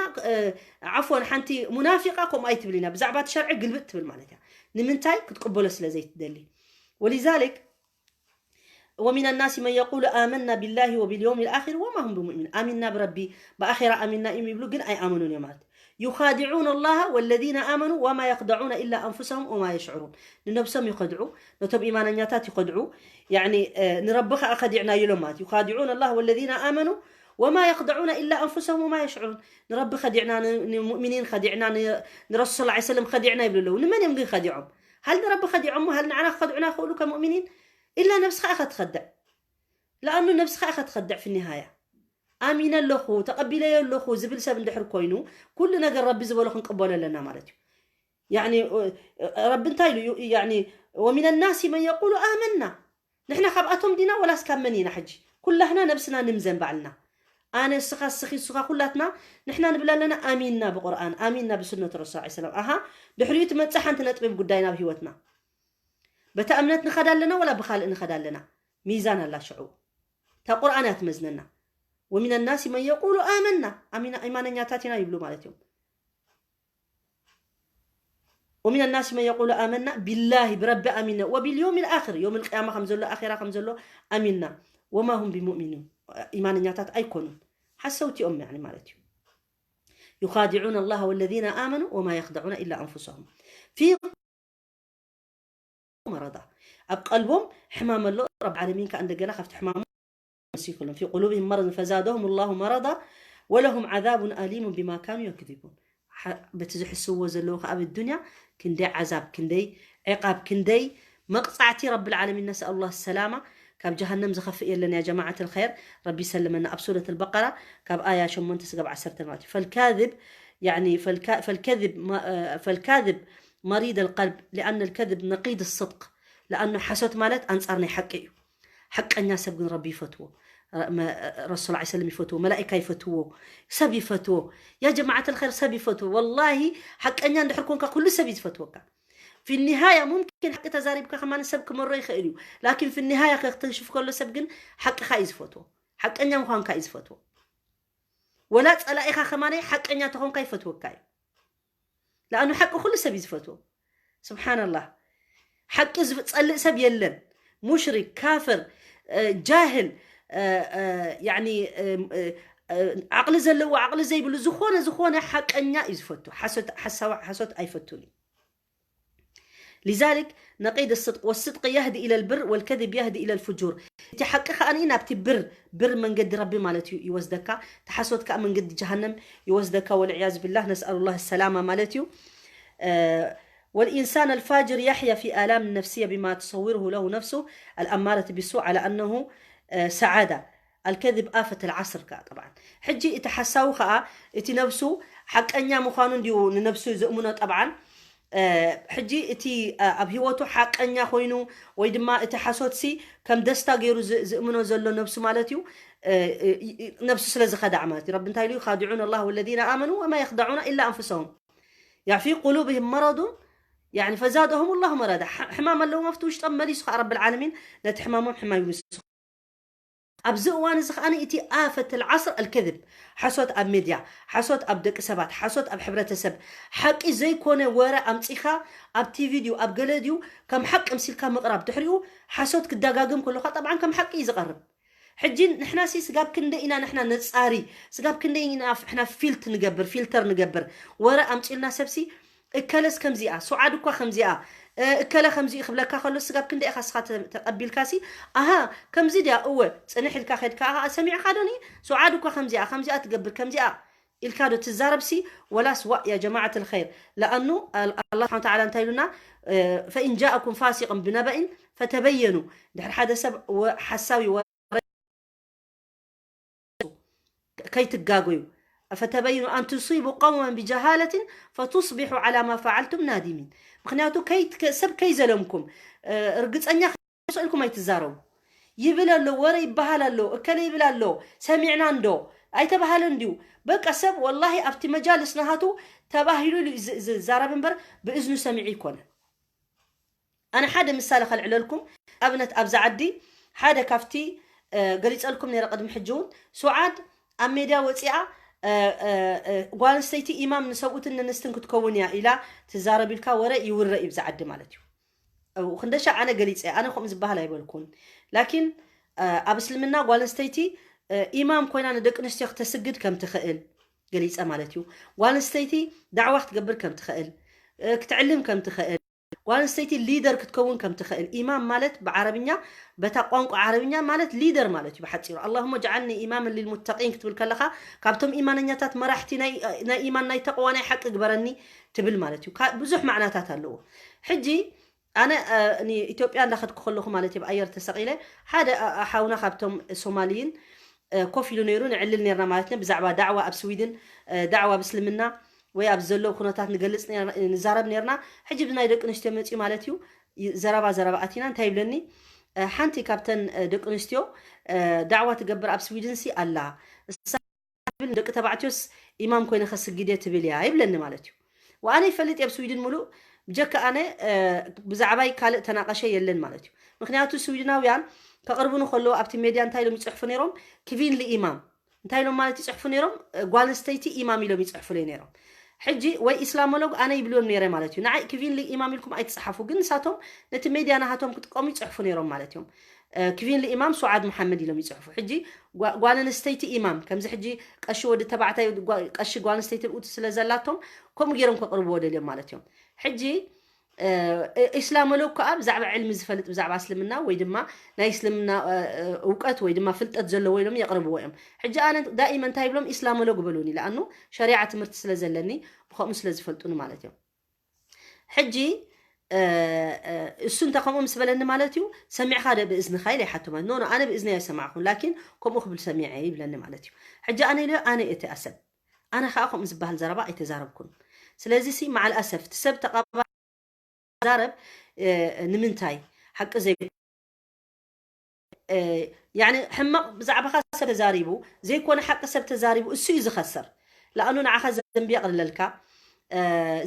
ዓፎን ሓንቲ ሙናፊቃ ከምኡ ኣይትብል ኢና ብዛዕባ እቲ ሸርዒ ግልብጥ ትብል ማለት እያ። ንምንታይ ክትቅበሎ ስለ ዘይትደሊ። ولذلك ومن الناس من يقول آمنا بالله وباليوم الآخر وما هم بمؤمن، ኣሚንና ብረቢ ብኣኼራ ኣሚንና እዮም ይብሉ ግን ኣይኣመኑን እዮም ማለት። يخادعون الله والذين آمنوا وما يخدعون إلا أنفسهم وما يشعرون። ንነብሶም ይኸድዑ፣ ነቶም ኢማነኛታት ይኸድዑ። ያኒ ንረቢ ከዓ ከዲዕና ይሎም ማለት። يخادعون الله والذين آمنوا وما يخدعون إلا أنفسهم وما يشعرون። ንረቢ ከዲዕና፣ ንሙእሚኒን ከዲዕና፣ ንረሱል ላ ሰለም ከዲዕና ይብሉ ኣለዉ። ንመን እዮም ግን ከዲዖም? ሃል ንረቢ ከዲዖሞ? ሃል ንዓና ክኸድዑና ይኽእሉ ከሙእሚኒን? ኢላ ነብስኻ ኢኻ ትኸድዕ። ለኣኑ ነብስኻ ኢኻ ትኸድዕ ፍኒሃያ። ኣሚነ ኣለኹ፣ ተቐቢለዮ ኣለኹ ዝብል ሰብ እንድሕር ኮይኑ ኩሉ ነገር ረቢ ዝበሎ ክንቅበሎ ኣለና ማለት እዩ። ያኒ ረቢ እንታይ ኢሉ እዩ? ያኒ ومن الناس من يقول آمنا። ንሕና ካብኣቶም ዲና ወላስ ካብ መን ኢና? ሕጂ ኩላህና ነብስና ንምዘን ባዕልና። ኣነ፣ እስኻ፣ እስኺ፣ እስኻ፣ ኩላትና ንሕና ንብል ኣለና ኣሚንና ብቁርኣን፣ ኣሚንና ብሱነት ረሱል ዐለይሂ ሰላም። ኣሃ ድሕሪኡ ትመጽእ ሓንቲ ነጥቢ ጉዳይ ናብ ህይወትና። በታ እምነት ንኸዳ ኣለና ወላ ብኻልእ ንኸዳ ኣለና? ሚዛን ኣላ ሽዑ። እታ ቁርኣን እያ ትመዝነና። ومن الناس من يقول آمنا، ኣሚና ኢማነኛታት ኢና ይብሉ ማለት እዮም። ومن الناس من يقول آمنا بالله، ብረቢ ኣሚና፣ وباليوم الآخر، يوم القيامة ከም ዘሎ ኣኼራ ከም ዘሎ ኣሚና፣ وما هم بمؤمنين، ኢማነኛታት ኣይኮኑን፣ ሓሰውቲ እዮም ያኒ ማለት እዩ። يخادعون الله والذين آمنوا وما يخدعون إلا أنفسهم في مرضى، ኣብ ቀልቦም ሕማም ኣሎ። ረብ ዓለሚን ከኣ እንደገና ካብቲ ሕማሙ መሲክሎም في قلوبهم مرض فزادهم الله مرضا ولهم عذاب أليم بما كانوا يكذبون። በቲ ዝሕስዎ ዘለዉ ከኣ ኣብ ዱንያ ክንደይ ዓዛብ፣ ክንደይ ዕቃብ፣ ክንደይ መቕጻዕቲ ረብል ዓለሚን ነስኣሉላህ ሰላማ። ካብ ጀሃነም ዝኸፍእ የለን ያ ጀማዓት ልኸይር። ረቢ ይሰልመና። ኣብ ሱረት ኣልበቀራ ካብ ኣያ ሸሞንተ ስጋብ ዓሰርተ ማለት እዩ። ፈልካዝብ ያኒ ፈልካ- ፈልከዝብ ማ- እ፣ ፈልካዝብ መሪድ ኣልቀልብ ሊኣነ ኣልከዝብ ነቂድ ስድቅ። ለኣኑ ሓሶት ማለት ኣንጻር ናይ ሓቂ እዩ። ሓቀኛ ሰብ ግን ረቢ ይፈትዎ። ረሱል ላ ሰለም ይፈትዎ፣ መላኢካ ይፈትዎ፣ ሰብ ይፈትዎ። ያ ጀማዓት ልኸይር ሰብ ይፈትዎ። ወላሂ ሓቀኛ እንድሕር ኮንካ ኩሉ ሰብ እዩ ዝፈትወካ። ፊ ኒሃያ ሙምኪን ሓቂ ተዛሪብካ ከማን ሰብ ክመሮ ይኽእል እዩ። ላኪን ፊ ኒሃያ ከክተሽፍ ከሎ ሰብ ግን ሓቅኻ እዩ ዝፈትዎ። ሓቀኛ ምዃንካ እዩ ዝፈትዎ። ወላ ጸላኢኻ ከማን ሓቀኛ ተኾንካ ይፈትወካ እዩ። ለኣኑ ሓቂ ኩሉ ሰብ እዩ ዝፈትዎ። ስብሓንላህ። ሓቂ ዝጸልእ ሰብ የለን። ሙሽሪክ፣ ካፍር፣ እ፣ ጃህል፣ እ፣ እ፣ ያኒ፣ እ፣ እ፣ እ፣ ዓቕሊ ዘለዎ፣ ዓቕሊ ዘይብሉ፣ ዝኾነ፣ ዝኾነ ሓቀኛ እዩ ዝፈቱ። ሓሶት፣ ሓሳዋ-፣ ሓሶት ኣይፈቱን እዩ። لذلك نقيض الصدق، والصدق يهدي إلى البر، والكذب يهدي إلى الفجور። እቲ ሓቂ ከኣ ናብቲ ብር፣ ብር መንገዲ ረቢ ማለት እዩ፣ ይወስደካ። እቲ ሓሶት ከኣ መንገዲ ጀሃነም ይወስደካ። والعياذ بالله، نسأل الله السلامة ማለት እዩ። እ፣ والإنسان الفاجر يحيا في آلام نفسية بما تصوره له نفسه الأمارة بالسوء على أنه، እ፣ سعادة. الكذب آفة العصر ከኣ طبعا። ሕጂ እቲ ሓሳዊ ከኣ እቲ ነብሱ ሓቀኛ ምዃኑ እንድዩ ንነብሱ ዘእምኖ طبعا። እ፣ ሕጂ እቲ፣ እ፣ ኣብ ህይወቱ ሓቀኛ ኮይኑ ወይ ድማ እቲ ሓሶትሲ ከም ደስታ ገይሩ ዝ-፣ ዝእምኖ ዘሎ ነብሱ ማለት እዩ። እ፣ እ፣ እ፣ ነብሱ ስለ ዝኸዳዕ ማለት እዩ። ረቢ እንታይ ኢሉ? يخادعون الله والذين آمنوا وما يخدعون إلا أنفسهم. يا في قلوبهم مرض يعني فزادهم الله مرضا። ሕማም ኣለዎም ኣብቲ ውሽጦም፣ መሊሱ ከዓ ረብል ዓለሚን ነቲ ሕማሞም ሕማም ይውስኹ። ኣብዚ እዋን እዚ ከኣ እቲ ኣፈት ልዓስር ኣልከዝብ፣ ሓሶት ኣብ ሜድያ፣ ሓሶት ኣብ ደቂ ሰባት፣ ሓሶት ኣብ ሕብረተሰብ፣ ሓቂ ዘይኮነ ወረ ኣምጺኻ ኣብቲ ቪድዮ ኣብ ገለ ድዩ ከም ሓቂ ምሲልካ ምቕራብ፣ ድሕሪኡ ሓሶት ክደጋግም ከሎኻ ጠብዓን ከም ሓቂ እዩ ዝቐርብ። ሕጂ ንሕናሲ ስጋብ ክንደይ ኢና ንሕና ነጻሪ፣ ስጋብ ክንደይ ኢና ንሕና ፊልት ንገብር፣ ፊልተር ንገብር። ወረ ኣምጺልና ሰብሲ እከለስ ከምዚኣ፣ ሱዓድ እኳ ከምዚኣ፣ እከለ ከምዚ ክብለካ ከሎ ስጋብ ክንደይ ኢኻ ስኻ ተቐቢልካሲ፣ ኣሃ ከምዚ ድያ፣ እወ ጽንሕ ኢልካ ከድካ፣ ኣሃ ሰሚዕካ ዶኒ፣ ሱዓድ እኳ ከምዚኣ ከምዚኣ ትገብር ከምዚኣ ኢልካ ዶ ትዛረብሲ? ወላስ ዋእ ያ ጀማዓት ልኸይር። ለኣኑ ኣላ ስብሓን ተዓላ እንታይ ኢሉና? ፈኢን ጃእኩም ፋሲቅን ብነበኢን ፈተበየኑ። ድሕሪ ሓደ ሰብ ሓሳዊ ከይትጋጎዩ። ፈተበይኑ ኣን ቱሲቡ ቀውመን ብጀሃለትን ፈቱስቢሑ ዓላ ማ ፈዓልቱም ናዲሚን። ምክንያቱ ሰብ ከይዘለምኩም ርግፀኛ ስእልኩም ኣይትዛረቡ። ይብል ኣሎ፣ ወረ ይበሃል ኣሎ፣ እከለ ይብል ኣሎ፣ ሰሚዕና እንዶ ኣይተባሃለን ድዩ? በቃ ሰብ ወላሂ ኣብቲ መጃልስ ናሃቱ ተባሂሉ ኢሉ ዝዛረብ እምበር ብእዝኑ ሰሚዑ ይኮነ። ኣነ ሓደ ምሳሌ ከልዕለልኩም። ኣብነት ኣብዚ ዓዲ ሓደ ካብቲ ገሊፀልኩም ነረ ቅድሚ ሕጂ እውን ሱዓድ ኣብ ሜድያ ወፂኣ ጓል ኣንስተይቲ ኢማም ንሰብኡትን ንንስትን ክትከውን እያ ኢላ ትዛረብ ኢልካ ወረ ይውረ እዩ ኣብዚ ዓዲ ማለት እዩ። ክንደሻ ኣነ ገሊፀ፣ ኣነ ከምኡ ዝበሃል ኣይበልኩን። ላኪን ኣብ እስልምና ጓል ኣንስተይቲ ኢማም ኮይና ንደቂ ኣንስትዮ ክተስግድ ከም ትኽእል ገሊፀ ማለት እዩ። ጓል ኣንስተይቲ ዳዕዋ ክትገብር ከም ትኽእል፣ ክትዕልም ከም ትኽእል፣ ጓል ኣንስተይቲ ሊደር ክትከውን ከም ትኽእል። ኢማም ማለት ብዓረብኛ፣ በታ ቋንቋ ዓረብኛ ማለት ሊደር ማለት እዩ ብሓፂሩ። ኣላሁመ ጀዓልኒ ኢማመን ሊልሙተቂን ክትብል ከለኻ ካብቶም ኢማነኛታት መራሕቲ ናይ ኢማን ናይ ተቕዋ ናይ ሓቂ ግበረኒ ትብል ማለት እዩ። ብዙሕ ማዕናታት ኣለዎ። ሕጂ ኣነ ንኢትዮጵያ እንዳኸድኩ ከለኹ ማለት እዩ ብኣየር ተሰቒለ ሓደ ሓውና ካብቶም ሶማልይን ኮፍ ኢሉ ነይሩ። ንዕልል ነርና ማለት ነ ብዛዕባ ዳዕዋ ኣብ ስዊድን፣ ዳዕዋ ኣብ እስልምና ወይ ኣብ ዘለዉ ኩነታት ንገልፅ ንዛረብ ነርና። ሕጂ ብናይ ደቂ ኣንስትዮ መፅኡ ማለት እዩ ዘረባ ዘረባ ኣቲና እንታይ ይብለኒ? ሓንቲ ካብተን ደቂ ኣንስትዮ ዳዕዋ ትገብር ኣብ ስዊድን ሲ ኣላ፣ እሳ ትብል ደቂ ተባዕትዮስ ኢማም ኮይነ ከስግድ እየ ትብል እያ ይብለኒ ማለት እዩ። ወኣነ ይፈልጥ እየ ኣብ ስዊድን ሙሉእ ብጀካ ኣነ ብዛዕባይ ካልእ ተናቀሸ የለን ማለት እዩ። ምክንያቱ ስዊድናውያን ከቕርቡኒ ከለዉ ኣብቲ ሜድያ እንታይ ኢሎም ይፅሕፉ ነይሮም? ክቪንሊ ኢማም እንታይ ኢሎም ማለት ይፅሕፉ ነይሮም? ጓል ኣንስተይቲ ኢማም ኢሎም ይፅሕፉለይ ነይሮም። ሕጂ ወይ ኢስላሞሎግ ኣነ ይብልዎም ነይረ ማለት እዩ። ንዓይ ክቪንሊ ኢማም ኢልኩም ኣይትፅሓፉ፣ ግን ንሳቶም ነቲ ሜድያ ናሃቶም ክጥቀሙ ይፅሕፉ ነይሮም ማለት እዮም። ክቪንሊ ኢማም ሱዓድ መሓመድ ኢሎም ይፅሕፉ። ሕጂ ጓል ኣንስተይቲ ኢማም ከምዚ ሕጂ ቀሺ ወዲ ተባዕታይ ቀሺ ጓል ኣንስተይቲ ርእቱ ስለ ዘላቶም ከምኡ ገይሮም ከቕርብዎ ደልዮም ማለት እዮም። ሕጂ ኢስላሞሎግ ከዓ ብዛዕባ ዕልሚ ዝፈልጥ ብዛዕባ እስልምና ወይ ድማ ናይ እስልምና እውቀት ወይ ድማ ፍልጠት ዘለዎ ኢሎም የቕርብዎ እዮም። ሕጂ ኣነ ዳኢመ እንታይ ይብሎም ኢስላሞሎግ በሉኒ፣ ለኣኑ ሸሪዓ ትምህርቲ ስለ ዘለኒ ብከምኡ ስለ ዝፈልጡኒ ማለት እዮም። ሕጂ እሱ እንተ ከምኡ ምስ በለኒ ማለት እዩ ሰሚዕካ ደ ብእዝንኻ ኢለ ይሓቶ ማለት ኖ ኖ ኣነ ብእዝኒ ኣይሰማዕኩን ላኪን ከምኡ ክብል ሰሚዐ ይብለኒ ማለት እዩ። ሕጂ ኣነ ኢለ ኣነ እቲ ኣሰብ ኣነ ከዓ ከምኡ ዝበሃል ዘረባ ኣይተዛረብኩን። ስለዚ ሲ ማዓል ኣሰፍ እቲ ሰብ ተቐባ ዛረብ ንምንታይ ሓቂ ዘይ ያኒ ሕማቕ ብዛዕባኻ ሰብ ተዛሪቡ ዘይኮነ ሓቂ ሰብ ተዛሪቡ እሱ እዩ ዝኸሰር። ለኣኑ ንዓኻ ዘንቢ የቕልለልካ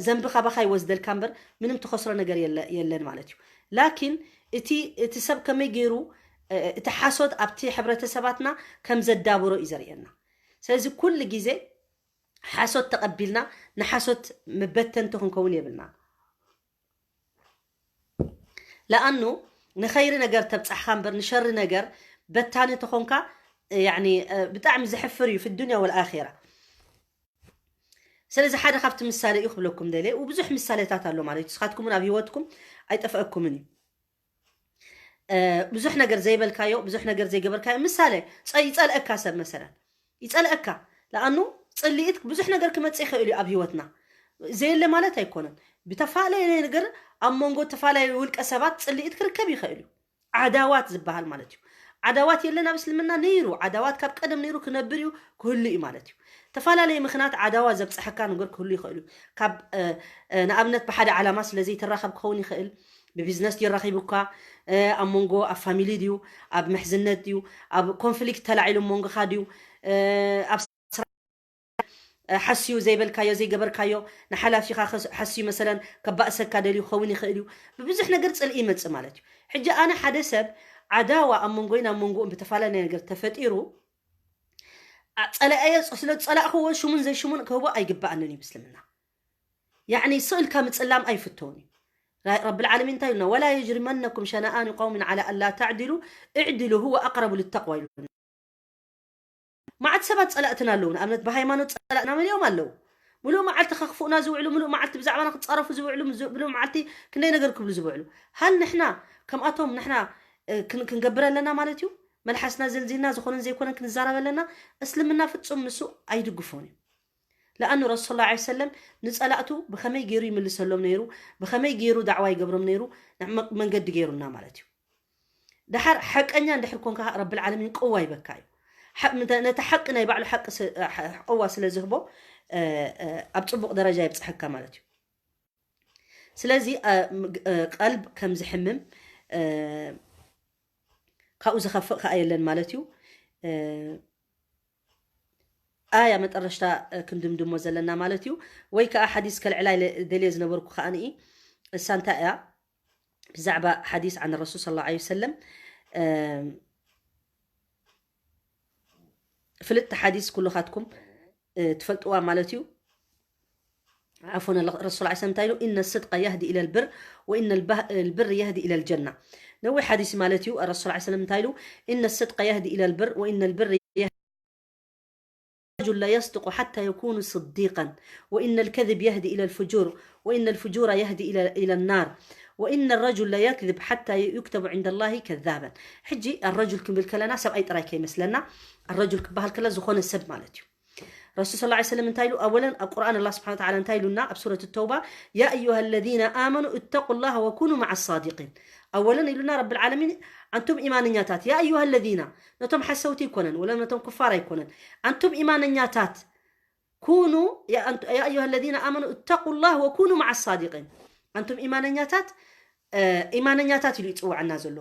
ዘንቢ ካባኻ ይወስደልካ እምበር ምንም ትኸስሮ ነገር የለን ማለት እዩ። ላኪን እቲ እቲ ሰብ ከመይ ገይሩ እቲ ሓሶት ኣብቲ ሕብረተሰባትና ከም ዘዳብሮ እዩ ዘርእየና። ስለዚ ኩሉ ግዜ ሓሶት ተቐቢልና ንሓሶት መበተንቲ ክንከውን የብልና። ለኣኑ ንኸይሪ ነገር ተብፃሕኻ እምበር ንሸሪ ነገር በታኒ ተኾንካ ብጣዕሚ ዘሕፍር እዩ ፊ ዱንያ ወልኣኼራ። ስለዚ ሓደ ካብቲ ምሳሌ እዩ ክብለኩም ደለ ብዙሕ ምሳሌታት ኣሎ ማለት እዩ። ንስኻትኩም እውን ኣብ ህይወትኩም ኣይጠፍአኩምን እዩ። ብዙሕ ነገር ዘይበልካዮ ብዙሕ ነገር ዘይገበርካዮ ምሳሌ ይፀልአካ ሰብ መሰለን ይፀልአካ። ለኣኑ ፅልኢት ብዙሕ ነገር ክመፅእ ይኽእል እዩ ኣብ ህይወትና ዘየለ ማለት ኣይኮነን። ብተፈላለየ ነገር ኣብ መንጎ ተፈላለየ ውልቀ ሰባት ፅልኢት ክርከብ ይኽእል እዩ። ዓዳዋት ዝበሃል ማለት እዩ። ዓዳዋት የለን ኣብ እስልምና ነይሩ ዓዳዋት ካብ ቀደም ነይሩ ክነብር እዩ ክህሉ እዩ ማለት እዩ። ተፈላለየ ምክንያት ዓዳዋ ዘብፀሐካ ነገር ክህሉ ይኽእል እዩ። ካብ ንኣብነት ብሓደ ዓላማ ስለዘይተራኸብ ክኸውን ይኽእል። ብቢዝነስ ድዩ ረኺቡካ ኣብ መንጎ ኣብ ፋሚሊ ድዩ ኣብ ምሕዝነት ድዩ ኣብ ኮንፍሊክት ተላዒሉ መንጎኻ ድዩ ኣብ ሓስዩ ዘይበልካዮ ዘይገበርካዮ ንሓላፊኻ ሓስዩ መሰለን ከባእሰካ ደልዩ ክኸውን ይኽእል እዩ። ብብዙሕ ነገር ፅልኢ ይመፅእ ማለት እዩ። ሕጂ ኣነ ሓደ ሰብ ዓዳዋ ኣብ መንጎይን ኣብ መንጎኡን ብተፈላለየ ነገር ተፈጢሩ ፀላእየ ስለ ዝፀላእክዎ ሽሙን ዘይሽሙን ክህቦ ኣይግባኣንን እዩ ምስልምና። ያዕኒ ስእልካ ምፅላም ኣይፍተውን እዩ። ረብል ዓለሚን እንታይ ኢሉና? ወላ የጅሪመነኩም ሸነኣኑ ቀውምን ዓላ ኣላ ተዕድሉ እዕድሉ ሁወ ኣቅረቡ ልተቅዋ ኢሉና። መዓት ሰባት ፀላእትና ኣለዉ። ንኣብነት ብሃይማኖት ፀላእትና መሊኦም ኣለዉ። ሙሉእ መዓልቲ ከኽፍኡና ዝውዕሉ፣ ሙሉእ መዓልቲ ብዛዕባና ክፃረፉ ዝውዕሉ፣ ሙሉእ መዓልቲ ክንደይ ነገር ክብሉ ዝውዕሉ። ሃል ንሕና ከምኣቶም ንሕና ክንገብር ኣለና ማለት እዩ? መልሓስና ዘንዚና ዝኾነን ዘይኮነን ክንዛረብ ኣለና? እስልምና ፍፁም ንሱ ኣይድግፎን እዩ። ለኣኑ ረሱል ላ ሰለም ንፀላእቱ ብኸመይ ገይሩ ይምልሰሎም ነይሩ፣ ብኸመይ ገይሩ ዳዕዋ ይገብሮም ነይሩ፣ መንገዲ ገይሩና ማለት እዩ። ደሓር ሓቀኛ እንድሕር ኮንካ ረብል ዓለሚን ቅዋ ይበካ እዩ። ነቲ ሓቂ ናይ ባዕሉ ሓቂ ቅዋ ስለ ዝህቦ ኣብ ፅቡቕ ደረጃ የብፅሐካ ማለት እዩ። ስለዚ ቀልብ ከም ዝሕምም ካብኡ ዝኸፍእ ከዓ የለን ማለት እዩ። ኣያ መጠረሽታ ክንድምድሞ ዘለና ማለት እዩ። ወይ ከዓ ሓዲስ ከልዕላ ደልየ ዝነበርኩ ከዓ ንኢ እሳ እንታይ እያ ብዛዕባ ሓዲስ ዓን ረሱል ስለ ላ ሰለም ፍልጥቲ ሓዲስ ኩልኻትኩም ትፈልጥዋ ማለት እዩ። ዓፎን ረሱል ላ ሰለም እንታይ ኢሉ? ኢነ ስድቀ የህዲ ኢለ ልብር ወኢነ ልብር የህዲ ኢለ ልጀና። ነዊሕ ሓዲስ ማለት እዩ። ረሱል ላ ሰለም እንታይ ኢሉ? ኢነ ስድቀ የህዲ ኢለ ልብር ወኢነ ልብር ረጁል ለየስድቁ ሓታ የኩኑ ስዲቀን ወኢነ ልከዝብ የህዲ ኢለ ልፍጁር ወኢነ ልፍጁረ የህዲ ኢለ ናር ወኢነ ረጁል ለየክዝብ ሓታ ዩክተቡ ዕንደ ላሂ ከዛበን። ሕጂ ኣረጁል ክንብል ከለና ሰብኣይ ጥራይ ከይመስለና። ኣረጁል ክበሃል ከለ ዝኾነ ሰብ ማለት እዩ። ረሱል ስለ ላ ሰለም እንታይ ኢሉ? ኣወለን ኣብ ቁርኣን ኣላ ስብሓን ተዓላ እንታይ ኢሉና? ኣብ ሱረት ተውባ ያ ኣዩሃ ለዚነ ኣመኑ እተቁ ላሃ ወኩኑ መዓ ሳዲቂን። ኣወለን ኢሉና ረብል ዓለሚን ኣንቱም ኢማንኛታት ያ ኣዩሃ ለዚነ ነቶም ሓሰውቲ ኣይኮነን ወላ ነቶም ኩፋር ኣይኮነን። ኣንቱም ኢማንኛታት ኩኑ ያ ኣዩሃ ለዚነ ኣመኑ እተቁ ላህ ወኩኑ መዓ ሳዲቂን። ኣንቱም ኢማነኛታት ኢማነኛታት ኢሉ ይፅውዐና ዘሎ።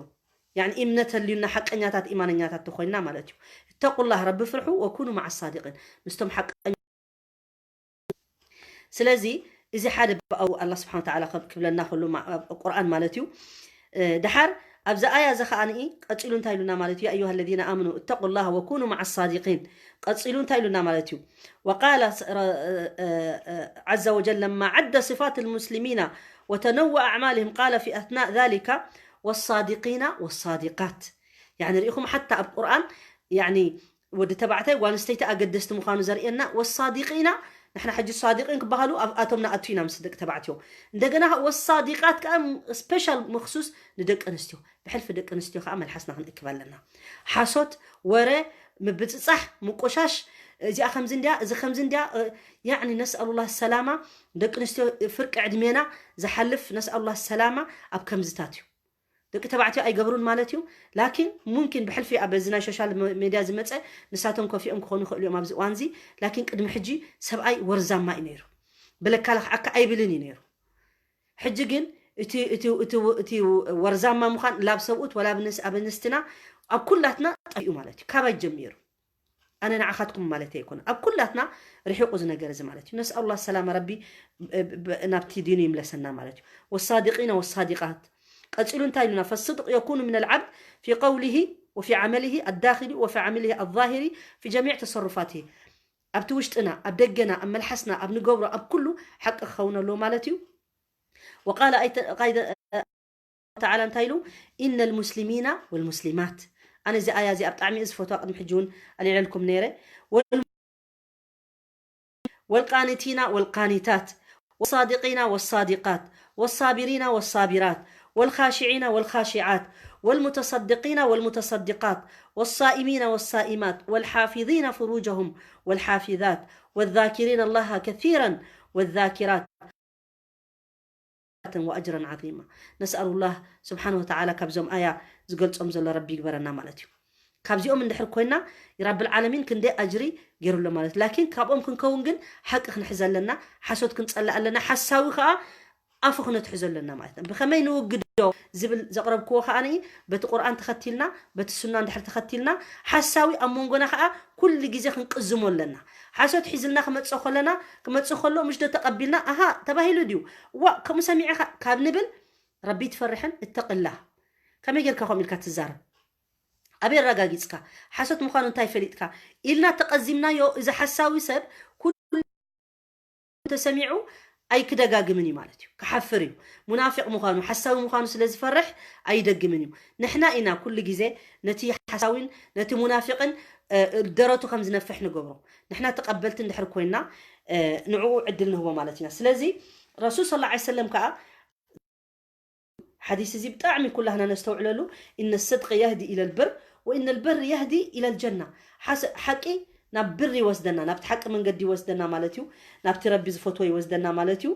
ያኒ እምነት ተልዩና ሓቀኛታት ኢማነኛታት ተኮይንና ማለት እዩ። እተቁላህ ረቢ ፍርሑ ወኩኑ መዓ ሳዲቂን ምስቶም ሓቀኛ። ስለዚ እዚ ሓደ ብኣው ኣላ ስብሓን ተዓላ ክብለና ከሉ ቁርኣን ማለት እዩ። ድሓር ኣብዚ ኣያ እዚ ከዓ ንኢ ቀፂሉ እንታይ ኢሉና ማለት እዩ? ያ ኣዩሃ ለዚነ ኣመኑ እተቁ ላህ ወኩኑ መዓ ሳዲቂን። ቀፂሉ እንታይ ኢሉና ማለት እዩ? وقال عز وجل لما عد صفات المسلمين وتنوع أعمالهم قال في أثناء ذلك والصادقين والصادقات. يعني رئيكم حتى أب قرآن يعني ወዲ ተባዕታይ ጓል ኣንስተይቲ ኣገደስቲ ምዃኑ ዘርእየና ወሳዲቂና ንሕና ሕጂ ሳዲቂን ክበሃሉ ኣብኣቶም ንኣቱ ኢና ምስ ደቂ ተባዕትዮ። እንደገና ወሳዲቃት ከዓ ስፔሻል መክሱስ ንደቂ ኣንስትዮ። ብሕልፊ ደቂ ኣንስትዮ ከዓ መልሓስና ክንእክብ ኣለና። ሓሶት ወረ፣ ምብፅፃሕ፣ ምቆሻሽ፣ እዚኣ ከምዚ እንድያ፣ እዚ ከምዚ እንድያ። ያዕኒ ነስኣሉላ ሰላማ። ደቂ ኣንስትዮ ፍርቂ ዕድሜና ዝሓልፍ ነስኣሉላ ሰላማ ኣብ ከምዝታት እዩ። ደቂ ተባዕትዮ ኣይገብሩን ማለት እዩ። ላኪን ሙምኪን ብሕልፊ ኣብ እዚ ናይ ሶሻል ሜድያ ዝመፀ ንሳቶም ከፊኦም ክኾኑ ይኽእሉ እዮም ኣብዚ እዋን እዚ። ላኪን ቅድሚ ሕጂ ሰብኣይ ወርዛማ እዩ ነይሩ። ብለካ ለኽዓካ ኣይብልን እዩ ነይሩ። ሕጂ ግን እቲ እቲ እቲ እቲ ወርዛማ ምዃን ላብ ሰብኡት ወላ ብንስ ኣብ ኣንስትና ኣብ ኩላትና ጠፊኡ ማለት እዩ። ካባይ ጀሚሩ ኣነ ንዓኻትኩም ማለት ኣይኮነ ኣብ ኩላትና ርሒቑ እዚ ነገር እዚ ማለት እዩ። ነስኣሉላ ሰላማ ረቢ ናብቲ ዲኑ ይምለሰና ማለት እዩ። ወሳዲቂና ወሳዲቃት ቀፂሉ እንታይ ኢሉና? فالصدق يكون من العبد في قوله وفي عمله الداخلي وفي عمله الظاهري في جميع تصرفاته። ኣብቲ ውሽጥና ኣብ ደገና ኣብ መልሓስና ኣብ ንገብሮ ኣብ ኩሉ ሓቂ ክኸውን ኣለዎ ማለት እዩ። وقال أي تعالى እንታይ ኢሉ? إن المسلمين والمسلمات። ኣነ እዚ ኣያ እዚኣ ብጣዕሚ እየ ዝፈትዋ ቅድሚ ሕጂ እውን ኣልዒለልኩም ነይረ። والقانتين والقانتات والصادقين والصادقات والصابرين والصابرات والخاشعين والخاشعات والمتصدقين والمتصدقات والصائمين والصائمات والحافظين فروجهم والحافظات والذاكرين الله كثيرا والذاكرات وأجرا عظيما. نسأل الله سبحانه وتعالى ካብዞም ኣያ ዝገልጾም ዘሎ ረቢ ይግበረና ማለት እዩ። ካብዚኦም እንድሕር ኮይና ረብል ዓለሚን ክንደይ ኣጅሪ ገይሩሎ ማለት እዩ። ላኪን ካብኦም ክንከውን ግን ሓቂ ክንሕዝ ኣለና፣ ሓሶት ክንጸልእ ኣለና። ሓሳዊ ከዓ ኣፉ ክነትሕዞ ኣለና ማለት ነው። ብኸመይ ንውግዶ ዝብል ዘቕረብክዎ ከኣ በቲ ቁርኣን ተኸቲልና፣ በቲ ሱና እንድሕር ተኸቲልና፣ ሓሳዊ ኣብ መንጎና ከኣ ኩሉ ግዜ ክንቅዝሞ ኣለና። ሓሶት ሒዝልና ክመጽእ ከለና፣ ክመጽእ ከሎ ምሽ ዶ ተቐቢልና፣ ኣሃ ተባሂሉ ድዩ? ዋ፣ ከምኡ ሰሚዕኻ ካብ ንብል፣ ረቢ ትፈርሕን እተቕላ። ከመይ ጌርካ ከምኡ ኢልካ ትዛረብ? ኣበይ ኣረጋጊጽካ? ሓሶት ምዃኑ እንታይ ፈሊጥካ? ኢልና ተቐዚምናዮ፣ እዚ ሓሳዊ ሰብ ኩሉ ተሰሚዑ ኣይክደጋግምን እዩ ማለት እዩ። ክሓፍር እዩ። ሙናፊቕ ምዃኑ፣ ሓሳዊ ምዃኑ ስለ ዝፈርሕ ኣይደግምን እዩ። ንሕና ኢና ኩሉ ግዜ ነቲ ሓሳዊን ነቲ ሙናፊቕን፣ እ፣ ደረቱ ከም ዝነፍሕ ንገብሮ። ንሕና ተቐበልቲ እንድሕር ኮይንና፣ እ፣ ንዕኡ ዕድል ንህቦ ማለት ኢና። ስለዚ ረሱል ሰለላሁ ዐለይሂ ወሰለም ከኣ ሓዲስ እዚ ብጣዕሚ ኩላህና ነስተውዕለሉ። ኢነ ስድቂ የህዲ ኢለል ብር ወኢነ ልብር የህዲ ኢለል ጀና። ሓስ-፣ ሓቂ ናብ ብር ይወስደና፣ ናብቲ ሓቂ መንገዲ ይወስደና ማለት እዩ። ናብቲ ረቢ ዝፈትዎ ይወስደና ማለት እዩ።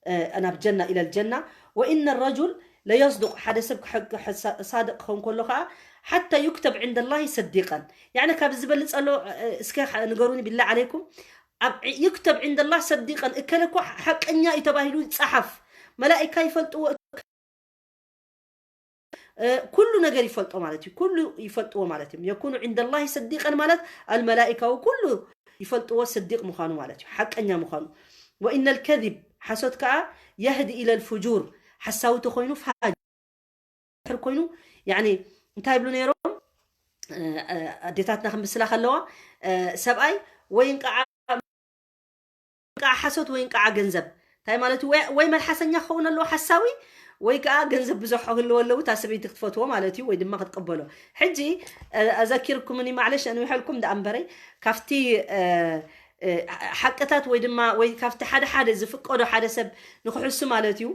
እ፣ ናብ ጀና ኢለል ጀና። ወኢነ ረጁል ለየስዱቅ፣ ሓደ ሰብ ክሐ-፣ ክሐ-፣ ሳድቅ ክኸውን ከሎ ከዓ ሓታ ዩክተብ ዕንደ ላሂ ሰዲቀን። ያዕኒ ካብዚ ዝበልፅ ኣሎ፣ እ፣ እስከ ንገሩኒ ቢላ ዓለይኩም። ኣብ ዩክተብ ዕንደ ላህ ሰዲቀን፣ እከለ እኮ ሓቀኛ እዩ ተባሂሉ ይፀሓፍ። መላኢካ ይፈልጥዎ፣ እ፣ ኩሉ ነገር ይፈልጦ ማለት እዩ። ኩሉ ይፈልጥዎ ማለት እዩ። የኩኑ ዕንደ ላሂ ሰዲቀን ማለት ኣልመላኢካ ኩሉ ይፈልጥዎ ሰዲቅ ምዃኑ ማለት እዩ። ሓቀኛ ምዃኑ። ወኢነ ልከዚብ፣ ሓሶት ከዓ የህዲ ኢለ ልፍጁር፣ ሓሳዊ ተኾይኑ ፋጅር ኮይኑ፣ ያዕኒ እንታይ ይብሉ ነይሮም? እ፣ እ፣ ኣዴታትና ክምስላ ከለዋ፣ እ፣ ሰብኣይ ወይ እንቃዓ፣ እንቃዓ ሓሶት ወይ እንቃዓ ገንዘብ። እንታይ ማለት እዩ? ወይ፣ ወይ መልሓሰኛ ክኸውን ኣለዎ ሓሳዊ፣ ወይ ከዓ ገንዘብ ብዙሕ ክህልዎ ኣለዎ፣ እታ ሰበይቲ ክትፈትዎ ማለት እዩ፣ ወይ ድማ ክትቅበሎ። ሕጂ፣ እ፣ ኣዘኪርኩምኒ ማዕለሽ፣ ኣንዊሐልኩም ደኣ እምበረይ፣ ካብቲ፣ እ፣ እ፣ ሓቅታት ወይ ድማ፣ ወይ ካብቲ ሓደ ሓደ ዝፍቀዶ ሓደ ሰብ ንክሕሱ ማለት እዩ።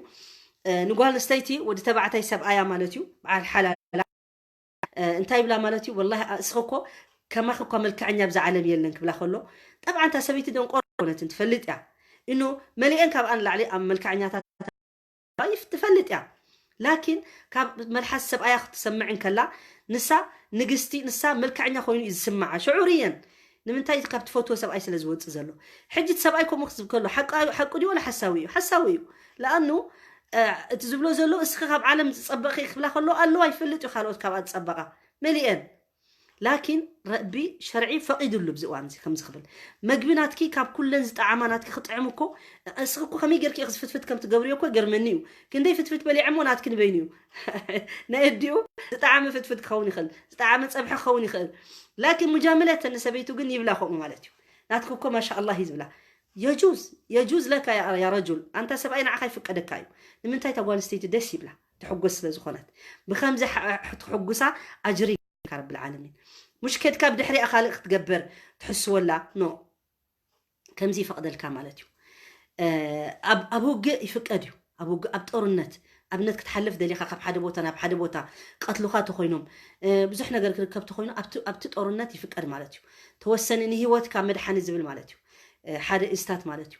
እ፣ ንጓል ኣንስተይቲ ወዲ ተባዕታይ ሰብኣያ ማለት እዩ፣ በዓል ሓላላ። እ፣ እንታይ ይብላ ማለት እዩ? ወላሂ፣ ኣ-፣ እስኺ እኮ ከማኺ እኳ መልክዐኛ ኣብዛ ዓለም የለን ክብላ ከሎ፣ ጠብዓን እታ ሰበይቲ ደንቆሮ ኣይኮነትን፣ ትፈልጥ እያ። እኖ መሊአን ካብኣ ንላዕሊ ኣብ መልክዐኛታት ይፍ-፣ ትፈልጥ እያ። ላኪን ካብ መልሓስ ሰብኣያ ክትሰምዕ እንከላ፣ ንሳ ንግስቲ፣ ንሳ መልክዐኛ ኮይኑ እዩ ዝስምዓ። ሽዑርየን ንምንታይ? ካብ ትፈትዎ ሰብኣይ ስለ ዝወጽእ ዘሎ። ሕጂ እቲ ሰብኣይ ከምኡ ክዝብ ከሎ፣ ሓቃ-፣ ሓቁ ድዩ ወላ ሓሳዊ እዩ? ሓሳዊ እዩ። ለኣኑ፣ እ፣ እቲ ዝብሎ ዘሎ፣ እስኺ ካብ ዓለም ዝጸበቕኺ ክብላ ከሎ፣ ኣለዋ ይፈልጥ እዩ ካልኦት ካብኣ ዝጸበቓ። መሊአን። ላኪን ረቢ ሸርዒ ፈቒዱሉ ኣብዚ እዋን እዚ ከምዚ ክብል። መግቢ ናትኪ ካብ ኩለን ዝጠዓማ ናትኪ ክጥዕም እኮ፣ እስኺ እኮ ከመይ ጌርኪ ኢኺ ፍትፍት ከም ትገብርዮ እኮ ይገርመኒ እዩ። ክንደይ ፍትፍት በሊዐሞ ናትኪ ንበይኑ እዩ። ናይ ኣዲኡ ዝጠዓመ ፍትፍት ክኸውን ይኽእል፣ ዝጠዓመ ጸብሒ ክኸውን ይኽእል። ላኪን ሙጃመለተን ንሰበይቱ ግን ይብላ ከምኡ ማለት እዩ። ናትኪ እኮ ማሻ ኣላህ እዩ ዝብላ። የጁዝ፣ የጁዝ ለካ ያ፣ ያ ረጁል፣ ኣንታ ሰብኣይ ንዓኻ ይፍቀደካ እዩ። ንምንታይ እታ ጓል ኣንስተይቲ ደስ ይብላ፣ ትሕጎስ ስለ ዝኾነት። ብከምዚ ሐ-፣ ትሕጉሳ ኣጅሪ ይካ ረብል ዓለሚን። ሙሽ ከድካ ብድሕሪኣ ካልእ ክትገብር ትሕስወላ፣ ኖ። ከምዚ ይፈቕደልካ ማለት እዩ። እ፣ ኣብ፣ ኣብ ውግእ ይፍቀድ እዩ። ኣብ ውግእ፣ ኣብ ጦርነት፣ ኣብነት ክትሓልፍ ደሊኻ ካብ ሓደ ቦታ ናብ ሓደ ቦታ፣ ቀትሉኻ ተኾይኖም፣ እ፣ ብዙሕ ነገር ክርከብ ተኾይኑ፣ ኣብቲ፣ ኣብቲ ጦርነት ይፍቀድ ማለት እዩ። ተወሰኒ ንህይወትካ መድሓኒ ዝብል ማለት እዩ። እ፣ ሓደ እስታት ማለት እዩ።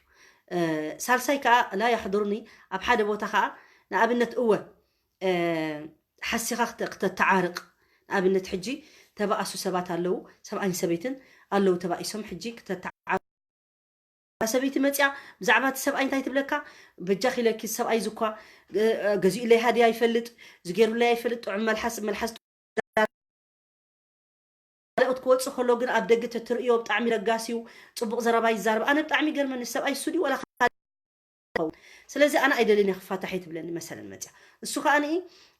እ፣ ሳልሳይ ከኣ ላ የሕዱርኒ፣ ኣብ ሓደ ቦታ ከኣ ንኣብነት እወ፣ እ፣ ሓሲኻ ክተ-፣ ክተተዓርቕ፣ ንኣብነት ሕጂ ተባእሱ ሰባት ኣለዉ፣ ሰብኣይን ሰበይትን ኣለዉ ተባኢሶም፣ ሕጂ ክተተዓርቕ። እታ ሰበይቲ መጽያ ብዛዕባ እቲ ሰብኣይ እንታይ ትብለካ? በጃኺ ኢለኪ፣ ሰብኣይ ዝኳ፣ እ፣ ገዚኡለይ ሃድያ ይፈልጥ፣ ዝገይሩለይ ኣይፈልጥ፣ ጥዑም መልሓስ፣ መልሓስ ካልኦት ክወጽእ ከሎ ግን ኣብ ደገ ተትርእዮ ብጣዕሚ ለጋስ እዩ፣ ጽቡቕ ዘረባ ይዛረብ። ኣነ ብጣዕሚ ይገርመኒ፣ ሰብኣይ እሱ ድዩ ወላ ካልእ ይኸውን? ስለዚ ኣነ ኣይደልን እየ ክፋታሕ እየ ትብለኒ መሰለን መጽያ። እሱ ከኣ ንኢ፣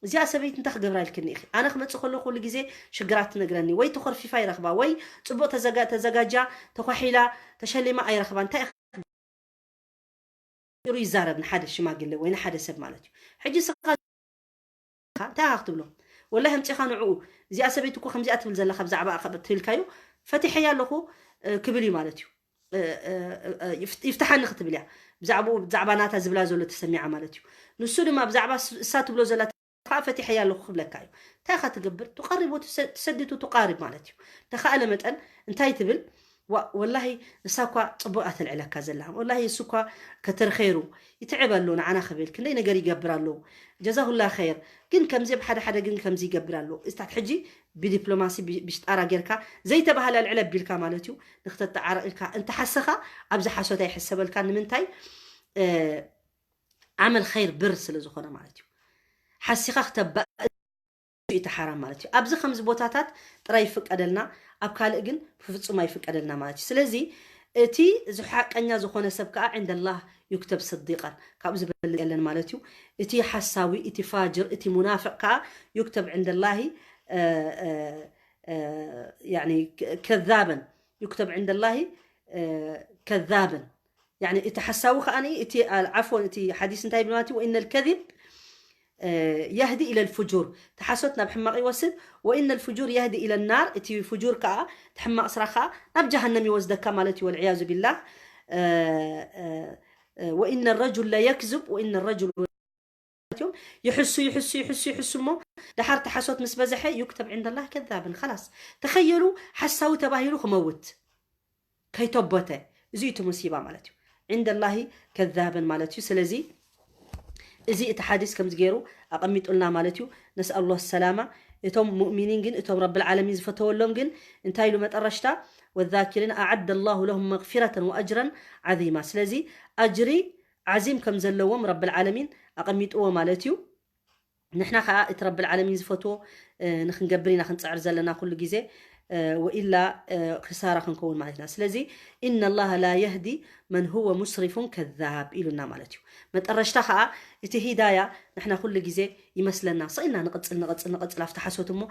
እዚኣ ሰበይቲ እንታይ ክገብራ ኢልክኒ ኢኺ? ኣነ ክመጽእ ከለኹ ኩሉ ግዜ ሽግራት ትነግረኒ፣ ወይ ተኾርፊፋ ይረኽባ፣ ወይ ጽቡቕ ተዘጋ-፣ ተዘጋጃ፣ ተኳሒላ፣ ተሸሊማ ኣይረኽባን። እንታይ ኢኺ ኢሉ ይዛረብ ንሓደ ሽማግለ ወይ ንሓደ ሰብ ማለት እዩ። ሕጂ ስኻ እንታይ ኢኻ ክትብሎ? ወላሂ ኣምጺኻ ንዕኡ፣ "እዚኣ ሰበይቲ እኮ ከምዚኣ ትብል ዘላ ካብ ዛዕባኣ ካብ ትብልካዮ፣ ፈቲሐያ ኣለኹ፣ እ፣ ክብል እዩ ማለት እዩ። እ፣ እ፣ እ፣ ይፍ-፣ ይፍትሓኒ ክትብል እያ። ብዛዕባኡ፣ ብዛዕባ ናታ ዝብላ ዘሎ ተሰሚዓ ማለት እዩ። ንሱ ድማ ብዛዕባ ስ-፣ እሳ ትብሎ ዘላ ከዓ ፈቲሐያ ኣለኹ ክብለካ እዩ። እንታይ ኢኻ ትገብር? ትቐርብ ወትሰ-፣ ትሰድድ ወትቓርብ ማለት እዩ። ተኻእለ መጠን እንታይ ትብል? ዋ-፣ ወላሂ እሳ እኳ ጽቡቕ እያ ተልዕለካ ዘላ። ወላሂ እሱ እኳ ከተር ኸይሩ ይትዕብ ኣሎ ንዓና ክብል። ክንደይ ነገር ይገብር ኣሎ። ጀዛሁላ ኸይር። ግን ከምዚ ኣብ ሓደ ሓደ ግን ከምዚ ይገብር ኣሎ። እስታት ሕጂ ብዲፕሎማሲ ብ-፣ ብሽጣራ ጌርካ ዘይተባህለ ኣልዕል ኣቢልካ ማለት እዩ። ንክተተዓረቕ ኢልካ እንተሓሰኻ ኣብዚ ሓሶት ኣይሕሰበልካ። ንምንታይ? እ፣ ዓመል ኸይር ብር ስለ ዝኾነ ማለት እዩ። ሓሲኻ ክተባእ እቲ ሓራም ማለት እዩ። ኣብዚ ከምዚ ቦታታት ጥራይ ይፍቀደልና፣ ኣብ ካልእ ግን ብፍጹም ኣይፍቀደልና ማለት እዩ። ስለዚ እቲ ዝሓቀኛ ዝኾነ ሰብ ከዓ ዕንደላህ ዩክተብ ስዲቃን፣ ካብኡ ዝበልጥ የለን ማለት እዩ። እቲ ሓሳዊ፣ እቲ ፋጅር፣ እቲ ሙናፍቅ ከዓ ዩክተብ ዕንደላሂ ያኒ ከዛበን፣ ዩክተብ ዕንደላሂ ከዛበን። ያኒ እቲ ሓሳዊ ከዓ እቲ ዓፎን እቲ ሓዲስ እንታይ ይብል ማለት እዩ? ወኢነ ልከዚብ የህዲ ኢለ ልፍጁር፣ እቲ ሓሶት ናብ ሕማቕ ይወስድ። ወኢነ ልፍጁር የህዲ ኢለ ናር፣ እቲ ፍጁር ከዓ እቲ ሕማቕ ስራሕ ከዓ ናብ ጀሃነም ይወስደካ ማለት እዩ። ወልዕያዙ ቢላህ። ወኢነ ረጁል ለየክዝብ ወኢነ ረጁል እዮም። ይሕሱ ይሕሱ ይሕሱ ይሕሱ እሞ ደሓር እቲ ሓሶት ምስ በዝሐ ዩክተብ ዕንደላህ ከዛብን፣ ኸላስ ተኸየሉ፣ ሓሳዊ ተባሂሉ ክመውት ከይተቦተ። እዚ እዩ እቲ ሙሲባ ማለት እዩ። ዕንደላሂ ከዛብን ማለት እዩ። ስለዚ እዚ እቲ ሓዲስ ከምዚ ገይሩ ኣቐሚጡልና ማለት እዩ። ነስኣሉ ላህ ሰላማ። እቶም ሙእሚኒን ግን፣ እቶም ረብል ዓለሚን ዝፈተወሎም ግን እንታይ ኢሉ መጠረሽታ? ወዛኪሪን ኣዓደ ላሁ ለሁም መግፊረተን ወኣጅረን ዓዚማ። ስለዚ ኣጅሪ ዓዚም ከም ዘለዎም ረብል ዓለሚን ኣቐሚጥዎ ማለት እዩ። ንሕና ከዓ እቲ ረብል ዓለሚን ዝፈትዎ ንክንገብር ኢና ክንፅዕር ዘለና ኩሉ ግዜ። ወኢላ ክሳራ ክንከውን ማለት ኢና። ስለዚ ኢነ ላሃ ላ የህዲ መን ሁወ ሙስሪፉን ከዛብ ኢሉና ማለት እዩ። መጠረሽታ ከዓ እቲ ሂዳያ ንሕና ኩሉ ግዜ ይመስለና ሰኢና ንቕፅል ንቕፅል ንቕፅል ኣብቲ ሓሶት እሞ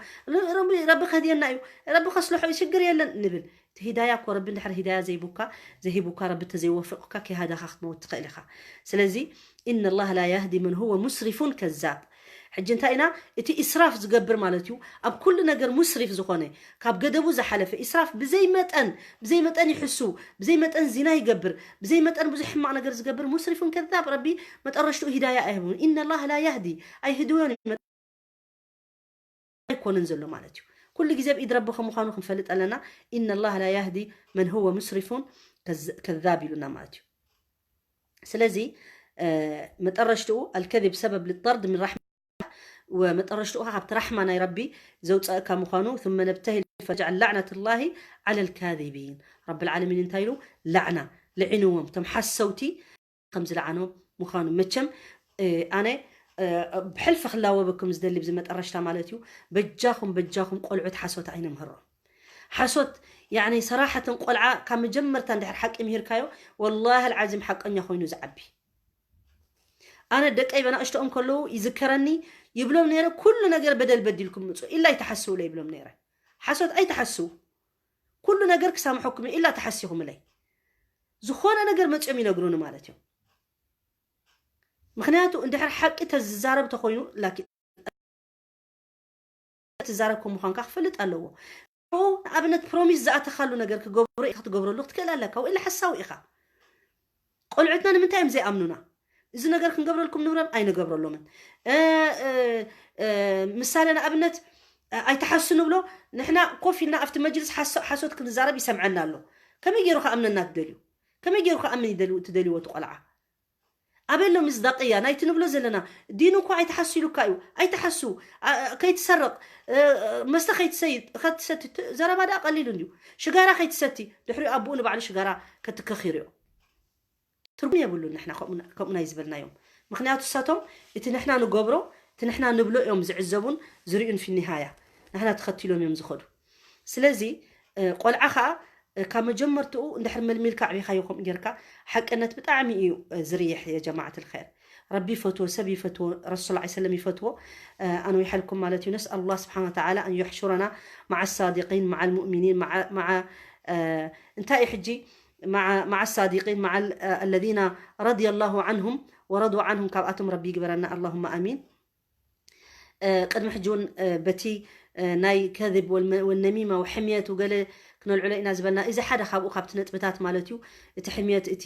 ረቢ ከህድየና እዩ፣ ረቢ ከስልሖ እዩ፣ ሽግር የለን ንብል። እቲ ሂዳያ እኮ ረቢ እንድሕር ሂዳያ ዘይቡካ ዘይሂቡካ ረቢ ተዘይወፍቅካ ከይሃዳኻ ክትመውት ትኽእል ኢኻ። ስለዚ ኢነ ላሃ ላ የህዲ መን ሁወ ሙስሪፉን ከዛብ። ሕጂ እንታይ ኢና እቲ ኢስራፍ ዝገብር ማለት እዩ? ኣብ ኩሉ ነገር ሙስሪፍ ዝኾነ ካብ ገደቡ ዝሓለፈ ኢስራፍ ብዘይ መጠን ብዘይ መጠን ይሕሱ ብዘይ መጠን ዚና ይገብር ብዘይ መጠን ብዙሕ ሕማቕ ነገር ዝገብር ሙስሪፉን ከዛብ ረቢ መጠረሽትኡ ሂዳያ ኣይህቡን። ኢነ ላሃ ላ የህዲ ኣይህድዮን እዩ። ኣይኮነን ዘሎ ማለት እዩ። ኩሉ ግዜ ብኢድ ረቢ ከምዃኑ ክንፈልጥ ኣለና። ኢነ ላሃ ላ የህዲ መን ሁወ ሙስሪፉን ከዛብ ኢሉና ማለት እዩ። ስለዚ መጠረሽትኡ ኣልከዚብ ሰበብ ልጠርድ ምን ራሕማ ወመጠረሽትኡ ካብቲ ራሕማ ናይ ረቢ ዘውፀእካ ምዃኑ ثم نبتهل فنجعل لعنة الله على الكاذبين። ረብል ዓለሚን እንታይ ኢሉ? ላዕና ልዒንዎም፣ እቶም ሓሰውቲ ከም ዝለዓኖም ምዃኑ። መቸም ኣነ ብሕልፊ ክላወበኩም ዝደሊ ብዚ መጠረሽታ ማለት እዩ። በጃኹም በጃኹም ቆልዑት ሓሶት ኣይነምህሮም። ሓሶት ያኒ ሰራሕተን ቆልዓ ካብ መጀመርታ እንድሕር ሓቂ ምሂርካዮ ወላሂ ልዓዚም ሓቀኛ ኮይኑ ዝዓቢ። ኣነ ደቀይ በናእሽተኦም ከለዉ ይዝከረኒ ይብሎም ነይረ፣ ኩሉ ነገር በደል በዲልኩም ምፁ ኢላ ኣይትሓስውለ ይብሎም ነይረ። ሓሶት ኣይትሓስው፣ ኩሉ ነገር ክሳምሐኩም ኢላ ተሓሲኹምለይ። ዝኾነ ነገር መፅኦም ይነግሩኒ ማለት እዮም። ምክንያቱ እንድሕር ሓቂ ተዝዛረብ ተኮይኑ ላኪ ትዛረብ ከም ምዃንካ ክፈልጥ ኣለዎ። ንኣብነት ፕሮሚስ ዝኣተኻሉ ነገር ክገብሮ ኢኻ ክትገብረሉ ክትክእል ኣለካ ወይ ሓሳዊ ኢኻ። ቆልዑትና ንምንታይ እዮም ዘይኣምኑና? እዚ ነገር ክንገብረልኩም ንብሎም ኣይንገብረሎምን። ምሳሌ ንኣብነት ኣይትሓሱ ንብሎ። ንሕና ኮፍ ኢልና ኣብቲ መጅልስ ሓሶት ክንዛረብ ይሰምዐና ኣሎ። ከመይ ገይሩ ከኣምነና ትደልዩ? ከመይ ገይሩ ከኣምን ይደልዩ ትደልይዎ እቲ ቆልዓ? ኣበይ ኣሎ ምስዳቅያ ናይቲ ንብሎ ዘለና? ዲኑ እኮ ኣይትሓሱ ኢሉካ እዩ። ኣይትሓሱ፣ ከይትሰርቕ፣ መስተ ከይትሰቲ። ዘረባ ደኣ ቀሊል እንድዩ። ሽጋራ ከይትሰቲ። ድሕሪኡ ኣቦኡ ንባዕሉ ሽጋራ ከትከኽ ይሪኦ። ትርጉም የብሉን ንሕና ከምኡ ናይ ዝበልናዮም። ምክንያቱ እሳቶም እቲ ንሕና ንገብሮ እቲ ንሕና ንብሎ እዮም ዝዕዘቡን ዝርእዩን ፊኒሃያ ንሕና ተኸቲሎም እዮም ዝኸዱ። ስለዚ ቆልዓ ከዓ ካብ መጀመርትኡ እንድሕር መልሚልካ ኣዕቢኻዮ ከምኡ ጌርካ ሓቅነት ብጣዕሚ እዩ ዝርይሕ። የጀማዓት ልኸይር ረቢ ይፈትዎ፣ ሰብ ይፈትዎ፣ ረሱል ላ ሰለም ይፈትዎ። ኣነ ይሓልኩም ማለት እዩ። ነስኣል ላ ስብሓን ወተዓላ ኣን ዩሕሹረና መዓ ሳዲቂን መዓ ልሙእሚኒን መዓ እንታይ እዩ ሕጂ መዓ ሳዲቂን መዓ ኣለዚና ረድየ ላሁ ዓንሁም ወረዱ ዓንሁም ካብኣቶም ረቢ ይግበረና ኣላሁማ ኣሚን። ቅድሚ ሕጂ እውን በቲ ናይ ከዝብ ወነሚማ ወሕምየት ወገለ ክነልዕሎ ኢና ዝበልና እዚ ሓደ ካብኡ ካብቲ ነጥብታት ማለት እዩ። እቲ ሕምየት እቲ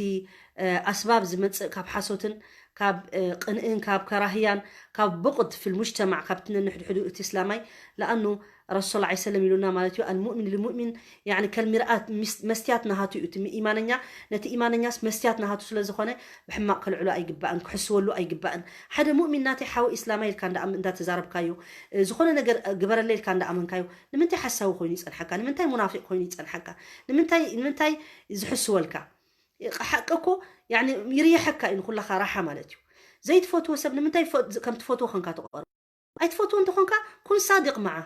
ኣስባብ ዝመፅእ ካብ ሓሶትን ካብ ቅንእን ካብ ከራህያን ካብ ብቕድ ፊል ሙጅተማዕ ካብቲ ነንሕድሕዱ እቲ እስላማይ ለኣኑ ረሱል ላ ሰለም ኢሉና ማለት እዩ። ኣልሙእሚን ልሙእሚን ያኒ ከልሚርኣት መስትያት ናሃቱ እዩ። እቲ ኢማነኛ ነቲ ኢማነኛስ መስትያት ናሃቱ ስለ ዝኾነ ብሕማቕ ከልዕሎ ኣይግባእን፣ ክሕስወሉ ኣይግባእን። ሓደ ሙእሚን ናተይ ሓወ ኢስላማይ ኢልካ እንዳተዛረብካዮ፣ ዝኾነ ነገር ግበረለይ ኢልካ እንዳኣመንካዮ ንምንታይ ሓሳዊ ኮይኑ ይፀንሓካ? ንምንታይ ሙናፊቅ ኮይኑ ይፀንሓካ? ንምንታይ ዝሕስወልካ? ሓቂ እኮ ይርየሐካ እዩ ንኩላኻ ራሓ ማለት እዩ። ዘይትፈትዎ ሰብ ንምንታይ ከም ትፈትዎ ኮንካ ትቐርቦ? ኣይትፈትዎ እንተኾንካ ኩን ሳዲቕ መዓ።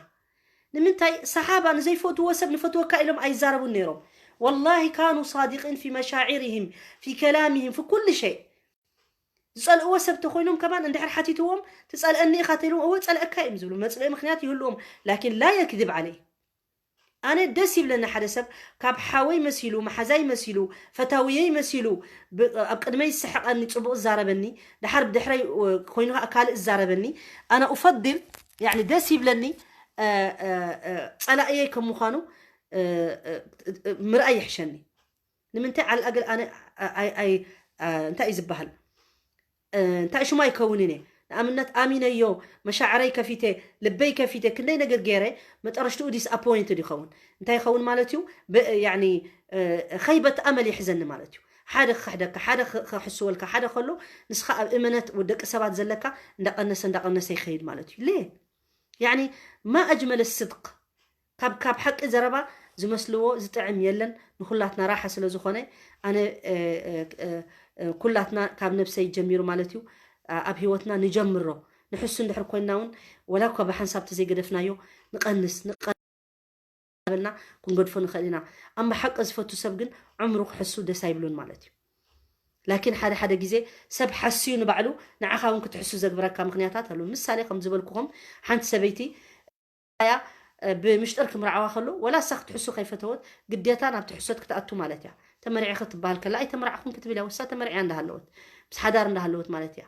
ንምንታይ ሰሓባ ንዘይፈትዎ ሰብ ንፈትወካ ኢሎም ኣይዛረቡን ነይሮም። ወላሂ ካኑ ሳዲቂን ፊ መሻዒርሂም ፊ ከላሚሂም ፊ ኩሉ ሸይ። ዝጸልእዎ ሰብ ተኾይኖም ከማን እንድሕር ሓቲትዎም ትጸልአኒ ኢኻ ተይሎም እወ ጸልአካ እዮም ዝብሉ። መጽለኢ ምክንያት ይህልዎም። ላኪን ላ የክذብ ዓለይ። ኣነ ደስ ይብለኒ ሓደ ሰብ ካብ ሓወይ መሲሉ፣ መሓዛይ መሲሉ፣ ፈታውየይ መሲሉ፣ ብ-፣ ኣብ ቅድመይ ዝስሕቐኒ፣ ጽቡቕ ዝዛረበኒ፣ ድሓር ብድሕረይ ኮይኑ ከዓ ካልእ ዝዛረበኒ፣ ኣነ ኡፈድል፣ ያዕኒ ደስ ይብለኒ፣ እ፣ እ፣ እ፣ ጸላእየይ ከም ምዃኑ፣ እ፣ እ፣ እ፣ ምርኣይ ይሕሸኒ። ንምንታይ ዓል ኣገል ኣነ ኣይ ኣይ እንታይ እዩ ዝበሃል እንታይ ሽማ ይከውንን እየ ንኣብነት ኣሚነዮ መሻዕረይ ከፊተ ልበይ ከፊተ ክንደይ ነገር ገይረ መጠረሽትኡ disappointed ይኸውን እንታይ ይኸውን ማለት እዩ ያኒ ኸይበት ኣመል ይሕዘኒ ማለት እዩ ሓደ ክሕደካ ሓደ ክሕስወልካ ሓደ ከሎ ንስኻ ኣብ እመነት ደቂ ሰባት ዘለካ እንዳቀነሰ እንዳቀነሰ ይኸይድ ማለት እዩ ሌ ያኒ ማ ኣጅመለ ስድቅ ካብ ካብ ሓቂ ዘረባ ዝመስልዎ ዝጥዕም የለን ንኩላትና ራሓ ስለ ዝኾነ ኣነ ኩላትና ካብ ነብሰይ ጀሚሩ ማለት እዩ ኣብ ህይወትና ንጀምሮ ንሕሱ እንድሕር ኮይና እውን ወላ እኳ ብሓንሳብ ተዘይገደፍናዮ ንቀንስ ንቀበልና ክንገድፎ ንኽእል ኢና ኣም ብሓቂ ዝፈቱ ሰብ ግን ዕምሩ ክሕሱ ደስ ኣይብሉን ማለት እዩ ላኪን ሓደ ሓደ ግዜ ሰብ ሓስዩ ንባዕሉ ንዓኻ እውን ክትሕሱ ዘግብረካ ምክንያታት ኣሉ ምሳሌ ከም ዝበልኩኹም ሓንቲ ሰበይቲ ያ ብምሽጥር ክምርዓዋ ከሎ ወላ እሳ ክትሕሱ ከይፈተወት ግዴታ ናብ ትሕሶት ክትኣቱ ማለት እያ ተመሪዒ ክትበሃል ከላ ኣይተመራዕኹም ክትብል እያ ወሳ ተመሪዕያ እንዳሃለወት ምስ ሓዳር እንዳሃለወት ማለት እያ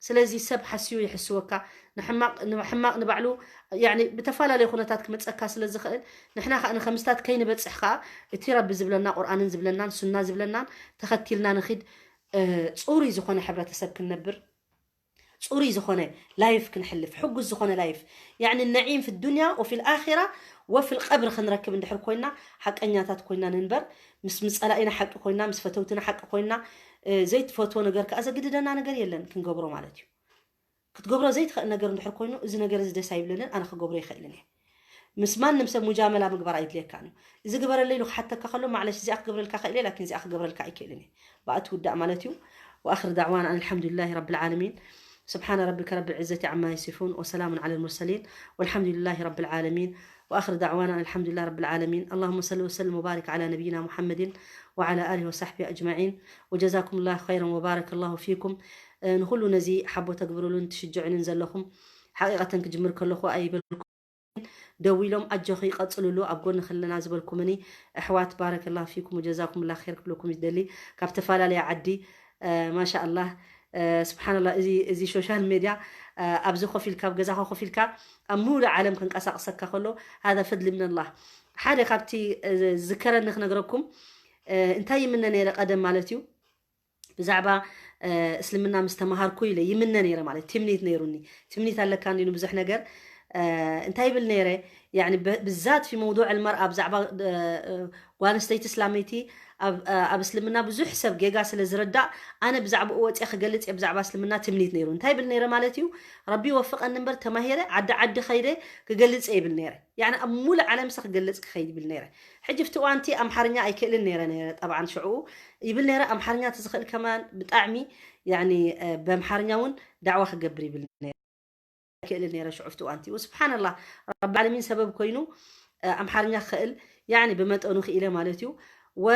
ስለዚ ሰብ ሓስዩ ይሕስወካ ንሕማቅ ንባዕሉ ብተፈላለዩ ኩነታት ክመፀካ ስለ ዝኽእል ንሕና ከዓ ንከምስታት ከይንበፅሕ ከዓ እቲ ረቢ ዝብለና ቁርኣንን ዝብለናን ሱና ዝብለናን ተኸቲልና ንኺድ ፅሩይ ዝኾነ ሕብረተሰብ ክንነብር ፅሩይ ዝኾነ ላይፍ ክንሕልፍ ሕጉስ ዝኾነ ላይፍ ያኒ ነዒም ፊ ዱንያ ወፊ ልኣራ ወፊ ልቀብር ክንረክብ እንድሕር ኮይና ሓቀኛታት ኮይና ንንበር ምስ ምፀላኢና ሓቂ ኮይና ምስ ፈተውትና ሓቂ ኮይና ዘይትፈትዎ ነገር ከዓ ዘግድደና ነገር የለን ክንገብሮ ማለት እዩ ክትገብሮ ዘይትኽእል ነገር እንድሕር ኮይኑ እዚ ነገር እዚ ደስ ኣይብለንን ኣነ ክገብሮ ይኽእልን እየ ምስ ማንም ሰብ ሙጃመላ ምግባር ኣይድልየካን እዩ እዚ ግበረለይ ኢሉ ክሓተካ ከሎ ማዕለሽ እዚኣ ክገብረልካ ክእል እየ ላኪን እዚኣ ክገብረልካ ኣይክእልን እየ ብኣ ትውዳእ ማለት እዩ ወኣክር ዳዕዋና ኣን ኣልሓምዱሊላሂ ረቢ ልዓለሚን سبحان ربك رب العزة عما يصفون وسلام على المرسلين والحمد لله رب العالمين وآخر دعوانا أن الحمد لله رب العالمين اللهم صل وسلم وبارك على نبينا محمد وعلى آله وصحبه أجمعين وجزاكم الله خيرا وبارك الله فيكم ንኹሉ ነዚ ሓቦ ተግብሩሉን ትሽጅዕንን ዘለኹም ሓቂቐተን ክጅምር ከለኹ ኣይበልኩ ደዊሎም ኣጆኺ ቀፅልሉ ኣብ ጎኒ ክለና ዝበልኩምኒ ኣሕዋት ባረከላሁ ፊኩም ወጀዛኩም ላ ር ክብለኩም ይደሊ ካብ ተፈላለየ ዓዲ ማሻ ኣላህ ስብሓንላ እዚ ሶሻል ሜድያ ኣብዚ ኮፍ ኢልካ ኣብ ገዛኻ ኮፍ ኢልካ ኣብ ሙሉእ ዓለም ክንቀሳቅሰካ ከሎ ሃዛ ፈድሊ ምንላህ ሓደ ካብቲ ዝከረኒ ክነግረኩም እንታይ ይምነ ነይረ ቀደም ማለት እዩ ብዛዕባ እስልምና ምስ ተምሃርኩ ኢለ ይምነ ነይረ ማለት ትምኒት ነይሩኒ ትምኒት ኣለካ እንዲ ብዙሕ ነገር እንታይ ይብል ነይረ ብዛት ፊ መውضوع المرأة ብዛዕባ ጓል ኣንስተይቲ እስላመይቲ ኣብ እስልምና ብዙሕ ሰብ ጌጋ ስለ ዝርዳእ ኣነ ብዛዕባኡ ወፅየ ክገልፅ እየ ብዛዕባ እስልምና ትምኒት ነይሩ እንታይ ይብል ነይረ ማለት እዩ ረቢ ወፍቀኒ እምበር ተማሂረ ዓዲ ዓዲ ከይደ ክገልፅ እየ ይብል ነይረ ያኒ ኣብ ሙሉእ ዓለም ሳ ክገልፅ ክኸይድ ይብል ነይረ ሕጂ ፍቲ እዋንቲ ኣምሓርኛ ኣይክእልን ነይረ ነይረ ጠብዓን ሽዕኡ ይብል ነይረ ኣምሓርኛ ተዝኽእል ከማን ብጣዕሚ ያኒ በምሓርኛ እውን ዳዕዋ ክገብር ይብል ነይረ ኣይክእልን ነይረ ሽዑ ፍቲ እዋንቲ ወስብሓንላ ረቢ ዓለሚን ሰበብ ኮይኑ ኣምሓርኛ ክኽእል ያኒ ብመጠኑ ክኢለ ማለት እዩ ወ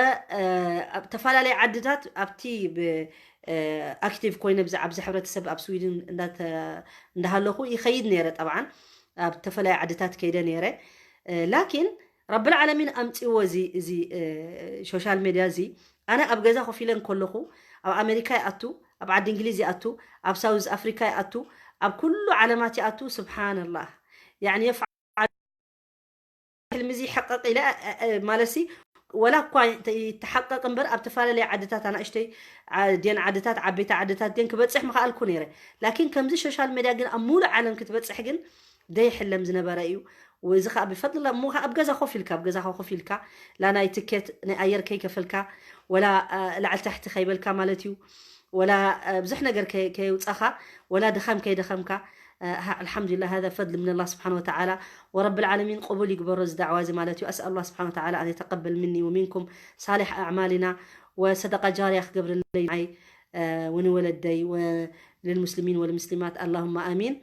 ኣብ ተፈላለየ ዓድታት ኣብቲ ኣክቲቭ ኮይነ ኣብዚ ሕብረተሰብ ኣብ ስዊድን እንዳሃለኹ ይኸይድ ነይረ ጠብዓን ኣብ ተፈላለየ ዓድታት ከይደ ነይረ ላኪን ረብል ዓለሚን ኣምፅዎ እዚ እዚ ሶሻል ሜድያ እዚ ኣነ ኣብ ገዛ ኮፍ ኢለ እንከለኹ ኣብ ኣሜሪካ ይኣቱ ኣብ ዓዲ እንግሊዝ ይኣቱ ኣብ ሳውዝ ኣፍሪካ ይኣቱ ኣብ ኩሉ ዓለማት ይኣቱ ስብሓንላህ ያኒ የፍዓል ሕልሚ እዚ ይሕቀቅ ኢለ ማለሲ ወላ እኳ ይተሓቀቅ እምበር ኣብ ተፈላለየ ዓድታት ኣናእሽተይ ድን ዓድታት ዓበይቲ ዓድታት ድን ክበፅሕ ምኽኣልኩ ነይረ ላኪን ከምዚ ሶሻል ሜድያ ግን ኣብ ሙሉእ ዓለም ክትበፅሕ ግን ደይሕለም ዝነበረ እዩ እዚ ከዓ ብፈድላ እሞ ከዓ ኣብ ገዛ ኮፍ ኢልካ ኣብ ገዛኻ ኮፍ ኢልካ ላ ናይ ትኬት ናይ ኣየር ከይከፈልካ ወላ ላዕሊ ታሕቲ ከይበልካ ማለት እዩ ወላ ብዙሕ ነገር ከየውፃኻ ወላ ድኻም ከይደኸምካ الحمد لله هذا فضل من الله سبحانه وتعالى ورب العالمين قبول يقبر እዚ دعوة እዚ ማለት እዩ أسأل الله سبحانه وتعالى أن يتقبل مني ومنكم صالح أعمالنا وصدقة جارية ክገብርለይ ንዓይ ونولدي وللمسلمين والمسلمات اللهم آمين።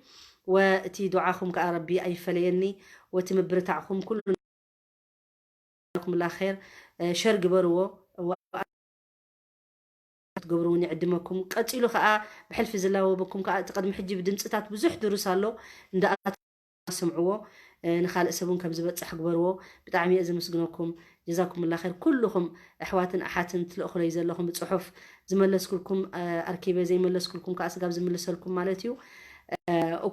وتي دعاكم كأ ربي أي فليني وتمبرتعكم كل ኩም ላ ር ሸር ግበርዎ። ትገብሩ እውን ይዕድመኩም። ቀፂሉ ከዓ ብሕልፊ ዝላወበኩም ከዓ እቲ ቅድሚ ሕጂ ብድምፅታት ብዙሕ ድሩስ ኣሎ እንዳኣት ስምዕዎ። ንካልእ ሰብ እውን ከም ዝበፅሕ ግበርዎ። ብጣዕሚ እየ ዘመስግነኩም። ጀዛኩም ላ ር ኩልኹም ኣሕዋትን ኣሓትን ትልእኹለይ ዘለኹም ብፅሑፍ ዝመለስኩልኩም ኣርኪበ ዘይመለስኩልኩም ከዓ ስጋብ ዝምልሰልኩም ማለት እዩ።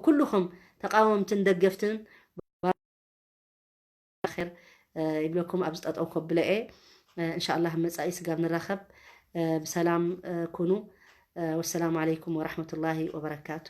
ኩልኹም ተቃወምትን ደገፍትን ር ይብለኩም ኣብዚ ጠጠው ከብለ እየ። እንሻላ መፃኢ ስጋብ ንራኸብ። ብሰላም ኩኑ። ወሰላሙ ዓለይኩም ወራሕመቱላሂ ወበረካቱ።